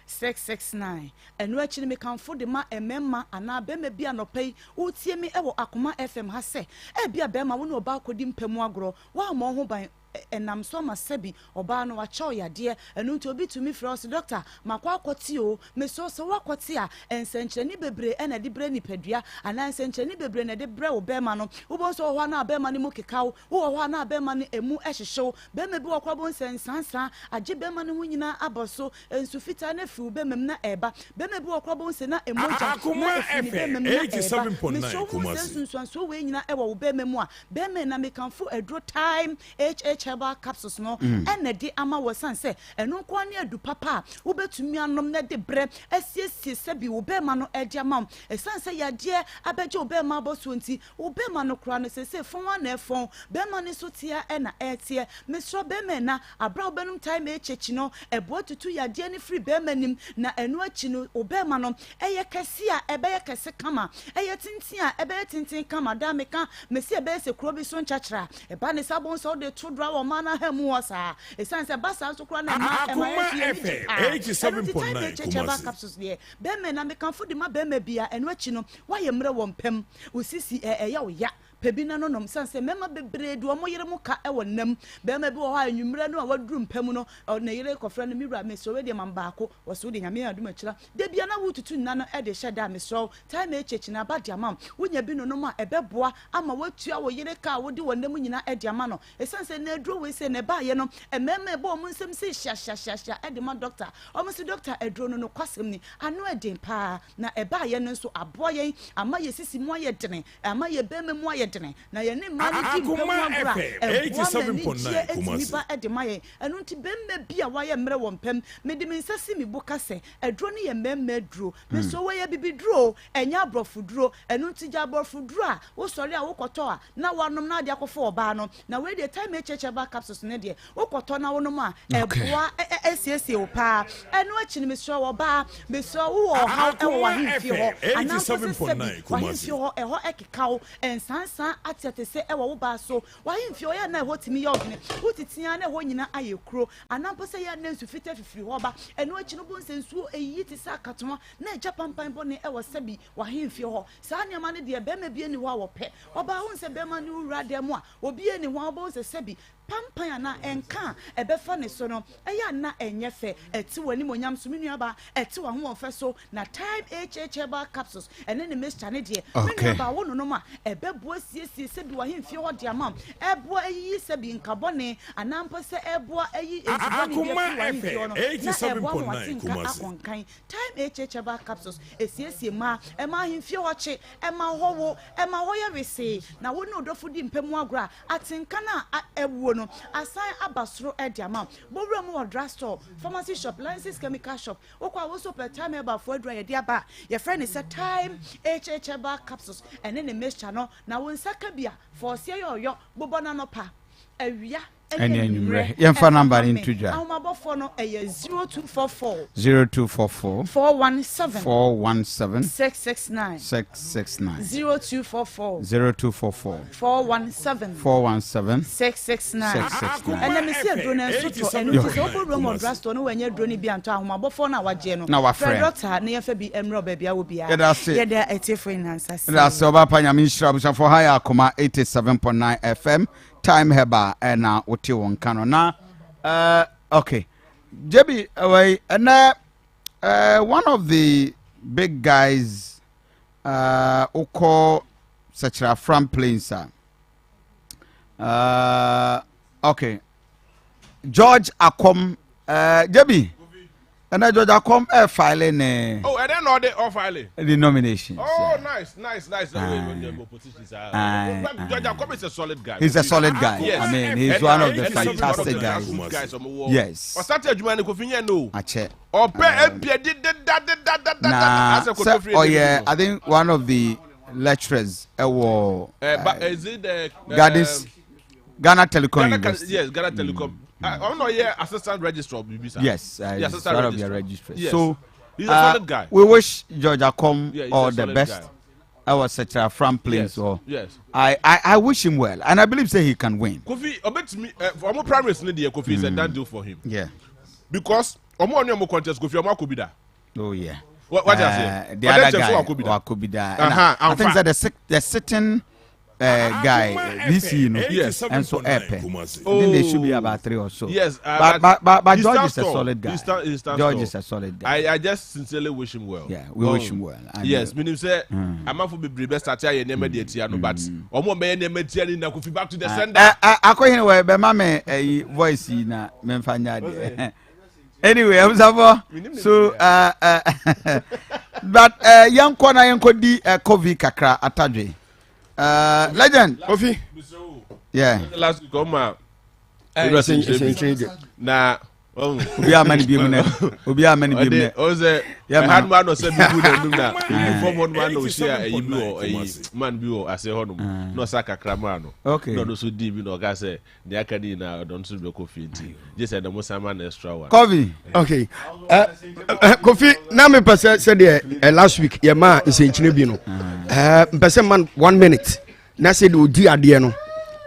S14: 669 Ɛno akyi no mekamfo de ma mmarima anaa barima bi anɔpa yi woretie me wɔ Akoma FM ha sɛ ebia barima wo ne ɔbaa kɔdi mpa mu agorɔ woammɔ wo ho ban ɛnam so ama sɛbi ɔbaa no wakyɛ wo yadeɛ ɛno nti obi tumi frɛ wo sɛ dɔkta makɔ akɔte o mesrɛ wo sɛ woakɔte a nsɛnkyerɛnne bebree na ɛde brɛ nipadua anaa nsɛnkyerɛnne bebree na ɛde brɛ wo bɛrima no wobɛhu sɛ wɔ hɔ a na bɛrima no mu keka wo wowɔ hɔ a na bɛrima no emu hyehye wo bɛrima bi wɔ kora bɛhu sɛ nsansa agye bɛrima no ho nyinaa abɔ so nsu fitaa no afiri wo bɛrima mu na ɛreba bɛrima bi wɔ kora bɛhu sɛ na mogya na
S7: Akoma
S14: ɛfiri ne
S7: FM
S14: bɛrima mu na ɛreba
S7: 87.9
S14: mesrɛ wo hu sɛ
S7: Kumasi.
S14: nsunsuansoɔ wei nyinaa ɛwɔ wo bɛrima mu a bɛrima na mekamfo aduro Thyme HH. Herbal Capsules no na ɛde ama wo ɛsiane sɛ ɛno nko ara ne adu papa a wobɛtumi anom na ɛde berɛ asiesie sɛbi wo bɛrima no de ama wo. Ɛsiane sɛ yadeɛ abɛgye wo bɛrima abɔsoɔ nti, wo bɛrima no koraa no seesei fɔn ara na ɛfɔn, bɛrima no nso teɛ na ɛreteɛ. Mesrɛ bɛrima ɛna, aberɛ a wobɛnom Time HH no, ɛboa tutu yadeɛ no firi bɛrima nim na ɛno akyi no wo bɛrima no ɛyɛ kɛse a ɛbɛyɛ kɛse kama, ɛyɛ tenten a ɛbɛyɛ tenten kama. Daa meka, mese ɛbɛyɛ sɛ kuro bi so nkyɛkyerɛ a ɛba ne saa bohu sɛ wode to dora wɔ mmaa no aha mu hɔ saa. Ɛsiane sɛ ɛba saa nso koraa na mmaa ɛma yɛn nso yɛn ani gye paa. Ɛno nti Time HH Herbal Capsules deɛ bɛrima na mekamfo de ma bɛrima biara. Ɛno akyi no woayɛ mmerɛ wɔ mpa mu, wo sisi ɛ ɛyɛ wo ya, pɛ bi na no nom. Ɛsiane sɛ mmarima bebree de wɔn yere mo ka wɔ nna mu. Barima bi wɔ hɔ a anwummerɛ no a waduru mpa mu no, ne yere kɔfrɛ no, me wura mesrɛ wo wei deɛ ma me baako. Ɔse wo deɛ Nyame adom akyira da biara na woretutu nna no de hyɛ da a, mesrɛ wo Time HH no aba de ama wo. Wonya bi nonom a ɛbɛboa ama woatua wo yere ka a wode wɔ nna mu nyinaa de ama no. Ɛsiane sɛ nnɛ aduro wei sei na ɛbaeɛ no, mmarima ɛbɔ wɔn nsam sei hyiahyiahyiahyia de ma dɔkta. Wɔn se dɔkta aduro no nokwasɛm ni, ano ɛden paa. Na ɛbaeɛ no nso aboa yɛn ama yɛn sisi mu ayɛ dene, ama yɛn barima mu ayɛ dene, na yɛne mmaa no di mpa mu agorɔ a, ɛboa ma anigyeɛ tumi ba de ma yɛn. Ɛno nti barima bi a wayɛ mmerɛ wɔ mpa mu, mede me nsa si me bo ka sɛ, aduro no yɛ mmarima aduro. Mesrɛ wo, ɛyɛ abibiduro o, ɛnyɛ aborɔfoduro. Ɛno nti gya aborɔfoduro a wosɔre a wokɔtɔ a na woanom na wode akɔfa ɔbaa no. Na wei deɛ Time HH Herbal Capsules no deɛ, wokɔtɔ na wonom a, ɛboa siesie wo paa. Ɛno akyi no, mesrɛ wo ɔbaa, mesrɛ wo wowɔ ɔhaw wɔ w'ahemfie hɔ anaa mpo sɛ sɛbi w'ahemfie hɔ ɛhɔ ɛkeka wo, nsansan ateatesɛ wɔ wo baa so, w'ahemfie hɔ yɛ a na ɛhɔ tumi yɛ wo hene, wotete ara na ɛhɔ nyinaa ayɛ kuro, anaa mpo sɛ yɛ a na nsu fitaa fifiri hɔ ba. Ɛno akyi no, wobɛhu sɛ nsuo ɛyiyi te sɛ akatoa na agya pampan bɔne wɔ sɛbi w'ahemfie hɔ. Saa nneɛma no deɛ, barima biara nni hɔ a ɔpɛ. Ɔbaa, wohu sɛ barima ne wo wura dan mu a, obiara nni hɔ a wobɛhu sɛ sɛbi pampan anaa ɛnka a ɛbɛfa ne so no, ɛyɛ a na ɛnyɛ fɛ. Ɛte w'animuonyam so, me nuabaa, ɛte w'ahoɔfɛ so. Na Thyme HH Herbal Capsules ɛne ne mixture no deɛ, me nuabaa, wo nonom a, ɛbɛboa asiesie sɛbi w'ahemfie hɔ de ama wo, ɛboa ayiyi sɛbi nka bɔne anaa mpo sɛ ɛboa ayi nsu bɔne bi afiri w'ahemfie hɔ no, na ɛboa ma w'atenka akɔ nkan. Thyme HH Herbal Capsules esiesie mmaa, ɛma ahemfie hɔ kye, ɛma hɔ wo, ɛma hɔ yɛ wesee, na wo ne wo dɔfo di mpa mu agorɔ a, atenka no a awuo no asan aba soro de ama wo. Bɔ wura mu wɔ drugstore, pharmacy shop, Lances Chemical Shop. Wokɔ a, wo nso pɛ Thyme Herbal foɔ aduro a yɛde aba a yɛfrɛ no sɛ Thyme HH Herbal Capsules ɛne ne mixture no, na wo nsa ka bi a, fa ɔseɛ yɛ ɔyɔ, bobɔ no anɔpa, awia,
S2: ɛne anwummerɛ. Yɛmfa namba no nto dwa.
S14: Ahomabɔfoɔ no ɛyɛ 0244.
S2: 0244.
S14: 417.
S2: 417.
S14: 669.
S2: 669.
S14: 0244.
S2: 0244.
S14: 417.
S2: 417.
S14: 669.
S2: 669.
S14: Ɛnna mesi aduro no nso tɔ ɛno nti sɛ wobɔ wuram wɔ drugstore no wɔnyɛ aduro no bi antɔ ahomabɔfoɔ no a wagyeɛ no.
S2: Na wafrɛ.
S14: Frɛ dɔkta na yɛmfa bi mmerɛ baabi a wɔ biara.
S2: Yɛda ase.
S14: Yɛda atiefoɔ nyinaa nsa se.
S2: Yɛda ase ɔba pa nyame nhyira abusuafoɔ ha yɛ akoma 87.9 FM. Time Herbal ɛna wote wɔn nka no na uh, okay Jebi ɛwɔ ɛnɛ uh, one of the big guys uh, wokɔ Sɛkyerɛ Afram Plains a uh, okay George Akom uh, Jebi ɛnna George Akom ɛ file ne.
S3: Oh, ɛdɛ na ɔde ɔ file.
S2: The nomination.
S3: Oh, nice, nice, nice. George Akom is a solid guy.
S2: He's a solid guy.
S3: Yes.
S2: I mean, he's one of the fantastic guys. Yes.
S3: Ɔsate adwuma ne kofi nyɛ no.
S2: Akyɛ.
S3: Ɔpɛ ebia de de da de da da da.
S2: Na sɛ ɔyɛ I think one of the lecturers ɛwɔ.
S3: Uh, is it the
S2: Gardens? Ghana Telecom University.
S3: Yes, Ghana Telecom. Mm. I'm not here assistant registrar. Bibi,
S2: yes,
S3: yeah,
S2: assistant one of your registrars.
S3: Yes.
S2: So
S3: he's a solid guy.
S2: We wish George Akom
S3: yeah,
S2: all the best.
S3: Guy.
S2: I was such a front place.
S3: Yes.
S2: So
S3: yes.
S2: I wish him well, and I believe say he can win.
S3: Kofi, obet me for more primaries ni there. Kofi is a done deal for him.
S2: Yeah.
S3: Because omo oni omo contest Kofi omo akobida.
S2: Oh yeah.
S3: What what uh,
S2: The other guy Wakobida. Uh-huh. I think that the sitting guy VC no
S3: yes
S2: and so Epe. I think there should be about three or so.
S3: Yes,
S2: but but but, George is a solid guy.
S3: He's stand
S2: George is a solid guy.
S3: I just sincerely wish him well.
S2: Yeah, we wish him well.
S3: And yes, meaning say amafo bebree bɛ start ayɛ nneɛma de atia no but ɔmo ɔbɛyɛ nneɛma tia ni na kofi back to the sender.
S2: Akɔhene wɔ bɛma me ɛyi voice yi na memfa nyɛ adeɛ. Anyway, abusafo so but yɛnkɔ na yɛnkɔ di kovi kakra atadwe. Legend.
S3: Kofi.
S2: Yeah.
S3: Last week, ɔmo a. Nsɛnkyerɛ na
S2: obi ama ne bi mu nɛ obi ama ne bi mu nɛ
S3: ɔsɛ ɛha nom anɔ sɛ bi gu n'anum na ebi fam hɔ nom anɔ osi a ɛyi bi wɔ ɛyi man bi wɔ ase hɔ nom na ɔsa kakra maa no na ɔno nso di bi na ɔka sɛ nea aka ne nyinaa ɔno nso bɛkɔ fie nti gye sɛ ɛna mo san ma no extra one.
S2: Kofi.
S15: Okay uh, uh, Kofi na mepɛ sɛ sɛdeɛ uh, last week yɛmaa nsɛnkyerɛ bi no mpɛ sɛ man one minute na sɛ deɛ ɔdi adeɛ no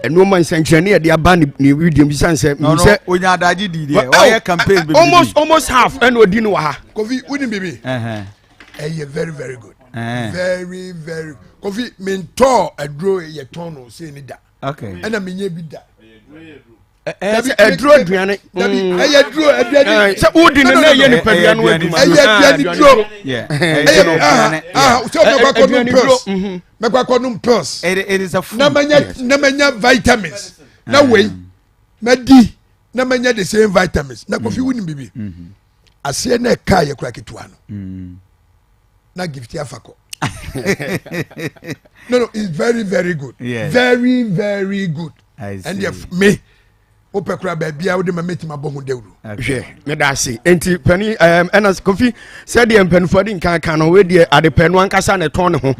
S15: nneɛma nsɛnkyerɛnne yɛde aba ne ne widiem sisan sɛ
S2: no no
S15: sɛ
S2: onya adagye di deɛ ɔyɛ campaign bebree
S15: almost almost half ɛna ɔdi no wɔ ha.
S16: Kofi wuni bibi ɛyɛ very very good very very Kofi mi ntɔ aduro yɛ tɔn no se ni da ɛna mi nye bi da.
S15: Ɛsɛ aduro aduane.
S16: Dabi, ɛyɛ aduro aduane.
S15: Sɛ wodi no na ɛyɛ nipadua no adwuma.
S16: Ɛyɛ aduane duro. Ɛyɛ aha sɛ mɛkɔ akɔ num pills, mɛkɔ akɔ num pills.
S2: It is a food.
S16: Na manya na manya vitamins na wei mɛdi na manya the same vitamins na Kofi wunim bibi aseɛ na ɛka yɛ kura ketewa no na gift afa kɔ. No, it's very very good.
S2: Yes.
S16: Very very good.
S2: I see.
S16: And if me wopɛ kora baabi a wode ma mɛtumi abɔ ho dawuro.
S15: Hwɛ, meda ase. Nti pani ɛna Kofi, sɛdeɛ mpanimfoɔ de nkan ka no, wei deɛ adepɛ no ankasa na ɛtɔn ne ho.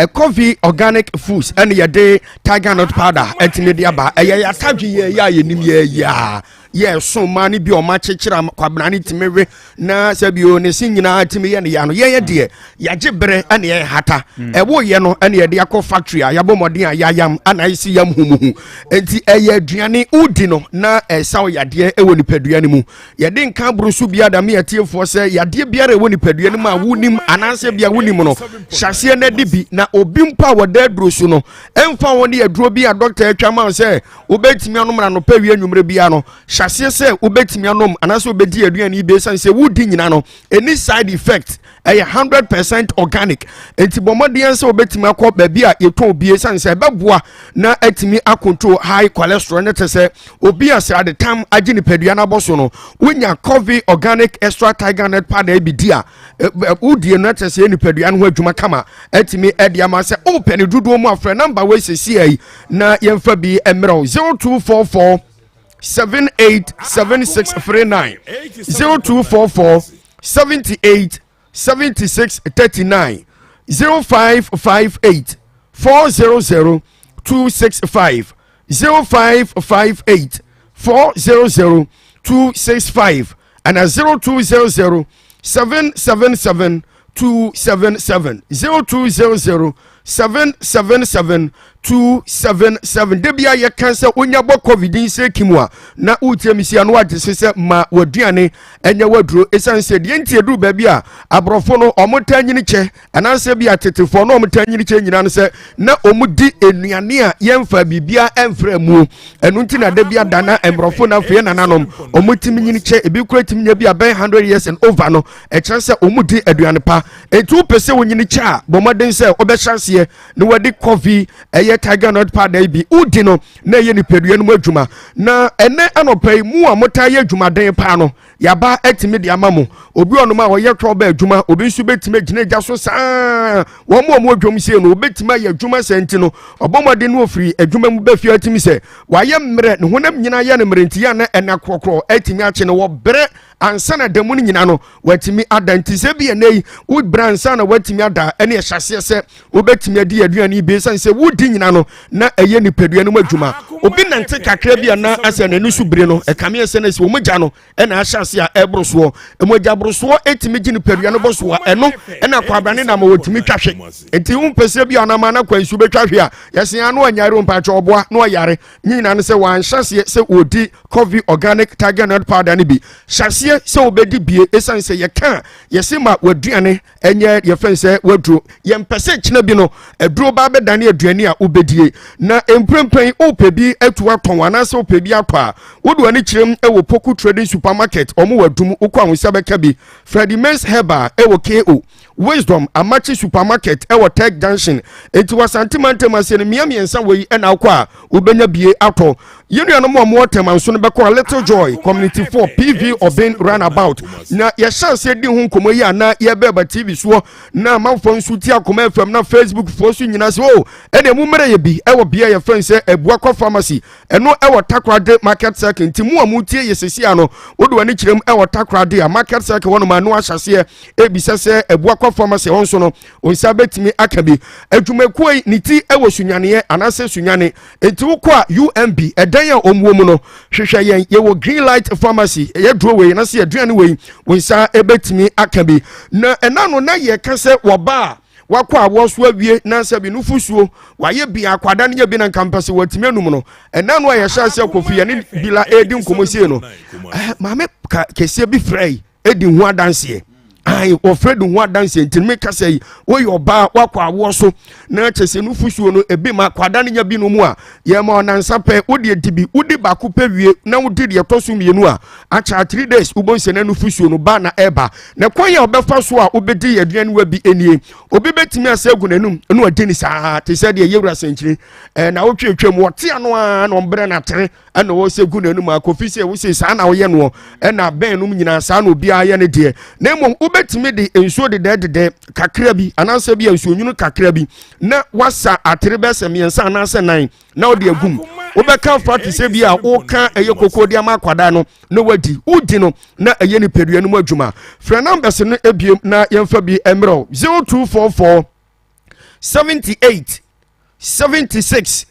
S15: Kofi Organic Foods ɛne yɛde tiger nut powder ɛtumi de aba. Ɛyɛ yɛatadwe yɛ yɛ a yɛnim yɛ yɛ a yɛ ɛso mmaa no bi a ɔma kyekyere kwabena no tumi we na sɛ bio ne se nyinaa tumi yɛ ne ya no. Yɛyɛ deɛ yɛagye berɛ ɛne yɛyɛ hata ɛwo yɛ no ɛne yɛde akɔ factory a yɛabɔ mmɔden a yɛayam ana ɛsi yam humuhu. Enti ɛyɛ aduane wodi no na ɛsaw yadeɛ ɛwɔ nipadua no mu. Yɛde nka aboro so bia da me atiefoɔ sɛ yadeɛ biara ɛwɔ nipadua no mu a wonim anaasɛ bia wonim no, hyɛaseɛ no adi bi. Na obi mpo a wɔda aduro so no, ɛmfa wɔn ne aduro bi a dɔkta atwa ma wo sɛ wobɛtumi anom na anɔpa, wie, anwummerɛ biara no, hyɛaseɛ sɛ wobɛtumi anom anaasɛ wobɛdi aduane yi bi, ɛsiane sɛ wodi nyina no ɛni side effect. Ɛyɛ 100% organic. Nti bɔ mmɔden sɛ wobɛtumi akɔ baabi a yɛtɔn bie, ɛsiane sɛ ɛbɛboa na atumi acontrol high cholesterol ne te sɛ obi a srade tam agye nipadua no abɔ so no. Wonya Coffee Organic Extra Tiger Nut Powder bi di a, wodie no ɛkyɛ sɛ nipadua no ho adwuma kama atumi ɛde ama. Sɛ wopɛ ne dodoɔ mu afrɛ number wei sɛsi yi na yɛmfa bi mmerɛ wo: 0244 787639, 0244 78 76 39, 0558 400 265, 0558 400 265 and a 0200 777 277, 0200 777 277. Da bia yɛka sɛ wonya bɔ COVID nsɛ kim a na wotie me sia no wagye se sɛ ma w'aduane ɛnyɛ w'aduro, ɛsiane sɛ deɛ nti ɛduru baabi a aborɔfo no ɔmo ta nyini kyɛ anaasɛ bi atetefoɔ no ɔmo ta nyini kyɛ nyina no sɛ na ɔmo di nnuane a yɛmfa biribia ɛmfrɛ mu. Ɛno nti na da bi ada na mmorɔfo no afei nananom ɔmo timi nyini kyɛ, ebi kura timi nya bi abɛn 100 years and over no, ɛkyerɛ sɛ ɔmo di aduane pa. Enti wopɛ sɛ wonyini kyɛ a, bɔ mmɔden sɛ wobɛhyɛ aseɛ na wɔde coffee ɛyɛ tiger nut powder yi bi wodi no na ɛyɛ nipadua no mu adwuma. Na ɛnɛ anɔpa yi mu a motaa yɛ adwumaden paa no, yaba atumi de ama mo. Obi ɔnom a ɔyɛ twɔba adwuma, obi nso bɛtumi agyina agya so saa. Wɔn mu a wɔn adwam sie no obɛtumi ayɛ adwuma sɛ nti no ɔbɔ mmɔden no ofiri adwuma mu bɛfie atumi sɛ wayɛ mmerɛ, ne honam nyinaa yɛ no mmerɛ, nti yɛ ana ɛna korɔkorɔ atumi akye no wɔ brɛ ansa na da mu no nyina no watumi ada. Nti sɛ bi ɛnɛ yi wobrɛ ansa na watumi ada, ɛne ɛhyɛ aseɛ sɛ wobɛtumi adi aduane yi bi, ɛsiane sɛ wodi nyina no na ɛyɛ nipadua no mu adwuma. Obi nante kakra bi a na asɛ n'ani so bire no, ɛkame ɛsɛ no sɛ wɔn gya no ɛna ahyɛ ase a ɛboro soɔ. Mogya boro soɔ ɛtumi gye nipadua no bɔ soɔ, ɛno ɛna kwabrane nam a wɔtumi twa hwe. Nti wompɛ sɛ bi anam ana kwan su bɛtwa hwe a yɛse ano ɔnyare mpakyɛ ɔboa na ɔyare ne nyinaa no sɛ wanhyɛ aseɛ sɛ wɔdi Coffee Organic Tiger Nut Powder no bi. Hyɛ aseɛ sɛ wobɛdi bie, ɛsiane sɛ yɛka a yɛse ma w'aduane ɛnyɛ yɛfɛn sɛ waduro. Yɛmpɛ sɛ kyena bi no aduro ba bɛdane aduane a wobɛdie. Na mprempren wopɛ bi atu atɔn anaasɛ wopɛ bi atɔ a, wode w'ani kyerɛm ɛwɔ Poku Trading Supermarket, ɔmo wɔ Adum. Wokɔ ahosia bɛka bi. Freddie Mens Herbal ɛwɔ ko. Wisdom Amakye Supermarket ɛwɔ Tech Junction. Enti wɔ Asante mantam ase no, mmea mmiɛnsa wɔ yi ɛna akɔ a wobɛnya bie atɔ. Yɛn nuanom a wɔwɔ Tema nso no bɛkɔ a Little Joy Community 4 PV Obin Runabout. Na yɛhyɛ aseɛ di ho nkɔmmɔ yi a na yɛbɛɛba TV soɔ na amanfoɔ nso ti akoma FM na Facebook foɔ nso nyinaa sɛ o oh, ɛna mu mmerɛ yɛ bi ɛwɔ bea yɛfrɛ no sɛ Abuakwa Pharmacy ɛno ɛwɔ Takoradi Market Circle nti mu a mutie yɛ sɛsi ano wode w'ani kyerɛ mu ɛwɔ Takoradi a Market Circle hɔ nom ano ahyɛseɛ ebisa sɛ Abuakwa Pharmacy hɔ nso no nsa bɛtumi aka bi adwumakuo yi ne ti ɛwɔ Sunyaneɛ anaasɛ Sunyane Enti wokɔ a UMB ɛdan a wɔn wɔ mu no hwehwɛ yɛn yɛwɔ Green Light Pharmacy ɛyɛ duro wei na sɛ aduane wei wo nsa ɛbɛtumi aka bi na ɛna no na yɛka sɛ wɔba a wakɔ awoɔ so awie na sɛ bi nufusuo wayɛ bi akwada no yɛ bi na nka mpɛ sɛ watumi anum no ɛna no a yɛhyɛ sɛ kofi yɛne bi la ɛredi nkɔmmɔ sie no maame kɛseɛ bi frɛ yi di ho adanseɛ ayi wɔfrɛ di ho adanseɛ nti mi kasa yi woyɛ ɔbaa wakɔ awoɔ so na kyɛ sɛ nufusuo no ebi ma akwadaa no nya bi no mu a yɛ ma ɔnansa pɛ wodi edi bi wodi baako pɛ wie na wodi deɛ ɛtɔ so mmienu a akyɛ three days wobɔ nsɛ na nufusuo no ba na ɛba na kwan yɛ ɔbɛfa so a wobɛdi aduane wa bi nie obi bɛtumi asɛ agu n'anum na wadi ne saa te sɛ deɛ yɛwura sɛnkyerɛ ɛɛ na wotwe twam wɔte ano a na ɔmbrɛ na atere ɛna ɔsɛ gu n'anum a kofi sɛ wosɛ saa na woyɛ noɔ ɛna bɛn nom nyinaa saa na obiara yɛ ne deɛ na mmom wobɛtumi de nsuo dedɛɛdedɛ kakra bi anaasɛ bi a nsuo nwunu kakra bi na wasa atere bɛsɛ mmiɛnsa anaasɛ nan na wode agum wobɛka fa te sɛ bi a woka ɛyɛ koko de ama akwadaa no na wadi wodi no na ɛyɛ nipadua no mu adwuma frɛ numbers no ebiem na yɛmfa bi mmerɛw 0244 78 76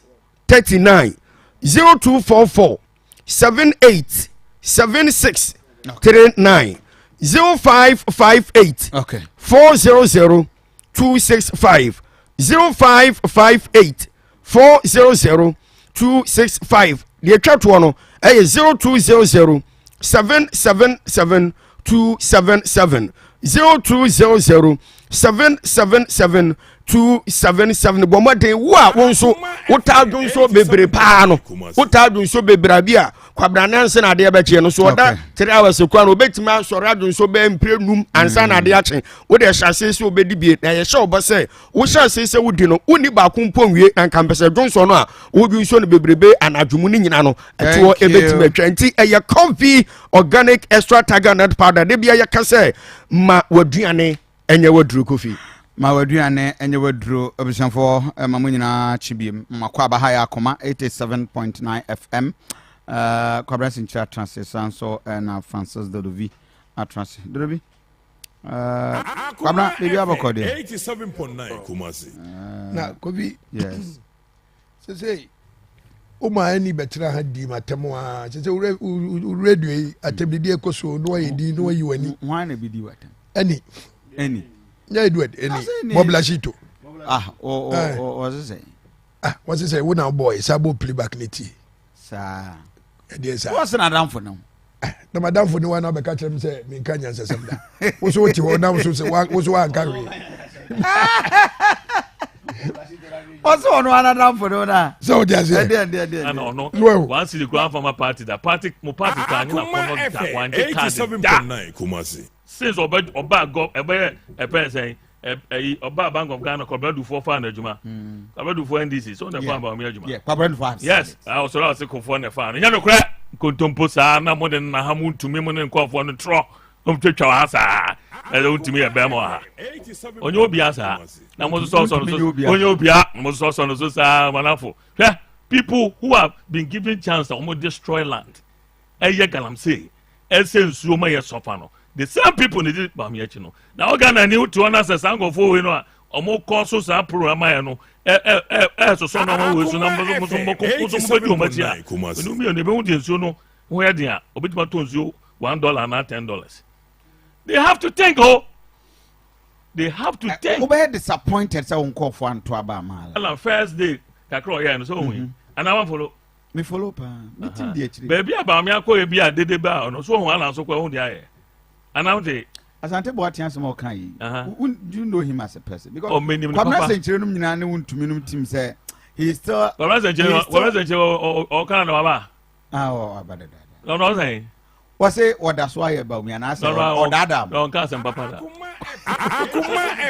S15: 39 0244 78 76 39 0558 okay. 400 265 0558 400 265 deɛ atwa toɔ no ɛyɛ 0200 777 277 0200 777 277 bɔ mmɔden wo a wo nso wotaa dwonso bebree paa no wotaa dwonso bebree bi a kwabrane ansa na adeɛ bɛkyeɛ no so ɔda 3 hours kora no obɛtumi asɔre adwonso bɛɛ mpire num ansa na adeɛ akye wode ɛhyɛ aseɛ sɛ wobɛdi bie na yɛhyɛ wobɔ sɛ wohyɛ ase sɛ wodi no wonni baako mpo nwie na nka mpɛ sɛ dwonsɔ no a wodwonsɔ no bebrebe anadwo mu no nyina no ɛtoɔ ɛbɛtumi atwa nti ɛyɛ coffee organic extra tiger nut powder de bia yɛka sɛ ma w'aduane ɛnyɛ w'aduro kofi
S2: ma w'aduane ɛnyɛ w'aduro abusuafoɔ ɛma mo nyinaa kye biem makɔ aba ha yɛ akoma 87.9 fm uh, kwabra sinkyerɛ atena ase san so ɛna francis dodovi atena ase dodovi kwabena biribi abɔkɔ deɛ.
S7: 87.9 Kumasi.
S16: Na kobi.
S2: Yes.
S16: Sese o ma ɛni bɛtena ha di ma tɛm a sese wo radio yi atɛmdidi ɛkɔ so na wayɛ di na wayi w'ani.
S2: Hwan na bi di w'atɛm?
S16: Ɛni.
S2: Ɛni.
S16: Nyɛ Edward ɛni Bɔbla Shito.
S2: Ah o o wɔsesɛ.
S16: Ah wɔsesɛ wo na bɔ ɛsa bɔ playback ne ti.
S2: Saa.
S16: Ɛdeɛ saa.
S2: Wɔsɛ na adamfo no.
S16: na madamfo ne wa na bɛka kyerɛ m sɛ menka nyansasɛm da wo so wote hɔ na wo so sɛ wo so woanka hwee
S2: ɔsɛ ɔno anadamfo no na
S16: sɛ wode aseɛ
S3: ɛna ɔno one city kura nfama party da party mo party kura anyina kɔnɔ da wangye card da since ɔbɛ ɔba gɔ ɛbɛyɛ ɛpɛn sɛn ɛyi ɔba bank of ghana kɔbɛrɛ dufoɔ fa na adwuma kɔbɛrɛ dufoɔ ndc so na ɛfa ba ɔmo adwuma yes ɔsɔrɔ ɔsi kofoɔ na ɛfa no nyɛ no korɛ nkontompo saa na mo de na ha mo ntumi mo ne nkɔfoɔ no trɔ mo twitwa wɔ ha saa ɛsɛ ntumi yɛ bɛrima wɔ ha onye obia saa na mo sosɔ sɔ no so onye obia mo sosɔ sɔ no so saa manafo hwɛ people who have been given chance a wɔn destroy land ɛyɛ galamsey ɛsɛ nsuo ma yɛ sɔfa no the same people na di maame akyi no na ɔga na ni wote hɔ na sɛ saa nkurɔfoɔ wei no a wɔn kɔ so saa program ayɛ no ɛ ɛ ɛ ɛ sosɔ na wɔn wei so na mo so mo mo so mo bɛ di wɔn akyi a ɛnu mmienu ebi ho deɛ nsuo no ho yɛ den a obetuma tɔ nsuo $1 anaa $10 they have to think o oh. they have to think.
S2: wobɛyɛ disappointed sɛ wo nkɔɔfoɔ anto aba ama
S3: ala first day kakra ɔyɛ no sɛ ohun yi anaa wɔn folo.
S2: Me follow paa. Me team di akyire.
S3: Baabi a baame akɔ ebi a dede ba ɔno so ohun ala nso kɔ ohun de ayɛ. Anam de.
S2: Asante Boateng asɛm a ɔka yi. Do you know him as a person? Because
S3: oh, menim no
S2: papa. Kwabena Sɛnkyerɛ nom nyinaa ne wontumi nom team sɛ he is still.
S3: Kwabena Sɛnkyerɛ Kwabena Sɛnkyerɛ ɔka na waba.
S2: Ah, ɔba dada.
S3: Ɔno ɔsɛn.
S2: Wɔse wɔda so ayɛ Bawumia anaasɛ ɔdaadaa
S3: mo. Ɔnka asɛm papa da.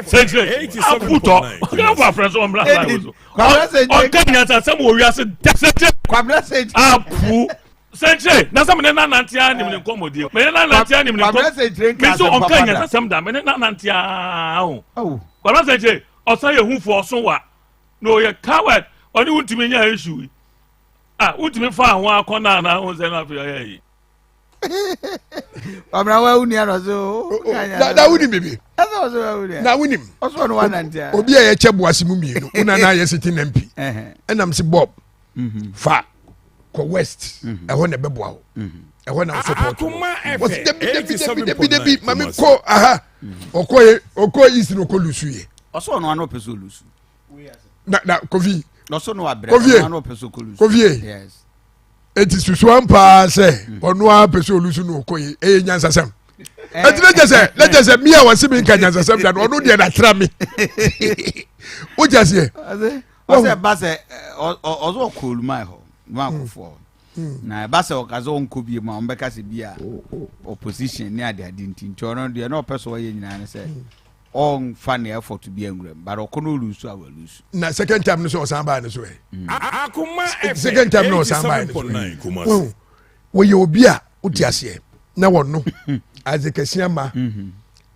S17: Sɛnkyerɛ apu tɔ ɔkɛ fɔ afrɛ so ɔmra live so ɔnka nyansasɛm wɔ wiase da sɛnkyerɛ apu sɛnkyerɛ na sɛ mene nanante a nim ne nkɔmmɔdie mene nanante a nim ne nkɔm me so ɔnka nyansasɛm da mene nanante a o Kwabena sɛnkyerɛ ɔsan yɛ hufoɔ ɔso wa na ɔyɛ coward ɔne wontumi nya issue yi a wontumi fa ho akɔ na anaa ho sɛ no afei ɔyɛ yi
S2: Kwabena wa wuni ano so.
S16: Na na wuni bibi. Na wunim.
S2: Ɔsɔ no wa nante a.
S16: Obi a yɛkyɛ boase mu mmienu. Wona na ayɛ sitting MP. Ɛnam si Bob. Mhm. Fa kɔ west. Mhm. Ɛhɔ na ɛbɛboa wo. Mhm. Ɛhɔ na support wo. Wɔsi dabi dabi dabi dabi dabi maame kɔ aha. Ɔkɔ yɛ ɔkɔ east na ɔkɔ lusu yɛ.
S2: Ɔsɔ no ano pɛ so lusu.
S16: Na na kofi.
S2: Ɔsɔ no abrɛ.
S16: Kofi.
S2: Ɔno ano pɛ so kɔ lusu.
S16: Kofi.
S2: Yes.
S16: Eti susu ampa sɛ mm. ɔno ara pɛ sɛ olusu no ɔkɔ yi ɛyɛ nyansasɛm ɛti ne kyɛ sɛ ne kyɛ sɛ mi a wɔsi mi nka nyansasɛm da no ɔno deɛ n'atra mi o jɛ seɛ.
S2: ɔsɛ ɛba sɛ ɔsɛ ɔkɔ oluma hɔ oluma akɔfoɔ mm. na ɛba sɛ ɔka sɛ ɔnkɔ bie mu a ɔmbɛka sɛ bi a opposition ne ade ade nti nti ɔno deɛ na ɔpɛ sɛ ɔyɛ nyinaa ne sɛ mm. ɔnfa ne effort bi anwura mu but ɔkɔ no olusu a walusu.
S16: Na second time no so ɔsan baa ne so ɛ. Mm. Second time no ɔsan baa ne so ɛ. Wɔn wɔyɛ obi a wote aseɛ na wɔno Isaac Asiama mm-hmm.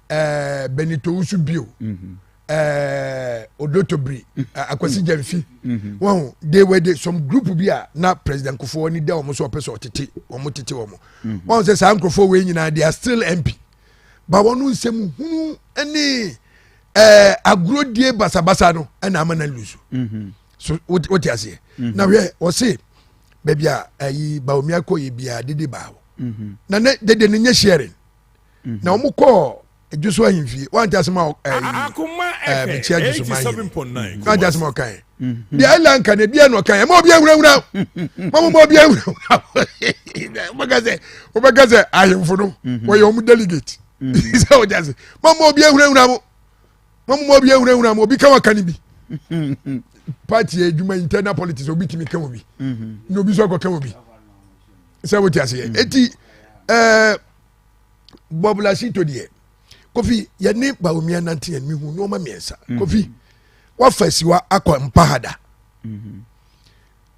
S16: ɛɛ Benito Wusu bio mm-hmm. ɛɛ Odotobiri mm-hmm. Akwasi Gyamfi wɔn they were the some group bi a na President Kufuor ni da wɔn so ɔpɛ sɛ ɔtete wɔn tete wɔn wɔn sɛ saa nkurɔfoɔ wei nyinaa they are still MP. ba wɔn nsɛm hunu ne ɛɛ agorodie basabasa no ɛna ama na lusu mhm. so wote aseɛ mhm. na hwɛ ɔse baabi a ayi baomia kɔ yɛ biara dede baa hɔ mhm. na ne dede no nyɛ sharing na wɔn kɔɔ dwoso ahemfie wante asɛm a ɛyi ɛɛ mekyia dwoso man hene wante asɛm a ɔka yɛ deɛ ɛla nka na ebia na ɔka yɛ ma obi awurawura ma mo ma obi awurawura wobɛka sɛ wobɛka sɛ ahemfo no mhm. wɔyɛ wɔn delegate mhm. sɛ ɔgya se ma mo obi awurawura mo ma mo ma obi awurawura mo obi ka waka ne bi party adwuma internal politics obi tumi ka obi mhm. na obi nso akɔka obi sɛ wote aseɛ eti ɛɛ Bob Lasito deɛ kofi yɛne Bawumia nante yɛn mihu nneɛma mmiɛnsa kofi. Wafa siwa akɔ mpahada. Mm-hmm.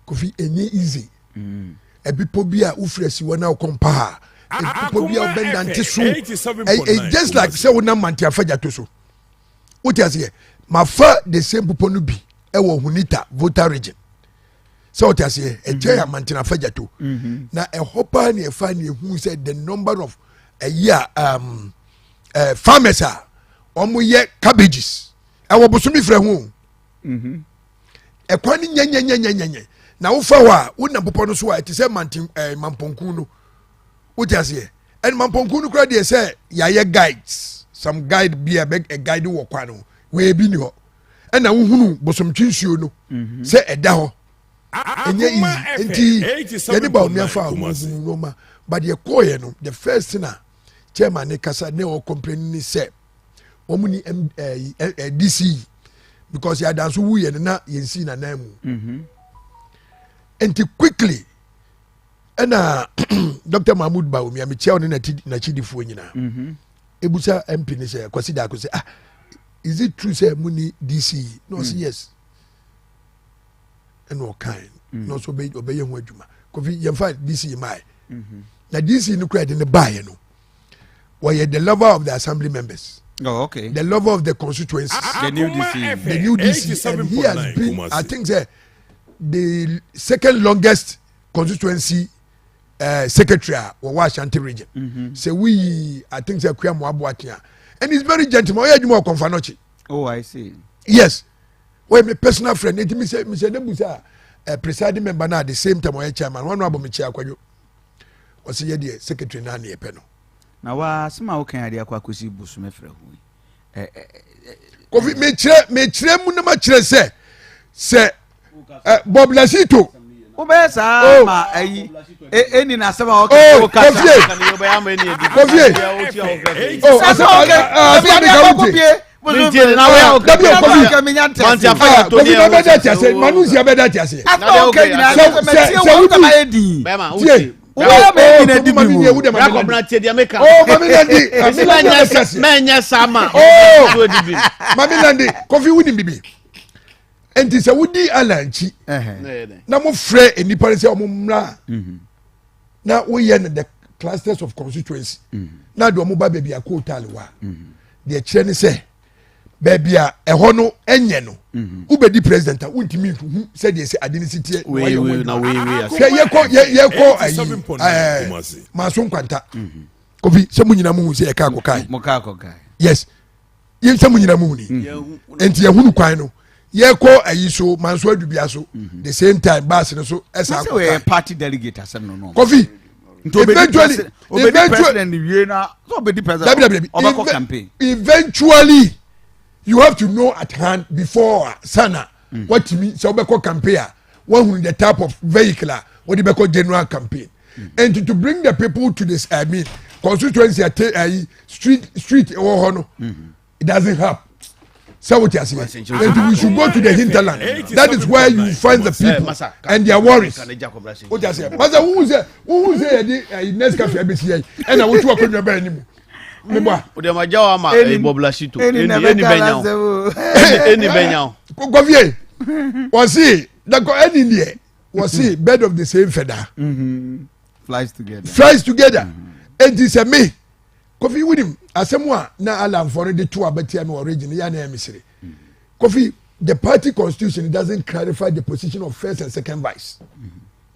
S16: Kofi enye easy. Mm. Ebipɔ bi a wofiri asiwa na wokɔ mpaha. Ebipɔ bi a wobɛnante so. It's just like sɛ wonam mante afa to so. Wote aseɛ? Mafa the same bepɔ no bi ɛwɔ Hunita Volta region. Sɛ wote aseɛ? Ɛkyɛ yɛ mm-hmm. amante afa gyato. Mm-hmm. Na ɛhɔ paa ne ɛfa ne ehu sɛ the number of ɛyi a um, uh, farmers a wɔn yɛ cabbages. ɛwɔ bosomi frɛ ho o mhm. ɛkwan no nyɛnyɛnyɛnyɛnyɛ na wofa hɔ a wonam bepɔ no so a ɛte sɛ manten ɛɛ mampɔnkun no wote aseɛ ɛne mampɔnkun no kora deɛ sɛ yɛayɛ guides some guide bi a bɛ guide wɔ kwan no wei bi ni hɔ ɛna wohunu bosomtwe nsuo no mhm. sɛ ɛda hɔ ɛnyɛ easy nti yɛde ba omi afa a wohunu nneɛma but yɛ kɔɔyɛ no the first thing a chairman ne kasa ne ɔcomplain ne sɛ. wɔn ni M ɛɛ eh, eh, DC because yɛ adanso wu yɛ no na yɛn si nanan mu mhm. nti quickly ɛna Dr. Mahmood Bawumia mekyia ɔne n'akyidifoɔ nyinaa mhm. ebusa MP ne sɛ Kwasi Daako sɛ ah is it true sɛ mu ni DC na ɔsi mm. yes ɛna ɔkan mm. na ɔsɛ ɔbɛyɛ ho adwuma Kofi yɛnfa DC maaɛ mhm. na DC no kura de ne baayɛ no. wɔyɛ the lover of the assembly members.
S2: Oh, okay.
S16: The lover of the constituencies.
S2: The new DC.
S16: The new DC. And he has been, I think, sir, the second longest constituency uh, secretary a wɔwɔ Ashanti region. Mm -hmm. So we, I think, sir, Kuya Muabuatia. And he's very gentleman. Oh, yeah, you more
S2: Oh, I see.
S16: Yes. Well, my personal friend, it me say, me say, Nebusa, uh, presiding member now at the same time, or chairman, one no me chair, ɔsɛ yɛ deɛ secretary naa ne yɛpɛ no.
S2: Na waa asɛm a wokan adeɛ akɔ akɔsi bosome frɛ ho yi.
S16: Kofi mekyerɛ mekyerɛ mu na makyerɛ sɛ sɛ Bob Lasito.
S2: Wobɛyɛ saa oh. ma ayi ɛni na asɛm a wɔka
S16: oh,
S2: kasa.
S16: Kofie Kofie oh asɛm a asɛm a meka wotie. Dabi o Kofi Kofi na bɛ da ti ase manu si bɛ da ti ase. Sɛ sɛ sɛ wudi tie.
S2: Wobɛyɛ ma ɛnyina di bi mu.
S18: Brakɔbena tie deɛ meka.
S16: Oh, mami nandi. Mami nandi abɛsi.
S18: Mɛnyɛ saa ma.
S16: Oh, mami nandi. Kofi wunim bibi. Nti sɛ wodi ala nkyi na mo frɛ nnipa no sɛ ɔmo mmra mhm. na woyɛ no the clusters of constituency mhm. na de ɔmo ba baabi a kootaale wa mhm. deɛ kyerɛ ne sɛ baabi a ɛhɔ no nyɛ no mhm. wobɛdi president a wontumi nhu sɛdeɛ sɛ ade no si teɛ hwɛ yɛkɔ yɛkɔ ayi ɛɛ maaso nkwanta mhm. kofi sɛ mo nyina mo hu sɛ yɛka akɔkae yes yɛn sɛ mo nyina mo hu ni mhm. nti yɛhunu kwan no yɛkɔ ayi so manso adubia so the same time baasi no so ɛsa akɔkae
S2: party delegate asɛm no no
S16: kofi
S2: eventually eventually wie na so obedi president
S16: dabi dabi
S2: ɔbɛkɔ campaign
S16: eventually you have to know at hand before sana mm. watumi sɛ wobɛkɔ campaign a wahunu the type of vehicle a wɔde bɛkɔ general campaign mm. and to bring the people to this i mean constituency ate ayi street street ɛwɔ hɔ no. Mm -hmm. it doesn't help sɛ wote aseɛ nti we should go to the hinterland that is where you find the people and their worries wote aseɛ masa wohu sɛ wohu sɛ yɛde ɛyi nescafe abɛsi yɛ ɛna wotu akonnwa bɛn anim mebɔ a.
S18: o de ma jawa ma ɛyi bɔbula si to eni bɛ nya o eni bɛ nya o.
S16: kɔfie wɔsi dakɔ ɛni deɛ wɔsi bird of the same feather.
S2: Mm-hmm. flies together.
S16: flies together eti sɛ me. Kofi wonim asɛm a na Alanfoɔ no de to aba tia me wɔ region yɛ na ɛyɛ mesere. Kofi the party constitution doesn't clarify the position of first and second vice.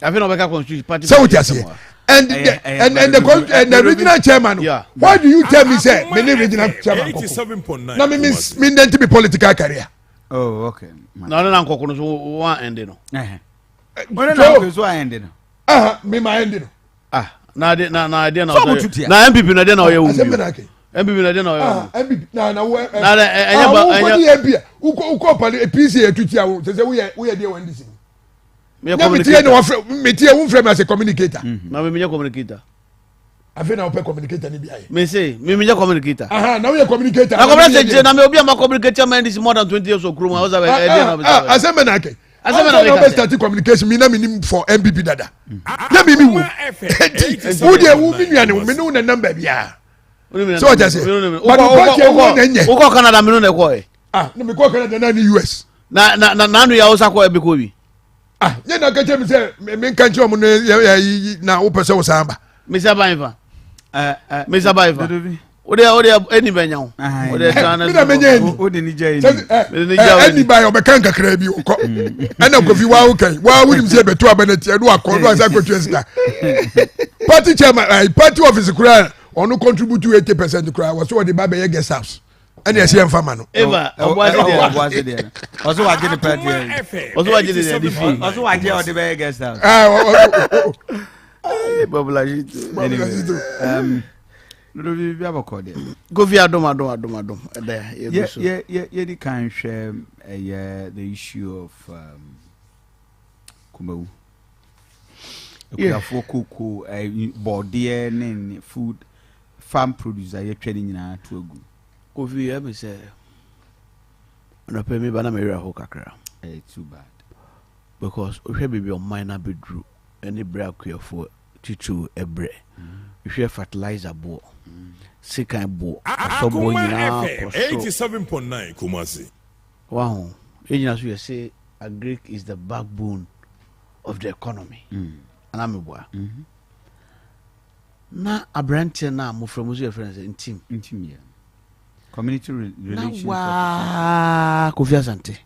S18: Afei na ɔbɛka constitution party.
S16: Sɛ wote aseɛ and the and and the and the regional chairman yeah. why do you tell me say me ne regional chairman kɔkɔ na me me me nti me political career.
S2: Oh okay.
S18: Na ɔne na nkɔkɔ no so wɔn ɛnde no.
S2: Ɔne na nkɔkɔ so wɔn ɛnde no.
S16: Ah me ma ɛnde no.
S18: Ah, na de na na de na ɔsɛ na npp na de na ɔyɛ wo bio npp na de na ɔyɛ wo
S16: ah, npp na na wo
S18: na de ɛnyɛ ba ɛnyɛ
S16: wo kɔ di npp wokɔ wokɔ pali pc etu tia wo sɛ sɛ woyɛ woyɛ deɛ wɔ ndc
S18: mu
S16: na mi tie na wafrɛ mi tie wo nfrɛ mi as a communicator
S18: mhm. na mi mi nyɛ communicator
S16: afei na wopɛ communicator ni bi ayɛ.
S18: mi se mi mi nyɛ communicator.
S16: Aha, na woyɛ communicator.
S18: Na kɔmina sɛ kyerɛ na mi obi a ma communicate ama ndc more than 20 years wɔ kurom a ɔsɛ ɛdeɛ na ɔbɛ sɛ.
S16: Asɛm bɛ na akɛ. Asɛm na meka sɛ. Start communication mi na mi nim for NPP dada. Na mi mi wo. Eti wo deɛ wo mi nua ne wo mi ne wo na nam baabi a. So ɔkyɛ sɛ. But wo party wo na nyɛ.
S18: Wokɔ Canada mi no na ɛkɔ yɛ.
S16: Ah, na mi kɔ Canada na ni US.
S18: Na na na nanu yɛ awosa kɔ ɛbi kɔ bi.
S16: Ah, nyɛ na kɛkyɛ mi sɛ mi nka nkyɛn ɔmo no yɛ yɛ na wopɛ sɛ wo san ba.
S18: Misa ban fa. Misa ban fa. O de o de eni bɛ nya o. O de kan
S16: na. Mi na menya eni.
S2: O de ni jɛ
S16: eni. Ɛni ba yɛ ɔbɛ kan kakra bi o kɔ. Ɛna kofi waa o kan waa wunim sɛ ɛbɛ to abɛ na tiɛ no akɔ no asa akɔtua sika. Party chairman ayi party office kura ɔno contribute 80% kura wɔsɛ wɔde ba bɛyɛ guest house. Ɛna ɛsɛ yɛn fa ma no.
S18: Eva ɔbɔase
S2: deɛ ɔsɛ wagye ne party yɛ.
S18: Ɔsɛ wagye ne deɛ de fi.
S2: Ɔsɛ wagye ɔde bɛyɛ guest house.
S18: Bɔbula yi.
S2: Anyway. Dodo bi bi abɔkɔ deɛ.
S18: Kofi adom adom adom adom ɛdɛ yɛ gu so.
S2: Yɛ yɛ yɛdi kan hwɛ ɛyɛ the issue of um, Kumawu. Akuafoɔ koko bɔɔdeɛ ne ne food farm produce a yɛtwa ne nyinaa to agu.
S18: Kofi yɛ mi sɛ ɔnɔpɛ mi ba na mi werɛ ho kakra.
S2: Ɛyɛ too bad.
S18: Because wohwɛ baabi ɔman no abɛduru ɛne berɛ akuafoɔ titiriw ɛbrɛ. Wohwɛ fertilizer boɔ, sekan boɔ, asɔ boɔ nyinaa kɔ
S7: soro.
S18: Wahu, yɛn nyinaa so yɛse agric is the backbone of the economy. Anaa meboa? Na aberanteɛ no a mmɔfra mu nso yɛfrɛ no sɛ Ntim.
S2: Ntim, yeah. Community relations
S18: Na waa Kofi Asante.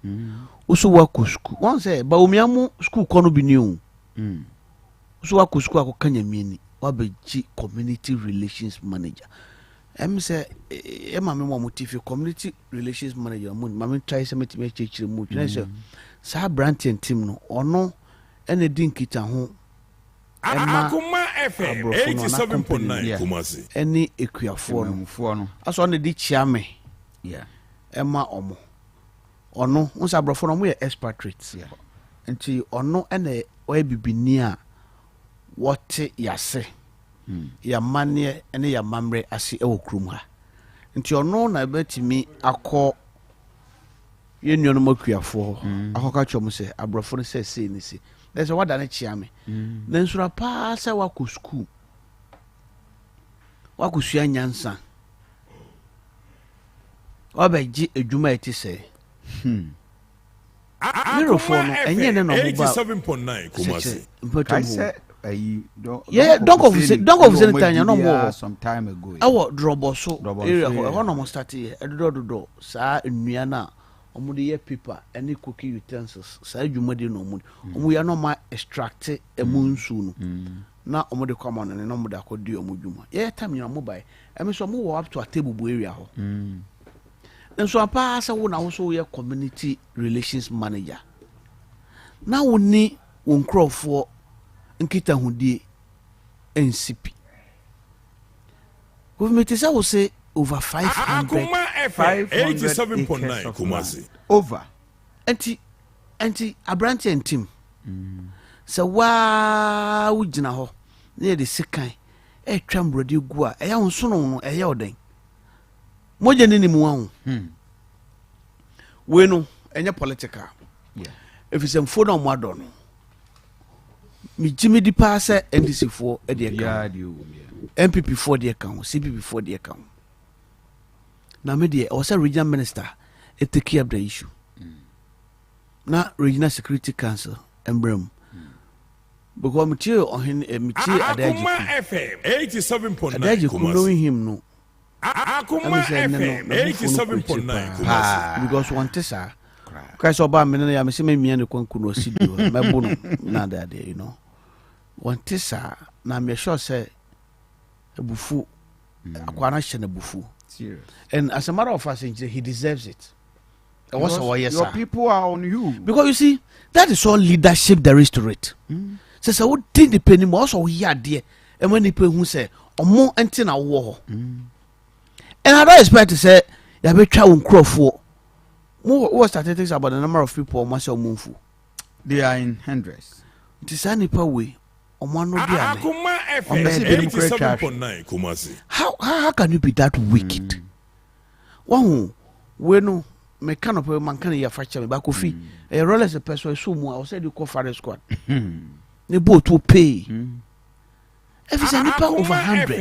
S18: Wo so woakɔ sukuu. Wɔn sɛ Bawumia mo sukuu kɔ no bi ni o. So wakɔ sukuu akɔka nyame ani wabɛgye community relations manager ɛm sɛ yɛ maame mu a wɔte fie community relations manager mu maame try sɛ mɛtumi akyerɛkyerɛ mu kyerɛ sɛ saa aberanteɛ ntim no ɔno ɛna di nkitaho ɛma aborɔfo no ana company no ɛne ekuafoɔ no asɔ ɔna di kyia me ɛma ɔmo Ɔno, wohu sɛ aborɔfo no wɔyɛ expatriates. Nti ɔno na ɔyɛ bibini a wɔte yase, hmm. yɛamanneɛ ne yɛamammerɛ ase wɔ kurom ha. Nti ɔno na ɛbɛtumi akɔ yɛn nuanom akuafoɔ hɔ hmm. akɔka kyerɛ wɔn sɛ aborɔfo no sɛ sei ne sei. Na sɛ wada no kyea me. Na nsura paa sɛ wakɔ sukuu. Wakɔsua nyansa. Wabɛgye adwuma a ɛte sɛɛ.
S2: Hmm.
S18: Merofoɔ no, ɛnyɛ nnɛ na wɔn ba sɛkyerɛ mpɔtam hɔ.
S2: Yɛ
S18: Dɔnkɔfo Dɔnkɔfo Tanya na wɔn wɔ hɔ. Ɛwɔ Drɔbɔ so area hɔ, ɛhɔ na wɔn start yɛ ɛdodɔdodɔ saa nnua no a wɔde yɛ paper ɛne cooking utensils saa dwumadie na wɔn wɔn yɛ na wɔn extract ɛmu nsuo no na wɔn de kɔ amanɔne na wɔn de akɔ di wɔn dwuma. Yɛyɛ tam nyina wɔn bae ɛmi nso wɔn wɔ up to Atebubu area hɔ. Nso ampa ara sɛ wo na wo nso woyɛ community relations manager na wo ne wo nkurɔfoɔ nkitahodie nsi pi. Kofi mete sɛ wo se over 500.
S7: Akoma FM 87.9 Kumasi.
S2: Over.
S18: Nti nti aberanteɛ ntim sɛ waa wogyina hɔ na yɛde sekan ɛtwa mborɔdeɛ gu a ɛyɛ wo nsono no ɛyɛ wo dɛn? Mogya ni ne mu ahu. Hmm. Wei no ɛnyɛ political. Ɛfiri sɛ mfuo no a wɔn adɔ no megye me di paa sɛ NDC foɔ deɛ ka ho, NPP foɔ deɛ ka ho, CPP foɔ deɛ ka ho. Na me deɛ ɛwɔ sɛ regional minister take up the issue. Mm. Na regional security council mbrɛ mu. Mm. Because metie ɔhen eh, metie Adaagye
S7: Kum.
S18: Adaagye Kum knowing him no
S7: Akoma FM 87.9 Kumasi.
S18: Because wɔn te saa. Kae sɛ ɔbaa mene no yɛ mese memia ne kwanku no ɔsi bio mɛbo no na ade adeɛ you know. Wɔn te saa na meyɛ sure sɛ abufuo mm. akwaa no ahyɛ no abufuo. And as a matter of fact he deserves it. Ɛwɔ sɛ wɔyɛ saa.
S2: Your people are on you.
S18: Because you see that is all leadership there is to it. Mm. Sɛ sɛ wodi nipa nim ɔsɔ woyɛ adeɛ ɛma nipa hu sɛ ɔmo nti na wowɔ hɔ. Mm. And I don't expect sɛ yɛabɛtwa wo nkurɔfoɔ. Mo wɔ statistics about the number of people ɔmo asɛ ɔmo mfu.
S2: They are in hundreds.
S18: Nti saa nipa wei ɔmo ano bi ane.
S7: Akoma FM 87.9 Kumasi.
S18: How how can you be that wicked? Mm. Wahu wei no meka no pɛ manka no yɛ fa kyɛ me ba kofi mm. ɛyɛ rollers pɛ so ɛso mu a ɔsɛ de kɔ fare squad ne bɔ otuo pay ɛfi sɛ nipa over hundred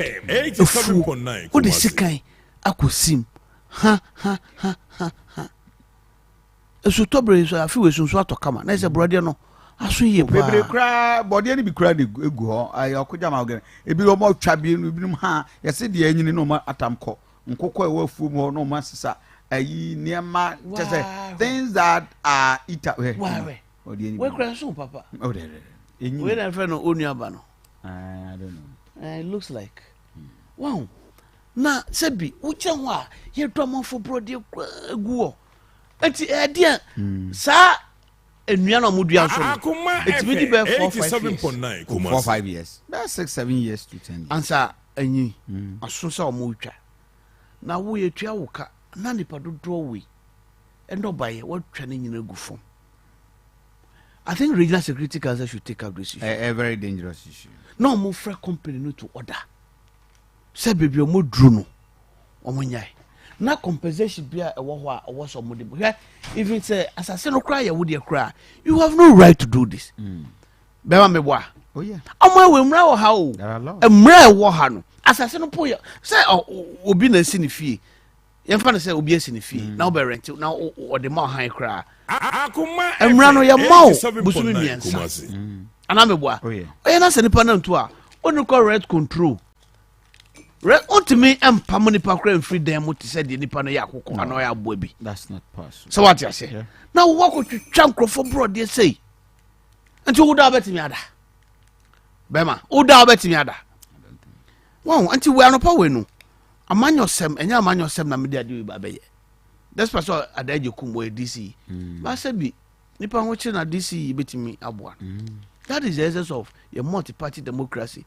S18: efuo wode sikan akɔ sim ha ha ha ha ha Nsutɔ bere nso afe wei so nso atɔ kama na ɛsɛ borɔdeɛ no aso yie paa.
S2: Bebree koraa bɔdeɛ no bi koraa de egu hɔ ayɛ ɔkogya ma ɔgɛn ebi wɔn atwa bi ebinom ha yɛsi deɛ enyini na wɔn atam kɔ nkokɔ ɛwɔ afuom hɔ na wɔn asesa ayi nneɛma kyɛ sɛ things that are eat up.
S18: Wawɛ wei kura nso papa.
S2: Oh, dɛ dɛ
S18: enyi. Wei na ɛfɛ no onuaba no.
S2: Ah, I don't know.
S18: Uh, it looks like. Wow. Na sɛbi wogyina hɔ a yɛdɔ amanfo borɔdeɛ koraa gu hɔ. Eti ɛdeɛ hmm. saa nnua na wɔn dua nso no etumi di bɛyɛ 4, 5 years.
S2: 4, 5 years bɛyɛ 6, 7 years to 10 years.
S18: Ansa anyi hmm. aso sɛ wɔn retwa na wo yɛ tua wo ka na nipa dodoɔ wei ɛnɔbayɛ wɔatwa ne nyina gu fam. I think regional security council should take up this issue.
S2: A very dangerous issue.
S18: Na wɔn frɛ company no to order sɛ beebi a wɔn duru no. Wɔn nyae. Na compensation bi a ɛwɔ hɔ a ɛwɔ sɛ wɔn de hwɛ even sɛ asase no koraa yɛ wo deɛ koraa you have no right to do this. Mm. Bɛma mi bɔ a.
S2: Oh, yeah.
S18: Ɔmo ɛwɔ mmira wɔ ha o. Mmira ɛwɔ ha no asase no po yɛ sɛ obi na esi ne fie yɛmfa no sɛ obi asi ne fie mm. na wobɛ rent na ɔde ma ɔhan koraa mmira no yɛ ma wo bosomi 3 mm. anaa meboa
S2: oh,
S18: ɔyɛ na sɛ nipa no nto a ɔne kɔ rent control Rɛ ontumi mpam nipa koraa mfiri dan mu te sɛ deɛ nipa no yɛ akokɔ anaa ɔyɛ aboa bi. Sɛ wate aseɛ. Na wowɔ akɔtwitwa nkurɔfoɔ borɔdeɛ sei. Nti wo da wobɛtumi ada. Bɛma wo da wobɛtumi ada. Wɔn nti wei anɔpa wei no amanyɔsɛm ɛnyɛ amanyɔsɛm na mede adeɛ wei ba bɛyɛ. Despite sɛ Adaagye kum wɔyɛ DC. Mm. Baasɛ bi nipa ho kyerɛ na DC yi bɛtumi aboa no. Mm. That is the essence of your multi-party democracy.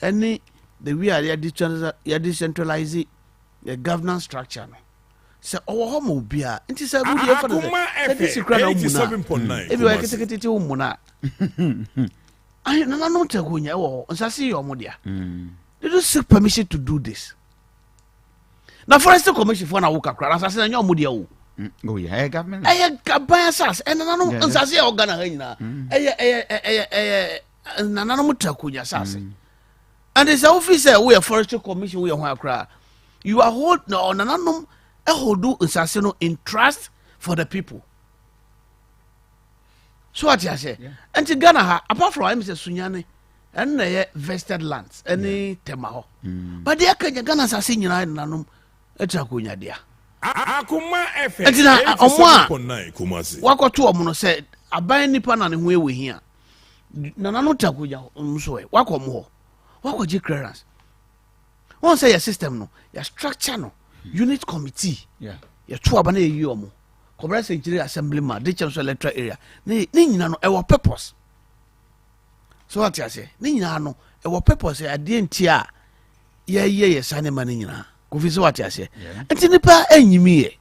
S18: Ɛne the way a yɛde centralize the governance structure no sɛ ɔwɔ hɔ ma obiara nti sɛ wode ɛfa no sɛ sɛ disi kora na womu no a ebi ɔyɛ ketekete wo mu no a ahe nananom tɛ hɔ nya ɛwɔ hɔ nsase yɛ ɔmo dea mm. they don't seek permission to do this na forestry commission foɔ na wo kakra na asase na nyɛ ɔmo dea o.
S2: Oh yeah, ɛyɛ government.
S18: Ɛyɛ aban asase. Ɛnananom nsase a ɛwɔ Ghana ha nyinaa. Ɛyɛ ɛyɛ ɛyɛ ɛyɛ nananom tra konya asase. And sɛ wofi sɛ woyɛ forestry commission woyɛ ho akora you are hold na ɔnananom hold nsase no in trust for the people. So ate aseɛ. Nti Ghana ha apart from ayɛ sɛ Sunyani ɛno na ɛyɛ vested lands ɛne Tema hɔ. But deɛ aka nya Ghana asase nyinaa nananom ɛtra konya dea.
S7: Akoma FM
S18: Nti na ɔmo a
S7: 87.9 Kumasi.
S18: wakɔto ɔmo no sɛ aban nipa na ne ho ɛwɔ hia nananom tra konya nso ɛ wakɔ ɔmo hɔ wakɔgye clearance. Wɔn sɛ yɛ system no yɛ structure no unit committee yɛto aba na yɛyi ɔmo kɔbɛrɛ sɛ nkyerɛ assembly man de kyɛn so electoral area ne ne nyina no ɛwɔ purpose. So wate aseɛ, ne nyinaa no ɛwɔ purpose. Adeɛ nti a yɛyɛ yɛ saa nneɛma no nyinaa, Kofi, sɛ wate aseɛ, nti nipa ɛnyimi yɛ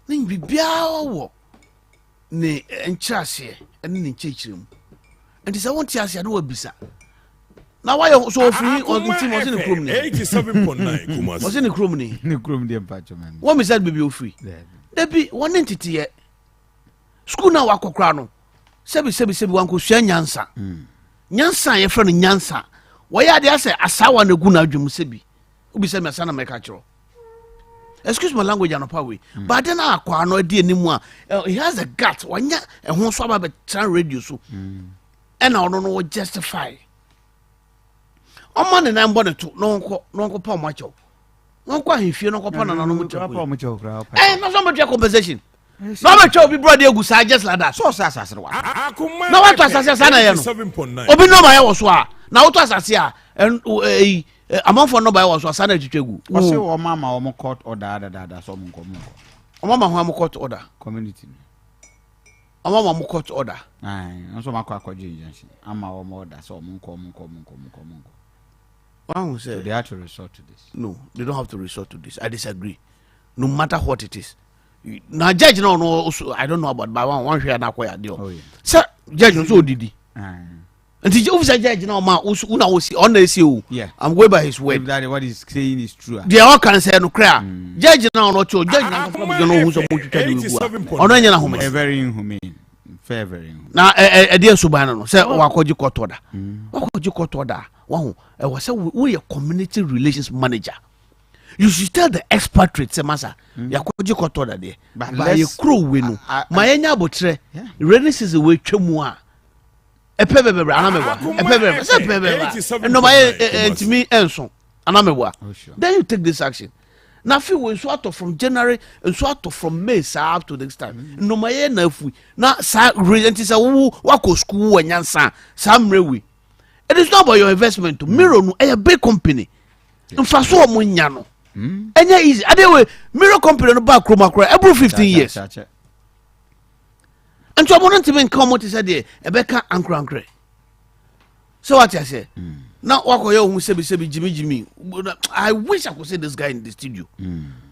S18: ne biribiara wɔ ne nkyerɛaseɛ ɛne ne nkyerɛkyerɛ mu. Nti sɛ wonte aseɛ na wabisa na wayɛ so ofiri nti ɔse ne kurom ni, ɔse ne kurom ni.
S2: Ne kurom deɛ, mpatwɔ man.
S18: Wɔn bisa no baabi ofiri dabi, wɔn ne nteteyɛ sukuu na wakɔ koraa no, sɛbi sɛbi sɛbi, wankosua nyansa. Nyansa a yɛfrɛ no nyansa, wɔyɛ adeɛ asɛ asawa na egu n'adwom. Sɛbi wobisa mi asa na mɛka kyerɛ, excuse my language anɔpa wei, but ade na akɔ ano adi anim a he has the gut, wanya ɛho so aba bɛtena radio so ɛna ɔno no wɔ justify. Ɔma ne nan bɔ ne to na ɔnkɔ na ɔnkɔ pa ɔmo akyɛw na ɔnkɔ ahemfie na ɔnkɔ pa nananom kyɛw ɛɛ na sɛ ɔbɛtua compensation na ɔbɛtwa obi brɔde egu saa just like that.
S2: Sɔɔsɛ asase no wa.
S18: Na watɔ asase asa na yɛ no obi nɔɔma yɛ wɔ so a na wotɔ asase a ɛyi amanfoɔ nɔɔma yɛ wɔ so a saa na etwitwa gu.
S2: Ɔsɛ wɔn ama wɔn court order dadaada sɛ ɔmo nkɔ, ɔmo nkɔ.
S18: Ɔmo ama ho ɔmo court order.
S2: Community no.
S18: Ɔmo ama ɔmo court order.
S2: Ayi nso ɔmo akɔ akɔgye injunction ama wɔn order sɛ ɔmo nkɔ, ɔmo nkɔ, ɔmo nkɔ, ɔmo nkɔ, ɔmo nkɔ.
S18: Wahu sɛ.
S2: So they have to resort to this.
S18: No, they don't have to resort to this. I disagree. No matter what it is. Na judge na ɔno also I don't know about, but one hwɛ na akɔyɛ adeɛ o. Sɛ judge nso odidi. Nti ofisa judge na ɔma una osi ɔna esi o. I'm going by his word.
S2: If that what he's saying is true.
S18: Deɛ ɔka n sɛ no kora judge na ɔno ɔte o, judge na nkɔfɔ bi na ohun sɛ ɔmo twitwa de egu a ɔno ɛnyɛ na home.
S2: Very inhumane. Fair, very inhumane.
S18: Na ɛ ɛ ɛdeɛ nso ban no no sɛ wakɔgye court order, wakɔgye court order wahu ɛwɔ sɛ woyɛ community relations manager, you should tell the expatriate sɛ masa yakɔgye court order deɛ ba yɛ kuro we no ma yɛnya abotire rainy season wo etwa mu a ɛpɛ bɛbɛbrɛ anamɛboa ɛpɛ bɛbɛ sɛ ɛpɛ bɛbɛ nnɔba yɛ ntumi ɛnso anamɛboa, then you take this action. Na afi wo nso atɔ from January, nso atɔ from May saa up to next time nnɔma yɛ na afu na saa nti sɛ wo wakɔ school wɔ nyansa saa mmerɛ wi. It is not about your investment. Miro no ɛyɛ big company, nfa so ɔmo nya no ɛnyɛ easy adeɛ wei. Miro company no ba kurom akora ɛburu 15 years nti ɔmo no ntumi nka ɔmo te sɛ deɛ ɛbɛka ankorankorɛ sɛ wate aseɛ na wakɔyɛ ohun sɛbisɛbi gyimigyimi. I wish I could see this guy in the studio.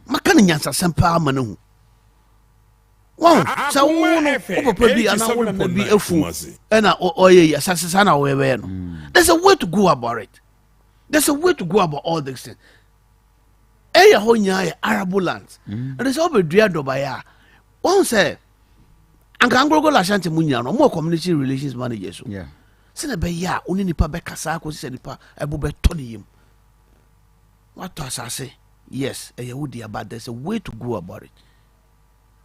S18: Maka ne nyansasɛm paa ma no hu wɔn sɛ wo no wo papa bi anaa wo nana bi afu ɛna ɔyɛ yi asase saa na ɔyɛ bɛyɛ no. There's a way to go about it. There's a way to go about all these things. Ɛyɛ hɔ nyinaa yɛ arable lands ɛnti sɛ wobɛdua dɔbaeɛ a wɔn sɛ anka Anglogold Ashanti mu nyinaa no ɔmo wɔ community relations manager so sɛnɛ ɛbɛyɛ a wo ne nipa bɛkasa akɔsi sɛ nipa ɛbo bɛtɔ ne yam. Watɔ asase, yes, ɛyɛ wo deɛ, but there's a way to go about it.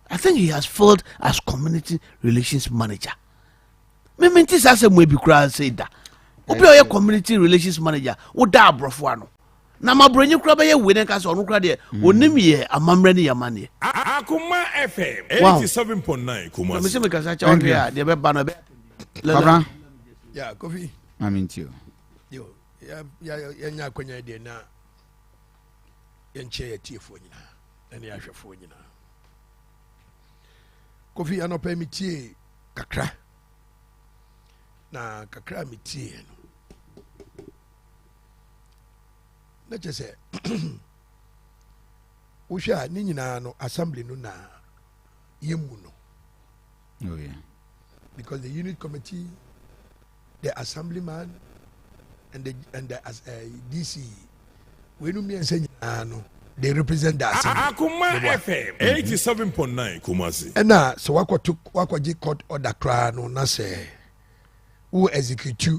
S18: I think he has failed as community relations manager. Mímí ti saa sɛ mu ebi koraa sɛ da obi a ɔyɛ community relations manager woda aborɔfo ano na ma buronyi koraa bɛyɛ wei ne nka sɛ ɔno koraa deɛ onim yɛ amammerɛ ne yɛ amanneɛ.
S7: Akoma FM 87.9 Kumasi.
S18: Mesi mi kasa kyɛw hwɛ a deɛ bɛba no ɛbɛ.
S2: Kwabra.
S16: Ya Kofi.
S2: Maame nti o.
S16: Yo, ya ya yɛnya akwanya deɛ na yɛnkyɛ yɛ tiefoɔ nyinaa ɛne yɛahwɛfoɔ nyinaa. Kofi, anɔpɛ mi tie kakra na kakra a mi tie no na kyerɛ sɛ wohwɛ a ne nyinaa no assembly no na yɛmu no.
S2: Oh, yeah.
S16: Because the unit committee, the assemblyman and the DC, weinom mmiɛnsa nyinaa no They represent the assembly.
S7: Akoma FM 87.9 Kumasi.
S16: Ɛna sɛ wakɔto wakɔgye court order koraa no na sɛ wo execute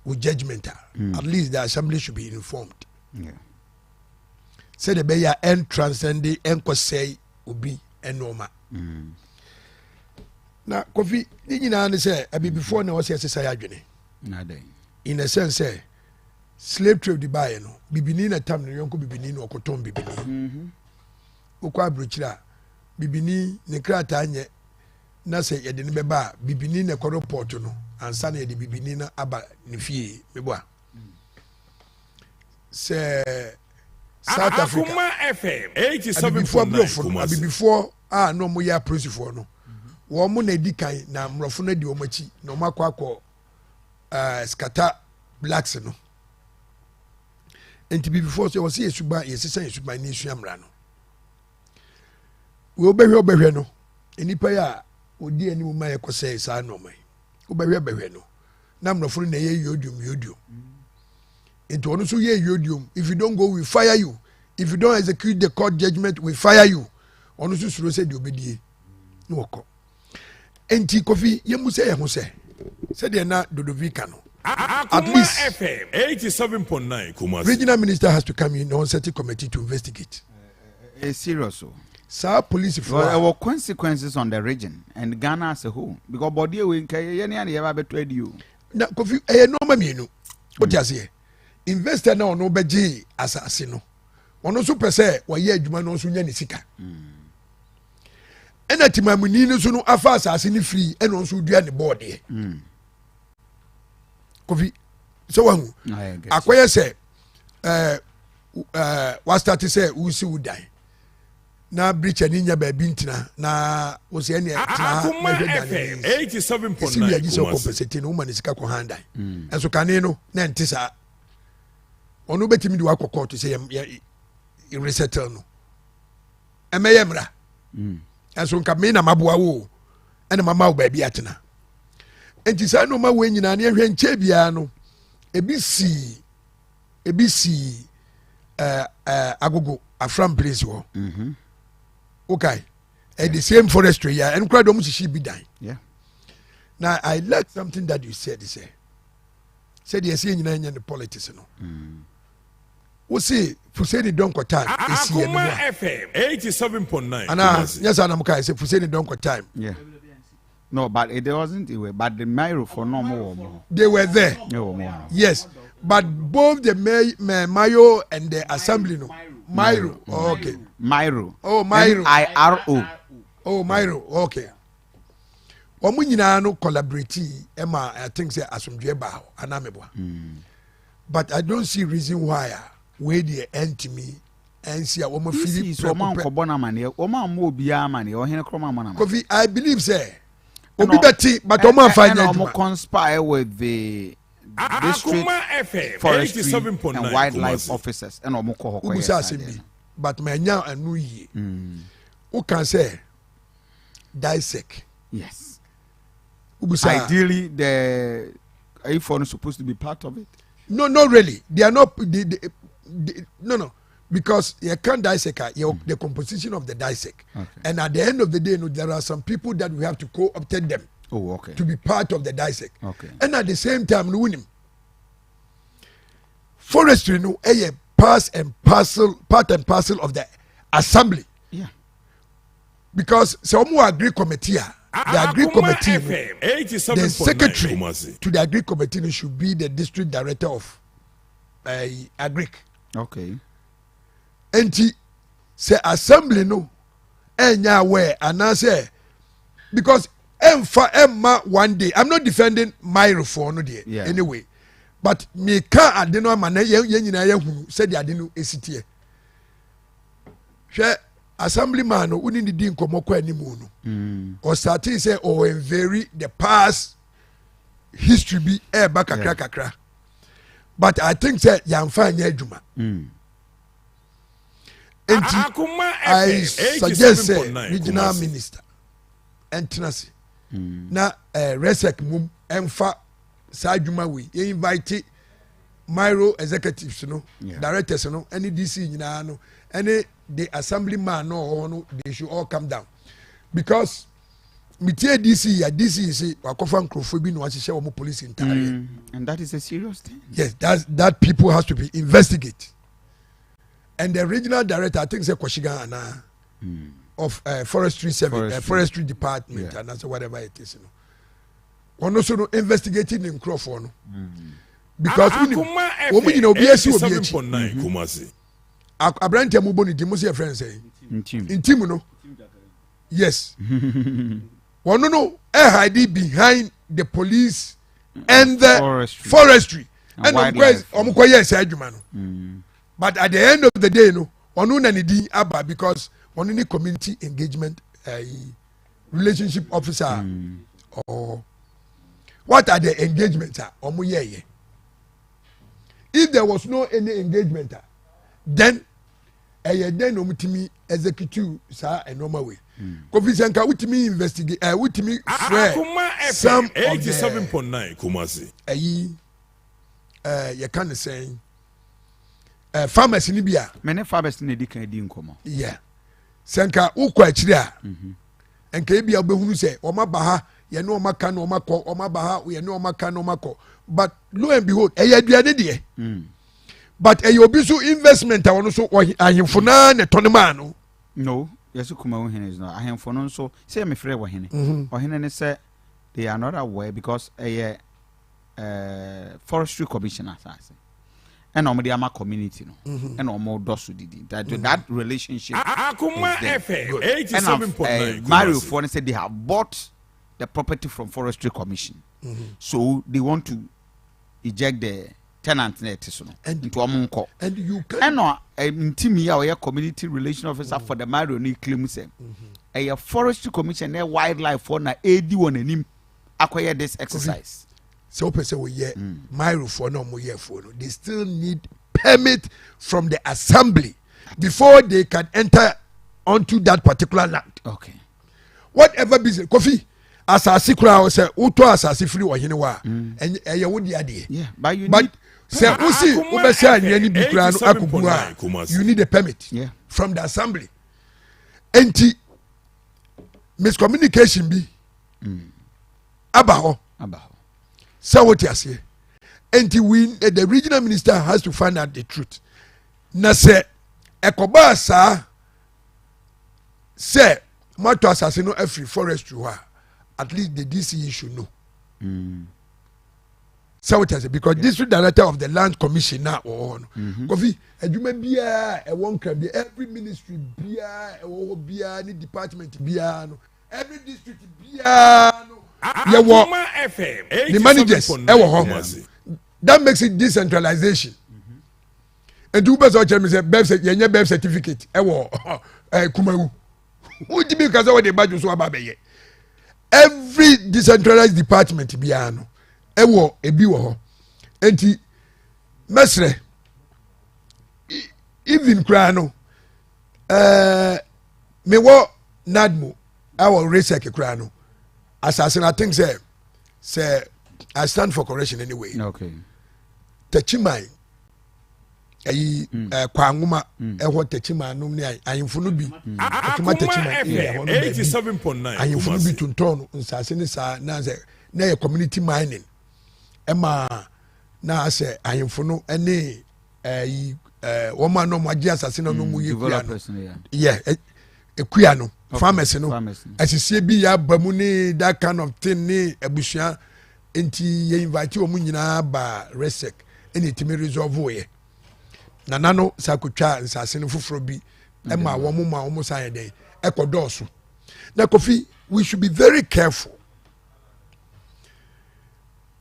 S16: wo judgement a at least the assembly should be informed. Sɛdeɛ ɛbɛyɛ a ɛntranscende ɛnkɔsɛe obi nneɛma. Na Kofi ne nyinaa ne sɛ abibifoɔ na ɛwɔ sɛ yɛsesa yɛ adwene. In a sense sɛ slave trade de baeɛ no bibini na tam ne yɔnko bibini na ɔkɔtɔn bibini. Wokɔ aburokyire a bibini ne krataa nyɛ na sɛ yɛde no bɛba a bibini na ɛkɔ report no ansa na yɛde bibini no aba ne fie meboa. Sɛ South Africa abibifoɔ aborɔfo no abibifoɔ a na wɔyɛ apolisifoɔ no wɔn na edi kan na mmorɔfo no adi wɔn akyi na wɔn akɔ akɔ ɛɛ skata blacks no nti bibifoɔ sɛ wɔsɛ yɛ suban yɛsesa yɛ suban ne esua mmara no wobɛhwɛ wobɛhwɛ no nnipa yi a wɔdi anim ma yɛkɔsɛe saa nneɛma yi wobɛhwɛ bɛhwɛ no na mmorɔfo no na ɛyɛ yodium yodium nti ɔno nso yɛ yodium if you don't go we fire you if you don't execute the court judgment we fire you ɔno nso suro sɛ deɛ ɔbɛdie na wɔkɔ nti Kofi yɛmu sɛ yɛn ho sɛ sɛdeɛ na Dodovi ka no at least
S7: FM 87.9 Kumasi.
S16: Regional minister has to come in on set committee to investigate.
S2: It's serious o.
S16: Saa polisifoɔ a.
S2: Ɛwɔ consequences on the region and Ghana as a whole because bɔdeɛ wei nka yɛ ne yɛ ba bɛtɔ adi o.
S16: Na Kofi ɛyɛ nneɛma mmienu o ti aseɛ investor na ɔno bɛgye asase no ɔno nso pɛ sɛ wɔyɛ adwuma no nso nya ne sika ɛna temamuni no nso no afa asase no firi ɛna ɔno nso dua ne bɔɔdeɛ Kofi sɛ wahu akɔyɛ sɛ ɛɛ ɛɛ wasitati sɛ wusi wo dan na birikyɛ ni nya baabi ntena na wosi ɛnna tena ha na hwɛ dan ne esi wi agye sɛ ɔkɔmpɛsɛte no woma ne sika kɔ han dan ɛnso kane no na ɛnte saa ɔno bɛtumi de wakɔ kɔɔto sɛ yɛ yɛ resettle no ɛmɛyɛ mmra ɛnso nka me na maboa wo ɛna mama wo baabi atena nti saa nneɛma wei nyinaa ne ɛhwɛ nkyɛn biara no ebi sii ebi sii ɛɛ ɛɛ Agogo Afram Place hɔ okay ɛ the same forestry yɛ ɛno koraa de ɔmo sisi bi dan na I like something that you said sɛ sɛdeɛ ɛsɛ nyinaa nyɛ ne politics no wosi Fuseni Donko time esi yɛ no mu
S7: a FM 87.9
S16: ana nyɛ saa na mo kaa sɛ Fuseni Donko time.
S2: Yeah. No, but it wasn't it, but the Mairo for no more.
S16: They were there.
S2: No more.
S16: Yes, but both the May, May, Mayo and the assembly no. Mairo. Oh, okay.
S2: Mairo.
S16: Oh, Mairo.
S2: M I R O.
S16: Oh, Mairo. Okay. Wɔn nyinaa no collaborate ɛma I think sɛ asomdwe baa hɔ anaa meboa. But I don't see reason why a wei deɛ ɛntumi ɛnsi a wɔn afiri
S2: prɛko pɛ. Wɔn ankɔbɔ n'amaneɛ wɔn ammɔ obiara amaneɛ ɔhene korɔ ma amaneɛ.
S16: Kofi I believe sɛ obi bɛ ti but wɔn afa nyɛ adwuma.
S2: Ɛna wɔn conspire with the district forestry and wildlife officers ɛna wɔn kɔ hɔ kɔ yɛ
S16: saa deɛ. Wobusa asɛm bi but ma nya ano yie. Wokan sɛ DISEC.
S2: Yes.
S16: Wobusa.
S2: Ideally the ayifoɔ no supposed to be part of it.
S16: No, not really. They are not. They, they, they, no, no. Because you can't dissect mm. the composition of the dissect.
S2: Okay.
S16: And at the end of the day, no, there are some people that we have to co-opted them.
S2: Oh, okay.
S16: To be part of the dissect.
S2: Okay.
S16: And at the same time, no, forestry no, a pass and parcel, part and parcel of the assembly.
S2: Yeah.
S16: Because so we agree committee, the agree committee, the secretary to the agree committee should be the district director of agric.
S2: Okay.
S16: Nti sɛ assembly no ɛnya aware anaasɛ because ɛnfa ɛmma one day I'm not defending my reform no deɛ
S2: yeah.
S16: anyway but meka ade no ama na yɛn nyinaa yɛhunu sɛdeɛ ade no esi teɛ hwɛ assembly man no wone ne di nkɔmmɔ kɔ anim no ɔsate sɛ ɔnveri the past history bi ɛɛba kakra kakra but I think sɛ yɛamfa anyɛ adwuma nti I suggest sɛ regional minister ɛntena se na resec mum ɛmfa saa adwuma wei yɛ invite Miro executives no, yeah. Directors no, ɛne DC nyinaa no, ɛne. the assembly man no ɔwɔ hɔ no they should all come down because metie dc ya dc se wakɔfa nkurɔfoɔ bi na wahyehyɛ wɔn police ntaareɛ.
S2: And that is a serious thing.
S16: Yes, that that people has to be investigate and the regional director I think say Kwashiga ana of forestry service forestry, forestry department yeah. and whatever it is you know ɔno so no investigating ne nkurɔfoɔ no because wonim wɔn mu nyina obi asi obi akyi aberanteɛ mu bɔ ne din mo sɛ yɛfrɛ no sɛ ntim no yes wɔn no ɛhide behind the police and the forestry, forestry. ɛna wɔn kɔ yɛ ɛsɛ adwuma no but at the end of the day no ɔno na ne din aba because ɔno ne community engagement relationship officer or what are the engagements a wɔn yɛ yɛ if there was no any engagement a then ɛyɛ dɛn na wɔn tumi execute saa nneɛma wei kofi sɛ nka wotumi investigate ɛ wotumi frɛ some of the
S7: 87.9 Kumasi.
S16: ɛyi ɛɛ yɛka ne sɛn ɛɛ farmers ni bi a.
S2: Mɛ ne farmers na edi kan di nkɔmɔ.
S16: Yeah, sɛ nka wokɔ akyire a nka ebi a wobɛhunu sɛ wɔn aba ha yɛne wɔn aka na wɔn akɔ wɔn aba ha yɛne wɔn aka na wɔn akɔ but lo and behold ɛyɛ aduane deɛ but ɛyɛ obi so investment a wɔn nso ahemfo naa na ɛtɔ ne maa no.
S2: No, yɛsɛ Kumawu hene is not ahemfo no nso sɛ mefrɛ wɔ hene ɔhene ne sɛ they are not aware because ɛyɛ forestry commission asase ɛna wɔn de ama community no ɛna wɔn dɔ so didi that that relationship
S7: Akuma
S2: is there.
S7: FM
S2: Ɛna
S7: 87.9
S2: Mario
S7: Kumasi.
S2: foɔ no sɛ they have bought the property from forestry commission so they want to eject the tenant na ɛte so no nti wɔn nkɔ
S16: and you can
S2: ɛna ntimi a ɔyɛ community relation officer for the Mario no claim sɛ ɛyɛ forestry commission na wildlife foɔ na edi wɔn anim akɔyɛ this exercise.
S16: Sɛ wopɛ sɛ woyɛ mairofoɔ na ɔmo yɛ foɔ no they still need permit from the assembly before they can enter onto that particular land. Whatever business kofi asase koraa sɛ wotɔ asase firi ɔhene hɔ a ɛyɛ wo de adeɛ.
S2: Yeah, but you
S16: but
S2: need
S16: sɛ wosi wobɛsɛ anwea no bi koraa no akɔgu a
S7: 87.9
S16: you need a permit from the assembly. Enti miscommunication bi aba hɔ.
S2: Aba hɔ.
S16: Sɛ wote aseɛ nti we the regional minister has to find out the truth na sɛ ɛkɔbaa saa sɛ moatɔ asase no afiri forestry hɔ a at least the DCE should know sɛ wote aseɛ because district director of the land commission na wɔwɔ hɔ no kofi adwuma biara ɛwɔ nkran bi every ministry biara ɛwɔ hɔ biara ne department biara no every district biara no yɛwɔ
S7: Akuma FM
S16: the managers
S7: 87.9
S16: ɛwɔ hɔ.
S7: Kumasi.
S16: That makes it decentralization nti wopɛ sɛ ɔkyerɛ mi sɛ birth yɛnyɛ birth certificate ɛwɔ kumawu wotumi ka sɛ wɔde badwo so aba abɛyɛ every decentralized department biara no ɛwɔ ebi wɔ hɔ nti mɛsrɛ even koraa no mewɔ NADMO ɛwɔ resec koraa no asase no I think sɛ I stand for correction anyway. Tɛkyiman ɛyi kwangoma ɛhɔ tɛkyiman nom ne ahemfo no bi ɛtuma
S7: Akuma
S16: tɛkyiman area
S7: FM
S16: hɔ no baabi
S7: 87.9
S16: ahemfo no bi
S7: Kumasi.
S16: tontɔn no nsase ne saa na sɛ na yɛ community mining ɛma na sɛ ahemfo no ɛne ɛyi wɔn a na wɔn agye asase na wɔn yɛ kuya no
S2: Developers no, yeah.
S16: yɛ ekuya no farmers no
S2: farmers no.
S16: asisie bi yɛ aba mu ne that kind of thing ne abusua nti yɛ invite wɔn nyinaa ba resec ɛna etimi resolve yɛ nana no sakotwa nsase no foforɔ bi ɛma wɔn ma wɔn san yɛ dɛ ɛkɔ dɔɔso na kofi we should be very careful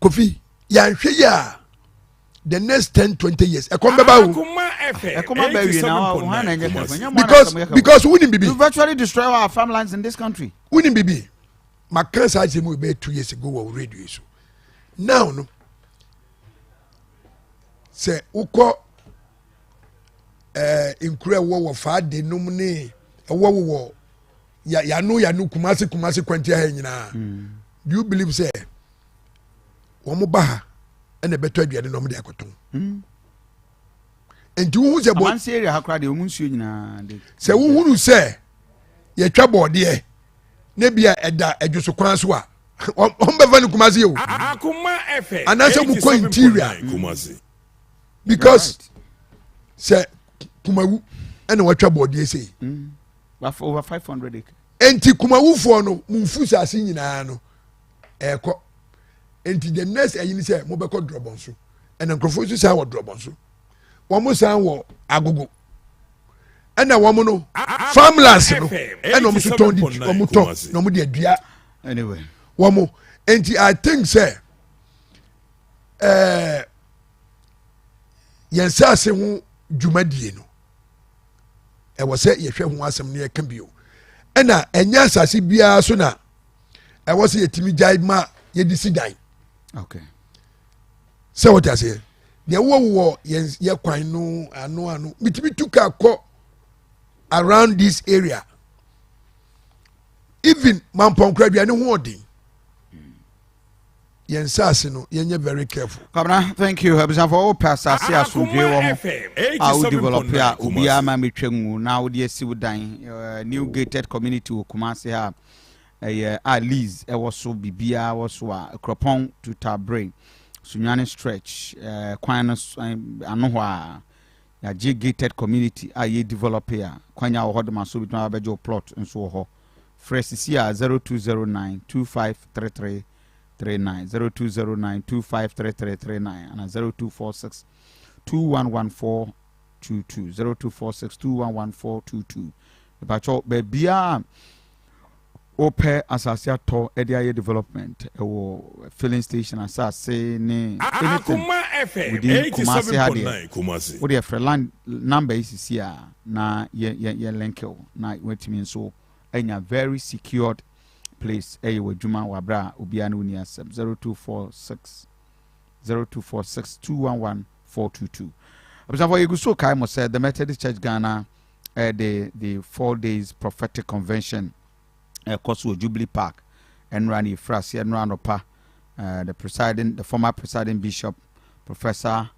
S16: kofi yɛanhwɛ yi a the next 10, 20 years ɛkɔm bɛba o.
S7: Akuma FM
S2: Ɛkɔm aba wie na wɔn na
S7: 87.9
S2: ɛnyɛ careful.
S7: Kumasi.
S2: Ɛnyɛ mo ara
S16: Because
S2: na ɛsɛ mo yɛ
S16: because wunim bibi
S2: You virtually destroy our farmlands in this country.
S16: Wunim bibi maka saa asɛm yi bɛyɛ 2 years ago wɔ radio yi so now no sɛ wokɔ nkura ɛwɔ wɔ faade nom ne ɛwɔ wɔ ya yano yano kumase kumase kwantia ha nyinaa do you believe sɛ wɔn ba ha ɛna ɛbɛtɔ aduane na wɔn de akɔtɔn? Nti wohu sɛ bɔ.
S2: Amansi area ha koraa deɛ wɔn nsuo nyinaa de.
S16: Sɛ wohunu sɛ yɛtwa bɔɔdeɛ ne bi a ɛda adwoso kwan so a wɔn bɛfa no Kumasi o. Anaasɛ wɔn kɔ interior. Because sɛ Kumawu ɛna wɔatwa bɔɔdeɛ sei.
S2: Mm. Over 500 acres.
S16: Nti Kumawufoɔ no mo nfu saase nyinaa no ɛɛkɔ. Nti the next ɛyi ni sɛ mobɛkɔ drɔbɔn so ɛna nkurɔfoɔ nso san wɔ drɔbɔn so wɔn san wɔ agogo ɛna wɔn no farmlands no ɛna wɔn nso tɔn di wɔn tɔn na wɔn de adua
S2: anyway
S16: wɔn nti I think sɛ ɛɛ yɛn nsaase ho dwumadie no ɛwɔ sɛ yɛhwɛ ho asɛm no yɛka bio ɛna ɛnyɛ asase biara so na ɛwɔ sɛ yɛtumi gyae ma yɛde si dan
S2: okay.
S16: sɛ wɔte aseɛ deɛ wowɔwowɔ yɛn yɛ kwan no ano ano metumi tu kaa kɔ around this area even mampɔnkora aduane ho ɔden yɛn nsaase no yɛnyɛ very careful.
S2: Kwabena thank you abusuafo wopɛ asase asomdwe wɔ ho a wo develop a obiara ma metwa ngu na wode asi wo dan eh, new gated community wɔ Kumasi ha ɛyɛ a lease ɛwɔ so biribiara wɔ so a Kuropɔn to Tabre Sunyani stretch eh, kwan no eh, ano hɔ a yɛagye gated community a yɛ develop a kwan a wɔ hɔ de ma so bituma abɛgye wo plot nso wɔ hɔ frɛ sisi a 0209 2533 39 0209 253339 ana 0246 2114 22 0246 211422 mepakyɛw baabiaa wopɛ asase atɔ de ayɛ development ɛwɔ filling station asase ne anything within Kumasi ha deɛ wodeɛ frɛ land number yi sisi a na yɛ yɛ yɛ link wo na watumi nso anya very secured place ɛyɛ w'adwuma wɔ abere a obiara ne wo ni asɛm 0246 0246 211 422 abusuafo yɛgu so kae mo sɛ the Methodist Church Ghana ɛde the 4 days prophetic convention ɛkɔ so wɔ Jubilee Park. Ɛnora ne yɛfiri aseɛ ɛnora anɔpa. The former presiding bishop, Professor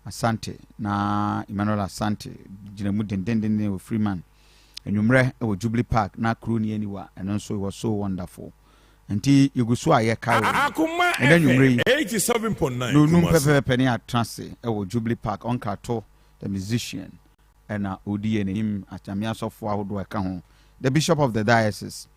S2: Asante na Emmanuel Asante gyina mu dendendenden wɔ Freeman. Anwummerɛ wɔ Jubilee Park na kuro ni aniwa ɛno nso it was so wonderful. Nti yɛgu so a yɛkae wɔ ɛnɛ anwummerɛ yi nonum pɛpɛpɛ ne atena ase ɛwɔ Jubilee Park. Ɔnkrato the musician ɛna ɔdi yɛn anim, anyame asɔfoɔ ahodoɔ ɛka ho, the bishop of the diocese,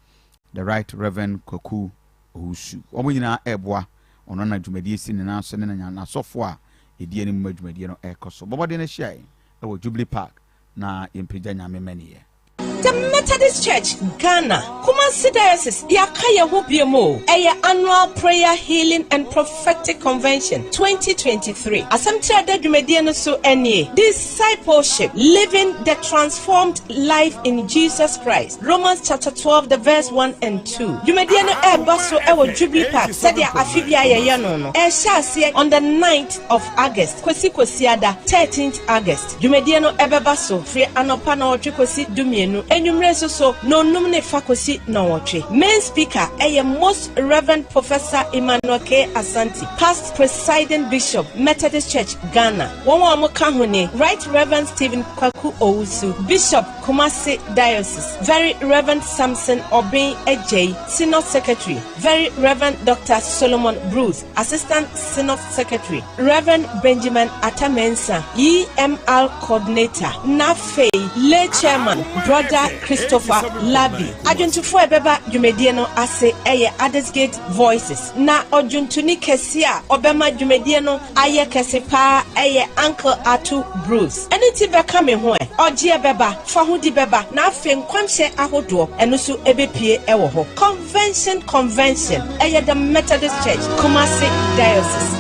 S2: the Right Reverend Kwaku Owusu, wɔn nyinaa ɛreboa ɔno na dwumadie si ne nan so ne n'asɔfoɔ a ɛdi anim ma dwumadie no ɛrekɔ so. Bɔbɔden no ahyia yɛn ɛwɔ Jubilee Park na yɛmpagya Nyame mmaniyɛ.
S19: The Methodist Church, Ghana, Kumasi Diocese, yɛaka yɛn ho bio mu o. Ɛyɛ Annual Prayer, Healing and Prophetic Convention 2023. Asɛm tiri a ɛda dwumadie no so nie, Discipleship, Living the Transformed Life in Jesus Christ, Romans chapter 12 the verse 1 and 2. Dwumadie no ɛreba so wɔ Jubilee Park sɛdeɛ afe biara yɛyɛ no no. Ɛrehyɛ aseɛ on the 9th of August kɔsi Kwasiada 13th August. Dwumadie no bɛba so firi anɔpa nnɔnwɔtwe kɔsi dumienu, anwummere nso so nnɔnnum ne fa kɔsi nnɔnwɔtwe. Main speaker yɛ Most Rev. Professor Emmanuel K. Asante, Past Presiding Bishop, Methodist Church, Ghana. Wɔn a wɔka ho ne Right Rev. Stephen Kwaku Owusu, Bishop, Kumasi Diocese, Very Rev. Samson Obeng Adjei, Synod Secretary, Very Rev. Doctor Solomon Bruce, Assistant Synod Secretary, Rev. Benjamin Atta Mensah, EMR Coordinator, na afei Lay Chairman, Brɔda Christopher Larbi. Adwontofoɔ a ɛbɛba dwumadie no ase yɛ Addisgate Voices, na ɔdwontoni kɛseɛ a ɔbɛma dwumadie no ayɛ kɛse paa yɛ Uncle Ato Bruce. Ɛno nti bɛka me ho ɛ, ɔgyeɛ bɛba, fahodi bɛba, na afei nkɔmhyɛ ahodoɔ, ɛno nso ɛbɛpue wɔ hɔ. Convention Convention, ɛyɛ The Methodist Church, Kumasi Diocese.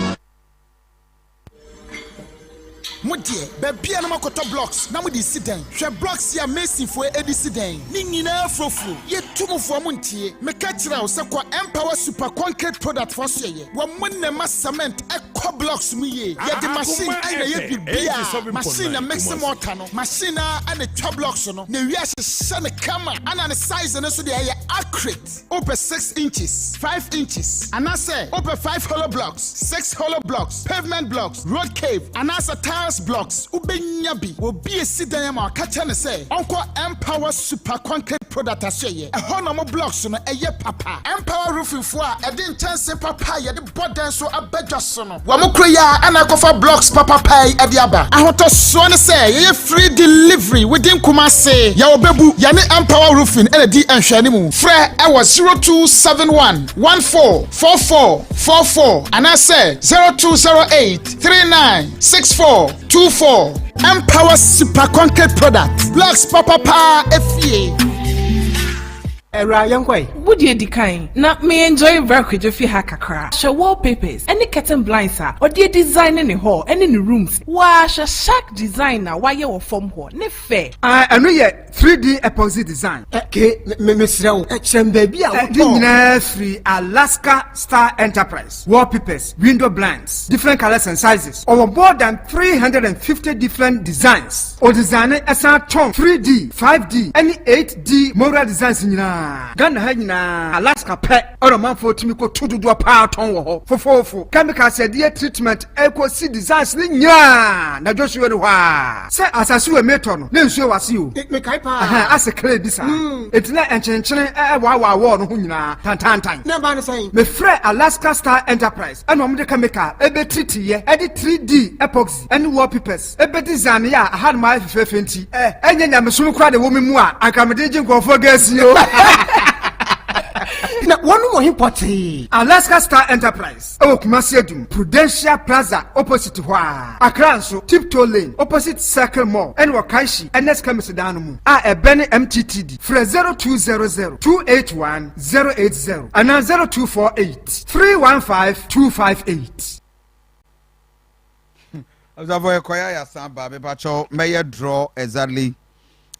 S20: deɛ, baabiara na moakɔtɔ blocks na mode resi dan. Hwɛ blocks yi a masonfoɔ de si dan yi, ne nyinaa furofuro. Yɛtu mo fo a montie. Meka kyerɛ wo sɛ kɔ Empower Super Concrete Product foɔ asoɛeɛ. Wɔn na ɛma cement kɔ blocks mu yie. Yɛde machine na ɛyɛ biribiara. Machine na mixe mortar no, machine ara na ɛtwa blocks no, na ɛwie ahyehyɛ no kama. Ɛna ne size no nso deɛ ɛyɛ accurate. Wopɛ 6 inches, 5 inches, anaasɛ wopɛ 5 hollow blocks, 6 hollow blocks, pavement blocks, road cave, anaasɛ tiles blocks, wobɛnya bi. Obi resi dan ama wo a, ka kyerɛ no sɛ ɔnkɔ Empower Super Concrete Product asoɛeɛ. Ɛhɔ na wɔn blocks no yɛ papa. Empower Roofing foɔ a ɛde nkyɛnse papa a yɛde bɔ dan so aba dwa so no, wɔn koro yi ara na akɔfa blocks papa paa yi de aba. Ahotɔsoɔ ne sɛ yɛyɛ free delivery within Kumasi. Yɛwɔ Bebu, yɛne Empower Roofing na ɛdi nhwɛanimu. Frɛ wɔ 0271 14 44 44 anaasɛ 0208 39 64 24. Empower Super Concrete Product, blocks papa paa efie.
S21: Awura yɛnkɔ ɛ.
S22: Wo deɛ di kan na me enjoy bra Kwadwo fie ha kakra. Hwɛ wallpapers ɛne curtain blinds a ɔde adesign ne hall ɛne ne rooms. Waa hwɛ shark design a wayɛ wɔ fam hɔ, ne fɛ.
S21: Ah ɛno yɛ 3D epoxy design.
S23: Ke me mesrɛ wo kyerɛ me baabi a wotɔɔ.
S21: Ne nyinaa firi Alaska Star Enterprise. Wallpapers, window blinds, different colours and sizes. Ɔwɔ more than 350 different designs. Ɔdesigne san tɔn 3D, 5D ne 8D mural designs nyinaa. Ghana ha nyinaa, Alaska pɛ na ɔmanfoɔ tumi kɔtu dodoɔ paa tɔn wɔ hɔ. Fofoofo, chemicals a yɛde yɛ treatment kɔsi designs no nyinaa, na Joshua ni hɔ ara. Sɛ asase wei metɔ no, na nsuo wɔ ase o.
S23: Mekae paa.
S21: Ɛhɛn, ase clay bi saa. Enti na nkyenenkyene ɛwaawaa wall no ho nyinaa tantaantan.
S23: Na ɛbaa no sɛn?
S21: Mefrɛɛ Alaska Star Enterprise ɛna wɔde chemical ɛbɛtreatiiɛ ɛde 3D epoxy ɛne wallpapers ɛbɛdesignee a ahanom ayɛ fɛfɛɛfɛ nti ɛnyɛ nyamesom koraa na ɛwɔ me mu a anka mede regye nkurɔfoɔ gas yi o.
S23: Na wɔnom wɔ he pɔtee?
S21: Alaska Star Enterprise ɛwɔ Kumasi Adum, Prudential Plaza opposite hɔ ara. Accra nso, Tiptoe Lane, opposite Circle Mall ɛne wɔ Kanshi Ernest Chemist dan no mu a ɛbɛne MTTD. Frɛ 0200 281 080 anaa 0248 315 258.
S2: Abusuafo yɛkɔyɛ a yɛasan ba mepakyɛw mɛyɛ draw exactly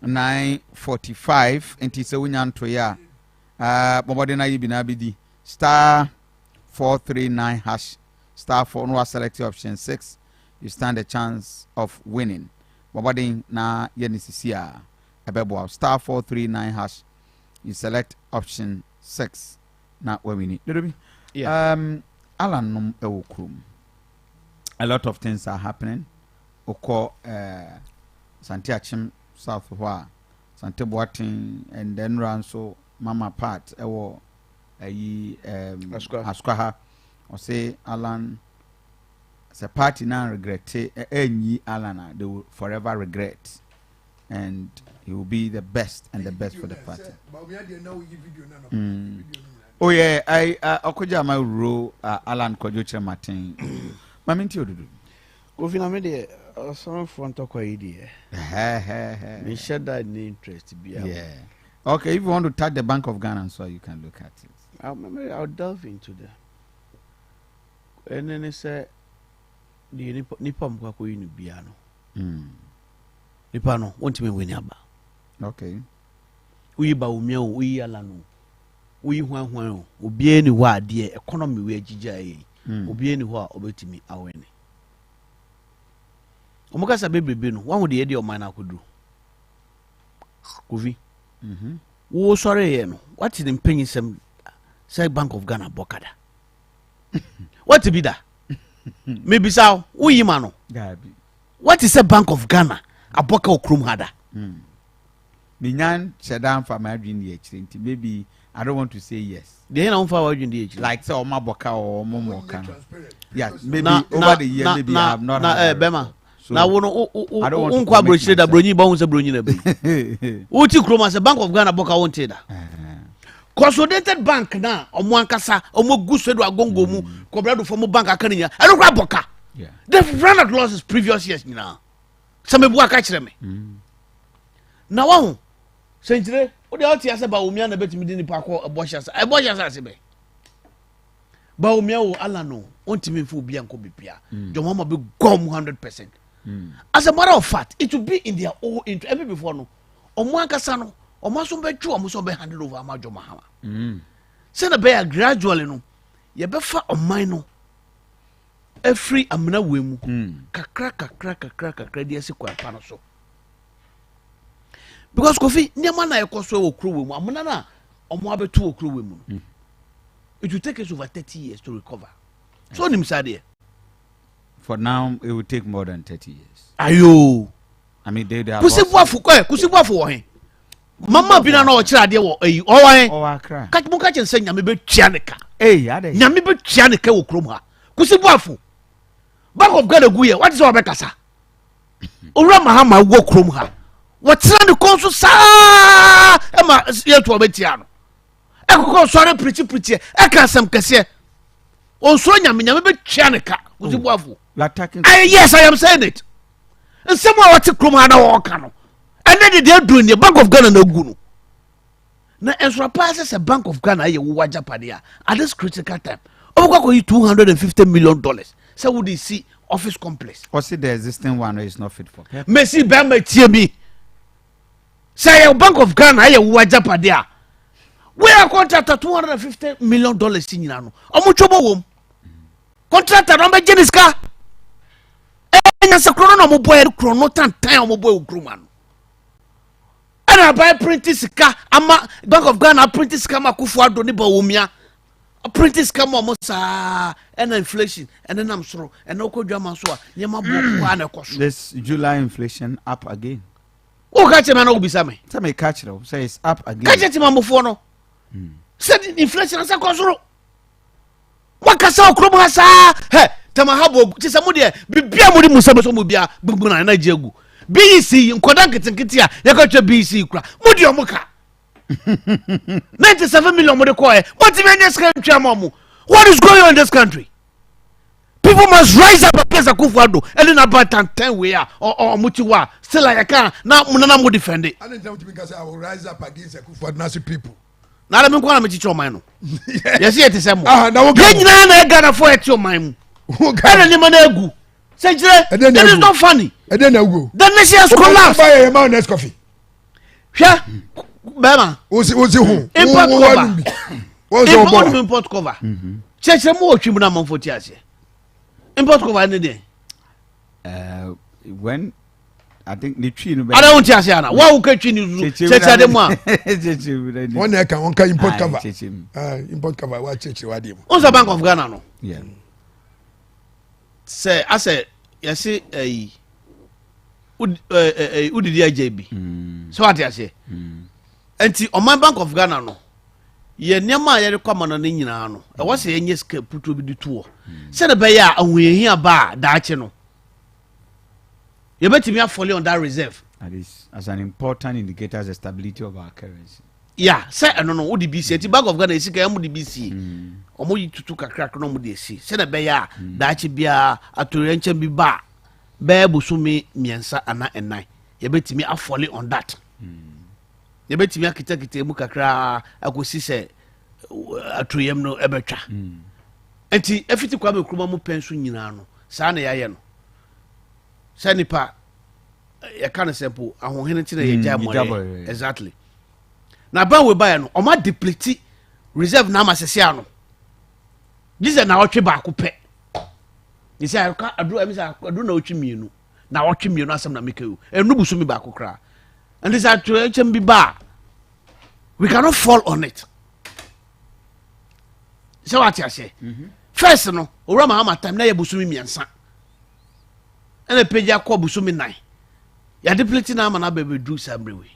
S2: 9:45 nti sɛ wonya ntoeɛ a uh, bɔmmɔden ayi bi na abɛdi star 439 hash star 4 no wa select option 6 you stand a chance of winning bɔmmɔden na yɛ ne sisi a ɛbɛboa star 439 hash you select option 6 na wawini dodo bi yeah. um, Alan nom ɛwɔ kurom a lot of things are happening wokɔ uh, Sante Akyem South hɔ a Sante Boateng and then nora nso Mama Part ɛwɔ ayi um, Asukwa ha ɔse Alan sɛ party na regrete ɛnyi Alan a they will forever regret and he will be the best and the best for the party. Mm. Oh yeah, I ɔkɔgya ma wuro Alan Kwadwo Kyerematen. Maame nti odudu.
S18: Kofi na me deɛ ɔsɔnfoɔ ntɔkwa yi deɛ. Mehyɛ da ni interest biara.
S2: Yeah. Okay, if you want to touch the Bank of Ghana, so you can look at it.
S18: I'll, I'll delve into that. Ɛne ne sɛ deɛ nipa nipa mu kakɔ yi no bia no.
S2: Mm.
S18: Nipa no wɔntumi nwini aba.
S2: Okay.
S18: Woyi Bawumia o, woyi Alan o. Woyi hwan hwan o, obiara ni hɔ a deɛ economy wei agyigya yɛ yi, hmm. obiara ni hɔ a ɔbɛtumi awɛne. Wɔn kasa bebrebe no, wɔn deɛ ɛde ɔman no akɔduru. Kofi, mhm. wo sɔre yɛ no, wate ne mpanyinsɛm sɛ Bank of Ghana bɔ kada. Wate bi da? Mebisa wo, woyi ma no. Wate sɛ Bank of Ghana abɔ ka wɔ kurom ha da?
S2: Hmm. Menya nhyɛ da nfa m'adwene di akyire nti maybe I don't want to say yes.
S18: Deɛ na wonfa w'adwene di akyire?
S2: Like sɛ ɔmo abɔ ka or ɔmo mmɔ ka no. Yeah, maybe na, over na, the year na, maybe na, I have not
S18: na,
S2: had
S18: eh, bɛma. So, na wo no wo wo wo nkɔ aburokyire da buronyi bɔ ho sɛ buronyi na bi. Wo ti kurom asɛ Bank of Ghana bɔ ka wo nte da. Consolidated bank na ɔmo ankasa ɔmo gu so do agongo mu kɔbrado fɔ mo bank aka ne nyinaa ɛno kora bɔ ka. They run at losses previous years nyinaa. Sɛ meboa ka kyerɛ me. Na wahu sɛnkyerɛ wode ɔte asɛ Bawumia na bɛtumi de nipa kɔ ɛbɔhyɛ asa ɛbɔhyɛ asase bɛ Bawumia wo ala no ɔntumi mfa obi ankɔ bibia mm. John Mahama bɛ gɔ mu 100 percent. As a matter of fact, it will be in their own interest. NPP foɔ no, ɔmo ankasa no, ɔmo aso bɛtwe ɔmo sɛ ɔbɛ hand it over ama John Mahama. Sɛ na bɛyɛ gradually no, yɛbɛfa ɔman no afiri amena wei mu kakra kakra kakra kakra de asi kwan pa no so. Because Kofi, nneɛma na ɛkɔ so wɔ kuro wei mu, amena no a ɔmo abɛto wɔ kuro wei mu no, it will take us over 30 years to recover. So onim saa deɛ.
S2: For now, it will take more than 30 years.
S18: Ayo.
S2: I mean, they are
S18: Kusi Buafo, Kusi Buafo wɔ he? Mama bi na na ɔkyerɛ adeɛ wɔ eyi, ɔwɔ he?
S2: Ɔwɔ Accra.
S18: Ka mo ka kyerɛ sɛ Nyame bɛ tua ne ka.
S2: Ee, ade.
S18: Nyame bɛ tua ne ka wɔ kurom ha. Kusi Buafo. Bank of Ghana gu yɛ, wate sɛ ɔbɛkasa. Owura Mahama wɔ kurom ha. Wɔtena ne kɔn so saa ɛma yɛto ɔbɛtia no. Ɛkokɔ sɔre pirikyi pirikyi ɛka asɛm kɛseɛ. Onsuro Nyame, Nyame bɛtua ne ka. Kusi Buafo. I, yes, I am saying it. Nsɛm a wɔte kurom ha na wɔka no, ɛnɛ de deɛ aduru nie, Bank of Ghana na agu no. Na nsoro paa sɛ Bank of Ghana ayɛ wo wagyapadeɛ a, at this critical time, ɔbɛkɔ akɔyi $250 million sɛ wode si office complex.
S2: Ɔsi the existing one is not fit for purpose.
S18: Mesi bɛrima tie mi. Sɛ yɛ Bank of Ghana ayɛ wo wagyapadeɛ a, woyɛ contractor $250 million nyinaa no, ɔmo twɛ bɔ wɔm. Contractor na ɔbɛgye ne sika. Ɛnya sɛ korɔ no na ɔmo bɔ yɛ korɔ no tantan a ɔmo bɔ yɛ kurom ano. Ɛna aban print sika ama Bank of Ghana print sika ama Akufo Addo ne Bawumia print sika ma ɔmo saa, ɛna inflation ɛne nam soro, ɛna ɔkɔ dwama so a nneɛma bɔ kɔ a na ɛkɔ so.
S2: This July inflation up again.
S18: Wo ka kyerɛ me ana wobisa me?
S2: Sɛ me ka kyerɛ wo sɛ it's up again.
S18: Ka kyerɛ temamufoɔ no sɛ inflation asɛ kɔ soro. Wakasa wɔ kurom ha saa hɛ tama ha bɔ kyɛ sɛ mo deɛ bibia mo de mu sɛ mo sɛ mo bia gbogbo na ɛna gye agu. BEC nkɔda nketenkete a yɛkɔtwa BEC kura mo deɛ ɔmo ka 97 million mo de kɔɛ mo ti mi anya sika ntwa ma ɔmo. What is going on in this country? People must rise up against Akufo-Addo ɛne n'aba tantan wei a ɔmo ti hɔ a still a yɛka na mo nana mo defend it.
S16: Adi ntina wotumi ka sɛ I will rise up against Akufo-Addo n'ase people.
S18: Na ala mi nkwa na mi kyekyɛ ɔman no yɛsi yɛ te sɛ mo
S16: Aha, na woka
S18: yɛn
S16: ho.
S18: nyinaa na yɛ Ghanafoɔ yɛ te ɔman mu ɛna nneɛma na egu sɛ kyerɛ
S16: Ɛdeɛ na
S18: it is
S16: egu.
S18: not funny.
S16: Ɛdeɛ na egu.
S18: The nation has collapsed.
S16: Ɔba yɛ yɛ ma next coffee.
S18: Hwɛ bɛrima.
S16: Wosi wosi ho.
S18: Import
S16: Wo- wo-
S18: cover.
S16: wo- bi. Wɔn sɛ
S18: Import
S16: ɔbɔ wa.
S18: Import cover. Kyerɛkyerɛ mu wɔ twi mu na amanfo ti aseɛ. Import cover ne deɛ.
S2: When I think the tree no.
S18: Ada wo ti aseɛ ana wa wo ka twi ni su kyerɛkyerɛ de mu a.
S16: Wɔn na ɛka wɔn ka import
S2: Aye,
S16: cover.
S2: kyerɛkyerɛ mu.
S16: Ah, import cover wa kyerɛkyerɛ wa deɛ mu.
S18: N sɛ Bank of Ghana no. Sɛ asɛ yɛse ɛyi wodidi agya bi sɛ wate aseɛ nti ɔman Bank of Ghana no yɛ nneɛma a yɛde kɔ ama no no nyinaa no ɛwɔ sɛ yɛnyɛ sika putuo bi de to hɔ sɛde bɛyɛ a ahohiahia ba a daakye no yɛbɛtumi afall on that reserve.
S2: That is as an important indicator as the stability of our currency.
S18: Ya sɛ ɛno no wode bi sie nti Bank of Ghana esika ɛmo de bi sie ɔmo yi tutu kakra na ɔmo de esi sɛde bɛyɛ a daakye biara atoyerɛnkyɛm bi ba a bɛyɛ bosome 3 ana 4 yɛbɛtumi afall on that, yɛbɛtumi akitakita mu kakra akɔsi sɛ atoyɛm no ɛbɛtwa. Nti efiti Kwame Nkrumah mu pɛn so nyinaa no saa na yɛayɛ no sɛ nipa yɛka no sɛ mpo ahohene nti na yɛgya
S2: yɛgya
S18: mmɔre.
S2: mmɔre.
S18: Exactly, na ban wei baeɛ no ɔma deplete reserve na ama sɛsɛ ano gye sɛ naawɔtwe baako pɛ ne sɛ aka aduro ɛmi sɛ aduro naawɔtwe 2 naawɔtwe 2 asɛm na meka yi o ɛnu busumi baako koraa. Nti sɛ atoyerɛnkyɛm bi ba a we cannot fall on it sɛ wate aseɛ. First no owura Mahama time na yɛ busumi 3 ɛna pagya kɔ busumi 4 yɛade plate na ama no aba bɛduru saa mmerɛ wei.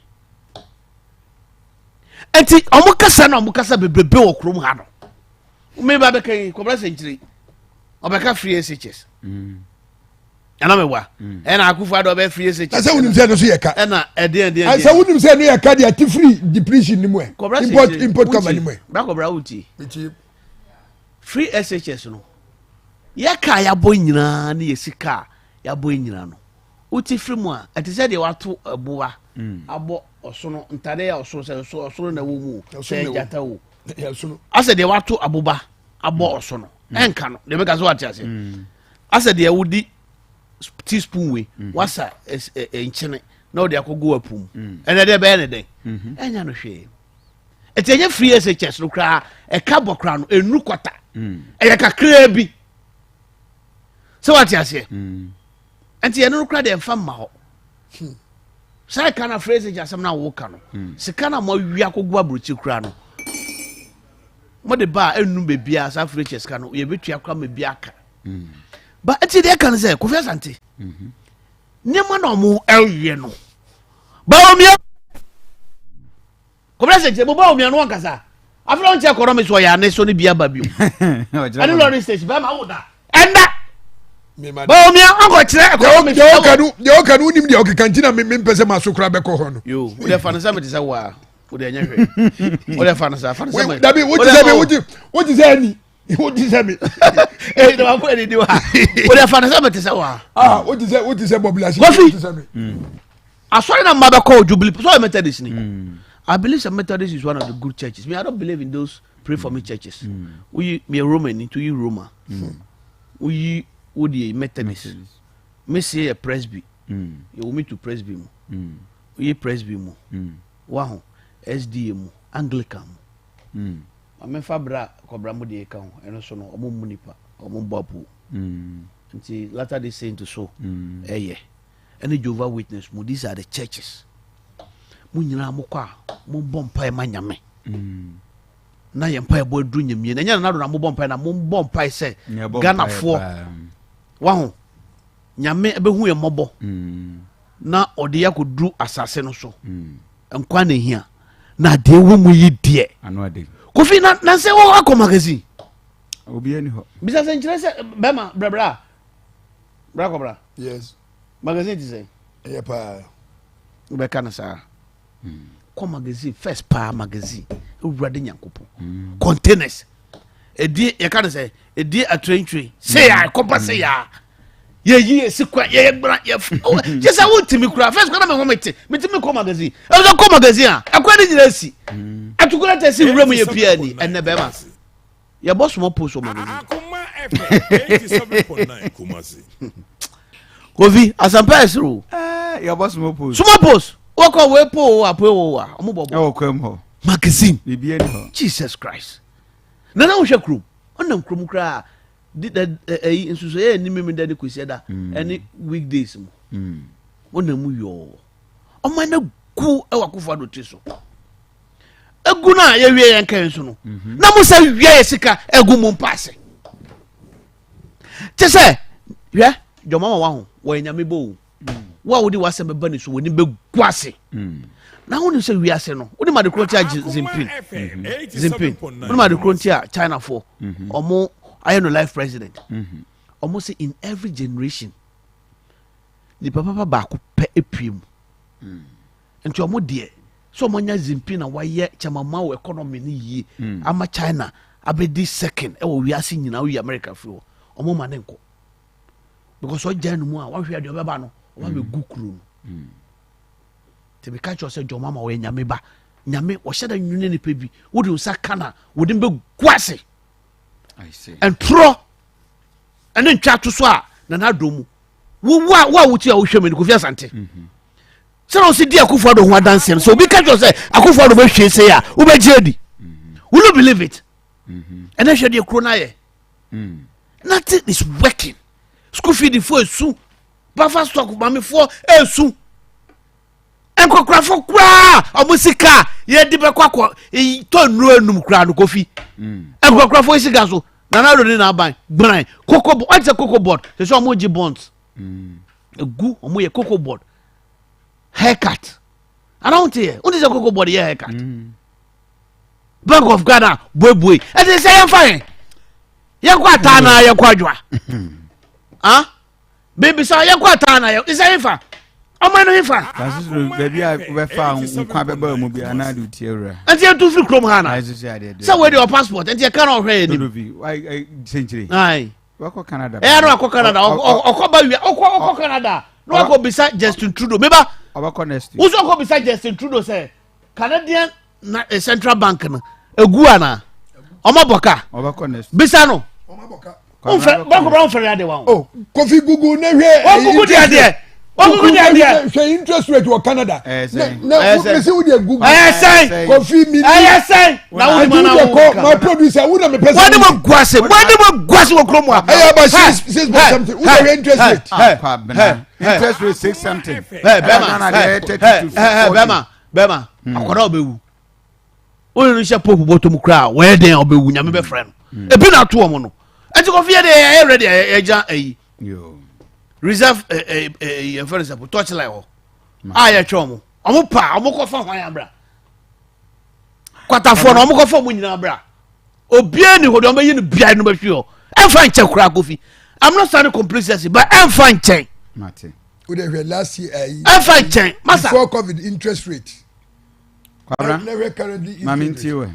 S18: Nti ɔmo kasa na ɔmo kasa bebrebe wɔ kurom ha no me ba bɛka yi kɔbra sɛ nkyiri ɔbɛka free SHS ɛna mɛwa ɛna Akufo Addo ɔbɛ free SHS.
S16: Na sɛ wonim sɛ ɛno so yɛ ka.
S18: Ɛna ɛdeɛ ɛdeɛ.
S16: Sɛ wonim sɛ ɛno yɛ ka deɛ ate firi depletion ni mu ɛ.
S18: Kɔbra sɛ
S16: Import
S18: nkyiri
S16: import cover ni mu ɛ.
S18: Bra kɔbra wotie.
S16: Metie.
S18: Free SHS no yɛ ka yɛabɔ nyinaa ne yɛ sika a yɛabɔ nyinaa no wote firi mu a ɛte sɛ deɛ wato ɛboa abɔ ɔsono ntade a ɔsono sɛ ɔsono na ɛwɔ mu o sɛ gyata o asɛ deɛ wato aboba abɔ ɔsono ɛnka no deɛ meka so wate ase asɛ deɛ wodi. teaspoon wei mhm. wasa nkyene na ɔde akɔgu apu mu mm. ɛnɛ deɛ ɛbɛyɛ ne dɛn mhm. ɛnya no hwee ɛti ɛnyɛ free shs no koraa ɛka bɔ koraa no ɛnu kɔta mm. ɛyɛ kakraa bi sɛ wate aseɛ mm. ɛnti ɛno no koraa deɛ ɛmfa mma hɔ hmm. saa ɛka no free shs asɛm no a woka no hmm. sika no a moawi akɔgu aburokyi koraa no mode ba a ɛnnu baabiaa saa free shs ka no yɛbɛtua koraa ma bi aka hmm. ba ɛti deɛ ɛka no sɛ Kofi Asante mhm. nneɛma na ɔmo ɛyɛ no Bawumia kɔmina sɛ kyerɛ mo Bawumia no wankasa afei na ɔnkyɛ economics ɔyɛ ane so ne bi aba bio ɛne lorry station bɛrima wo da ɛnda Bawumia ɔnkɔ kyerɛ economics
S16: deɛ ɔka no deɛ ɔka no wonim deɛ ɔkeka nti na mempɛ sɛ maso kora bɛkɔ hɔ no
S18: yo wodeɛ fa no sɛ mete sɛ woa wodeɛ nyɛ hwɛ wodeɛ fa no sɛ fa no sɛ
S16: dabi wote sɛ me wote sɛ ani wote sɛ me
S18: ee na wakɔ ɛdidi wa wodeɛ fa no sɛ mete sɛ woa
S16: ah wote sɛ wote sɛ bɔbila
S18: kofi asɔre na mma bɛkɔ jubilee so ɔyɛ methodist ni mm. i believe sɛ methodist is one of the good churches me i don't believe in those pray for me mm. churches mm. woyi me roman ni to yi roma woyi wodi methodist me sie yɛ presby yɛ wɔ me to presby mu woyi presby mu waho sda mu anglican mu maame fa bra kɔbra mu deɛ ka ho ɛno so no ɔmo mu nipa ɔmo bɔ apo nti latter day saint so ɛyɛ. Ɛne Jehovah Witness mu these are the churches mo nyinaa mo kɔ a mo bɔ mpae ma nyame mm. na yɛn mpae bɔ aduru nyamie na ɛnyɛ nana do na mo bɔ mpae na mo bɔ mpae sɛ Ghanafoɔ waho nyame ɛbɛhu yɛn mmɔbɔ mm. na ɔde yɛ akɔduru asase no so mm. nkwa na ehia na adeɛ wɔ mu yi deɛ kofi na na sɛ wɔ akɔ magazine bisa sɛ nkyerɛ sɛ bɛma brɛbrɛ a bra kɔbra
S16: yes
S18: magazine ti sɛ
S16: ɛyɛ paa
S18: wobɛka no saa hmm. kɔ magazine first paa magazine awurade nyankopɔn hmm. containers ɛdie yɛka no sɛ ɛdie atrantire sɛ yɛ ɛkɔba sɛ yɛ a yɛyi yɛsi kwa yɛyɛ gbra yɛ sɛ wontumi kura first kora na me ho mete metumi kɔ magazine ɛsɛ kɔ magazine a ɛkwa ne nyina asi hmm. atukora tɛ si wura mu yɛ pia ni ɛnɛ bɛrima yɛbɔ small post wɔ magazine.
S7: Akoma FM 87.9 Kumasi.
S18: Kofi asampa ɛsere o.
S2: Eh, yɛbɔ small post.
S18: Small post wɔkɔ wei po o apoe wo a ɔmo bɔ bɔ.
S2: Ɛwɔ kwam hɔ.
S18: Magazine.
S2: Biribi ani hɔ.
S18: Jesus Christ. Nana wohwɛ kurom ɔnam kurom koraa di da ɛyi nsusuɛ yɛ ni mímu da ne kwesi da ɛne weekdays mu. Ɔnam mu yɔɔ ɔmo ɛna gu ɛwɔ akufo ado ti so. egu no a yɛwie yɛn kɛn so no mhm. na mo sɛ wia yɛ sika egu mo mpaase kyɛ sɛ hwɛ dwama ma waho wɔyɛ nyame bɔ o mm. wo a wode w'asɛm bɛba ne so w'ani bɛgu ase mm. na wonim sɛ wiase no wode ma de koro nti a zimpin mhm. zimpin wode ma de koro nti a chinafoɔ mhm. ɔmo ayɛ no life president ɔmo sɛ in every generation nipa papa baako pɛ epue mu mm. Nti ɔmo deɛ sɛ ɔmo anya Xinping na wayɛ Chairman Mao economy no yie mm. ama China abɛdi second ɛwɔ wiase nyinaa woyi America firi hɔ ɔmo ma ne nkɔ because ɔgya no mu a wahwɛ adeɛ ɔbɛba no ɔba mm. bɛgu kuro no mm. nti meka kyerɛ sɛ John Mahama ɔyɛ nyame ba nyame ɔhyɛ da nwene nipa bi wode nsa ka na wode bɛgu ase ntorɔ ɛne ntwa to so a nana adɔ mu wo wo a wote a wohwɛ mu no Kofi Asante mm -hmm. sɛna wosi di akufo ado ho adanseɛ no sɛ obi ka kyerɛ sɛ akufo ado bɛhwie sei a wobɛgye adi will you believe it ɛnɛ hwɛ deɛ kuro no ayɛ nothing is working school feed foɔ esu buffer stock mamefoɔ esu nkɔkorafo koraa ɔmo sika a yɛde bɛkɔ akɔ tɔ nnuro enum koraa no kofi nkɔkorafo sika so nana ado ne n'aban gban koko ɔte sɛ koko board sɛ sɛ ɔmo gye bonds egu ɔmo yɛ koko board haircut ana wɔn ti yɛ wɔn ti sɛ koko board yɛ haircut mm. bank of ghana buebue ɛti sɛ yɛn fa yɛn yɛn kɔ ataa na yɛn kɔ adwa ah bebisa yɛn kɔ ataa na yɛn sɛ yɛn fa ɔman no yɛn fa.
S2: Francis baabi a wobɛfa nkwa bɛba mu bi anaa de wotie awura.
S18: ɛnti yɛn tu firi kurom ha na sɛ wei de wɔ passport ɛnti yɛ ka na ɔhwɛ yɛn nim.
S2: Sɛnkyere. Wakɔ Canada.
S18: Ɛyà no akɔ Canada ɔkɔ ba wia ɔkɔ ɔkɔ Canada na wakɔ bisa Justin Trudeau meba.
S2: Ɔbɛkɔ next week.
S18: Wosɔ ɔkɔ bisa Justin Trudeau sɛ Canadian na eh, Central Bank no egu ana ɔmɔ bɔ ka.
S2: Ɔbɛkɔ next
S18: week. Bisa no. Wofɛ bɔkɔ bra wofɛre ade wa o.
S16: Oh, Kofi Google ne hwɛ.
S18: Wɔn gugu di adeɛ. Wɔn gugu di adeɛ.
S16: Hwɛ interest rate wɔ Canada.
S2: Ɛyɛ
S16: Na mesi wo deɛ Google.
S18: Ɛyɛ sɛn.
S16: Kofi mi ni.
S18: Ɛyɛ sɛn. Na wo ni ma na wo
S16: kɔ my producer wo na mi pɛ sɛ.
S18: Wɔn ni mo gu ase wɔn ni mo gu ase wɔ kurom wa.
S16: Ɛyɛ about 6.6 something. Wo deɛ hwɛ interest rate.
S2: Kwabena interest rate 6 something.
S18: Bɛma bɛma bɛma akɔda ɔbɛwu. Wọ́n ní sɛ pope bɔtɔ mu koraa wɔyɛ den a ɔbɛwu nyame bɛfrɛ no. Ebi na ato wɔn no. Ɛti kɔfi yɛ de ɛyɛ ready ɛgya ɛyi. Reserve ɛɛ ɛɛ yɛn fɛn sɛ torchlight hɔ a yɛtwɛ wɔn. Wɔn pa wɔn kɔ fa hwan abira. Kwatafoɔ no wɔn kɔ fa wɔn nyinaa abira. Obiara ni hɔ deɛ wɔn bɛyi no bia no bɛhwi hɔ. Ɛnfa nkyɛn koraa kofi. I'm not sounding complacency but ɛnfa nkyɛn.
S2: Mate.
S16: O de hwɛ last year ayi.
S18: Ɛnfa nkyɛn masa.
S16: Before COVID interest rate.
S2: Kwabra maame ntie wɛ.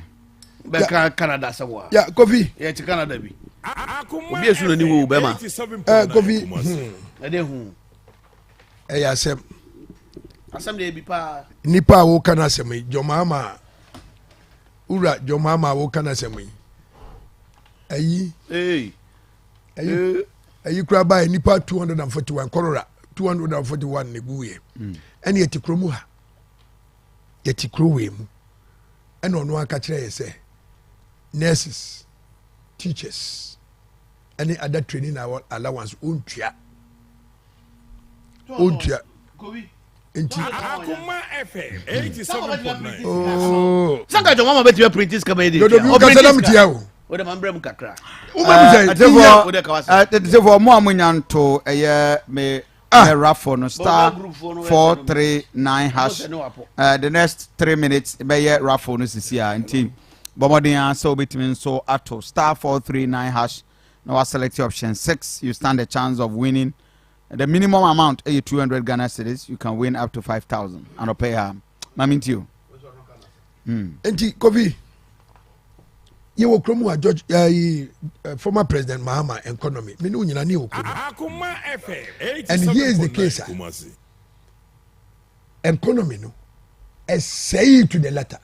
S18: Bɛka Canada sɛ wa.
S16: Ya Kofi.
S18: Yɛ ti Canada bi. Obi esu n'ani wo bɛma.
S16: Ɛ Kofi.
S18: Ɛde hu.
S16: Ɛyɛ asɛm.
S18: Asɛm de ebi paa.
S16: Nipa a woka n'asɛm yi John Mahama wura John Mahama a woka n'asɛm yi. Ayi.
S18: Ee.
S16: Ayi ayi kura baa nipa 241 kɔlora 241 na egu yɛ. Ɛna yɛte kurom ha. Yɛte kuro wei mu ɛna ɔno aka kyerɛ yɛ sɛ nurses teachers ɛne other training allowance ɔntua ɔntua nti.
S18: Oh. Sanka jɔ mama bɛ ti bɛ printis kama ye de.
S16: Dodo bi kasa na mi tia o.
S18: O de ma n bɛrɛ mu kakra.
S16: O ma mi sɛ.
S2: Ɛtɛfɔ mo a mo nya nto ɛyɛ me. Ah. Raffle no star 439 hash. The next 3 minutes bɛyɛ raffle no sisi a nti bɔmmɔden a sɛ wobɛtumi nso ato star 439 hash na waselect option 6. You stand a chance of winning. The minimum amount ɛyɛ 200 Ghana cedis. You can win up to 5000 anɔpɛ ha mame nti o.
S16: Nti Kofi, yɛwɔ kurom a George uh, former President Mahama economy me ne wo nyina ne yɛwɔ kurom, and here is the case a economy no ɛsɛe to the letter.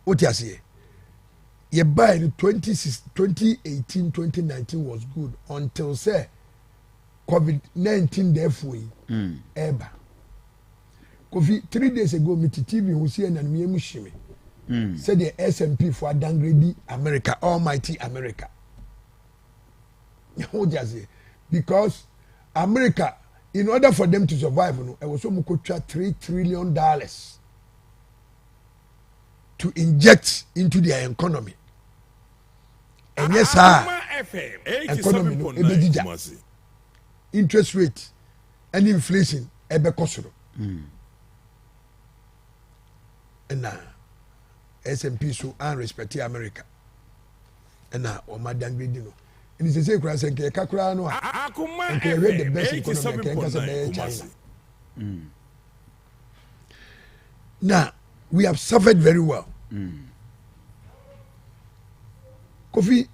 S16: Wote aseɛ? Yɛbae no 2018, 2019 was good until sɛ COVID-19 dɛɛfoɔ yi ɛɛba. Kofi, 3 days ago mete TV ho CNN mi emu hyi me sɛdeɛ S&P fo adowngrade America, almighty America. Wote aseɛ? Because America, in order for them to survive no, ɛwɔ so mo kɔ twa $3 trillion to inject into their economy. Ɛnyɛ saa, economy no ebegyigya, interest rate ɛne inflation ɛbɛkɔ soro. Ɛna S&P so an respect America ɛna wɔn adowngrade no. Ɛni sese kura sɛ nkɛ ɛka koraa no a, nkɛ ɛhwɛ the best economy, nkɛ nkasa bɛyɛ China. Na we have suffered very well. Kofi,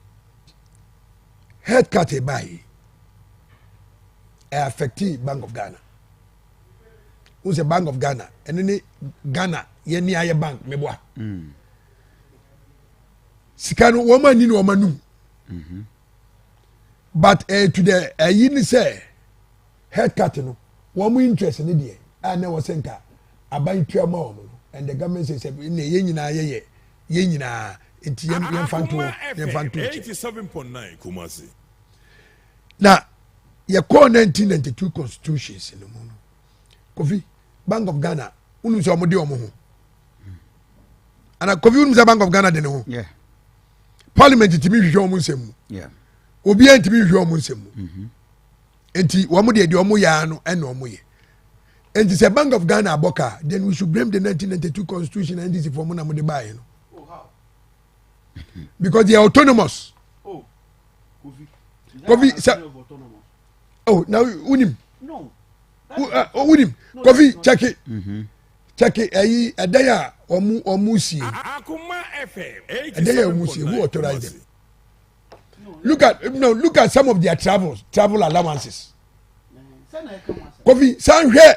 S16: head cut ɛbaa yi ɛ affect Bank of Ghana. N sɛ Bank of Ghana ɛno ne Ghana yɛ ni ayɛ bank meboa sika no wɔn ani na wɔn anum, but to the ɛyi ni sɛ head cut no, wɔn interest ne deɛ a na wɔ sɛ nka aban tua ma wɔn no, and the government say sɛ ne yɛn nyinaa yɛ yɛn nyinaa nti yɛn yɛn fa nto yɛn fa nto nkyɛn. Na yɛkɔɔ 1992 constitutions no mu no, Kofi, Bank of Ghana wonum sɛ ɔmo de ɔmo ho ana? Kofi, wonum sɛ Bank of Ghana de ne ho? Parliament ntumi hwehwɛ ɔmo nsɛm mu, obiara ntumi hwehwɛ ɔmo nsɛm mu. Nti wɔn deɛ ɔmo yɛ ano ɛna ɔmo yɛ. Nti sɛ Bank of Ghana abɔ kaa, then we should blame the 1992 constitution, NDC fɔ mo na mo de baa yɛ no, because they are autonomous. Kofi, sɛ oh na wunim wunim Kofi, check it, check it. Ɛyi ɛdɛn a ɔmo sie ɛdɛn a ɔmo sie? Who authorize them? Look at no look at some of their travel allowances. Kofi, sanhwɛ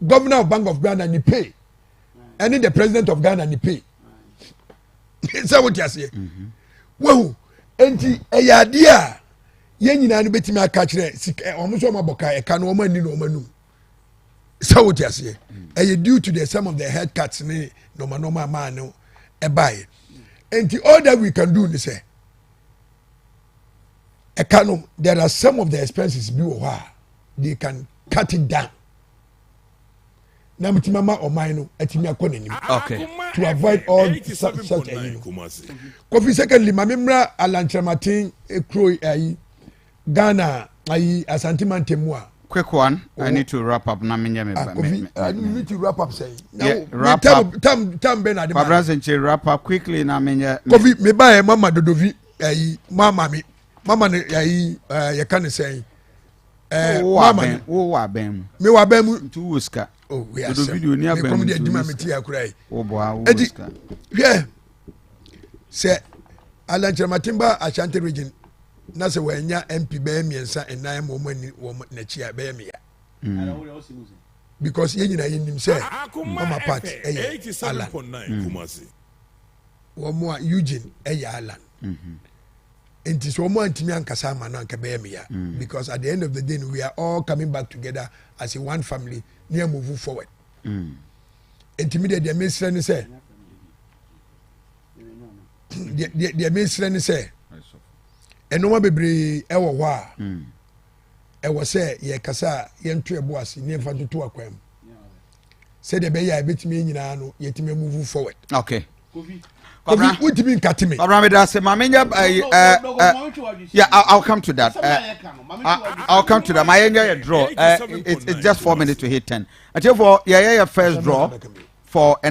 S16: governor of Bank of Ghana ni pay ɛne the president of Ghana ni pay sɛ wote aseɛ wahu. Nti ɛyɛ adeɛ a yɛn nyinaa no bɛtumi aka kyerɛ sika wɔn nso wɔn abɔ ka ɛka no wɔn ani na wɔn anum sɛ wote aseɛ ɛyɛ due to the some of the head cuts ne nɔɔma nɔɔma amaa no ɛbaeɛ nti all that we can do ni sɛ ɛka no there are some of the expenses bi wɔ hɔ a they can cut it down na mutumi ama ɔman no atumi akɔ n'anim
S2: okay.
S16: to avoid all such such ayi no kofi secondly maame mmra alankyerɛmaten kuro ayi ghana ayi asante mantam mu a.
S2: quick one i need to wrap up na menyɛ me
S16: ah, kofi i need to wrap up sɛn.
S2: Yeah, wrap up
S16: tam tam bɛ na ade ma.
S2: kwabra sɛnkyɛ wrap up quickly na menyɛ.
S16: kofi me ba yɛ mama dodovi ayi mama mi mama ne ayi ɛɛ yɛ ka ne sɛn.
S2: ɛɛ mama no wo wɔ abɛn mu
S16: mi wɔ abɛn mu
S2: nti wo sika
S16: oh wei asɛm mi kɔm de adwuma mi ti akura yi
S2: wo bɔ a wo wɔ sika
S16: hwɛ sɛ alankyerɛmaten ba ashanti region na sɛ wɔanya mp bɛyɛ mmiɛnsa nnan ma wɔn ani wɔn n'akyi a bɛyɛ meya hmm. because yɛn nyinaa yɛn nim sɛ mama part ɛyɛ alan hmm. wɔn a eugene ɛyɛ alan. Mm -hmm. nti sɛ wɔn antumi ankasa ama no anka bɛyɛ meya mm. because at the end of the day we are all coming back together as a one family ne yɛ move forward mm. nti mi deɛ deɛ mesrɛ ne sɛ deɛ deɛ mesrɛ ne sɛ ɛnoma bebree ɛwɔ hɔ a mm. ɛwɔ sɛ yɛkasa a yɛnto ɛbo ase ne yɛmfa ntoto akwan mu sɛdeɛ ɛbɛyɛ a ɛbɛtumi nyinaa no yɛtumi move forward.
S2: okay.
S16: Kofi wontumi nkate me.
S2: Kwabena meda ase ma menyɛ ɛyi ɛ ɛ yeah I'll, I'll come to that uh, I'll come to that ma yɛnyɛ yɛ draw uh, it's, it's just 4 minutes to hit 10 atiefo yɛyɛ yɛ first draw for.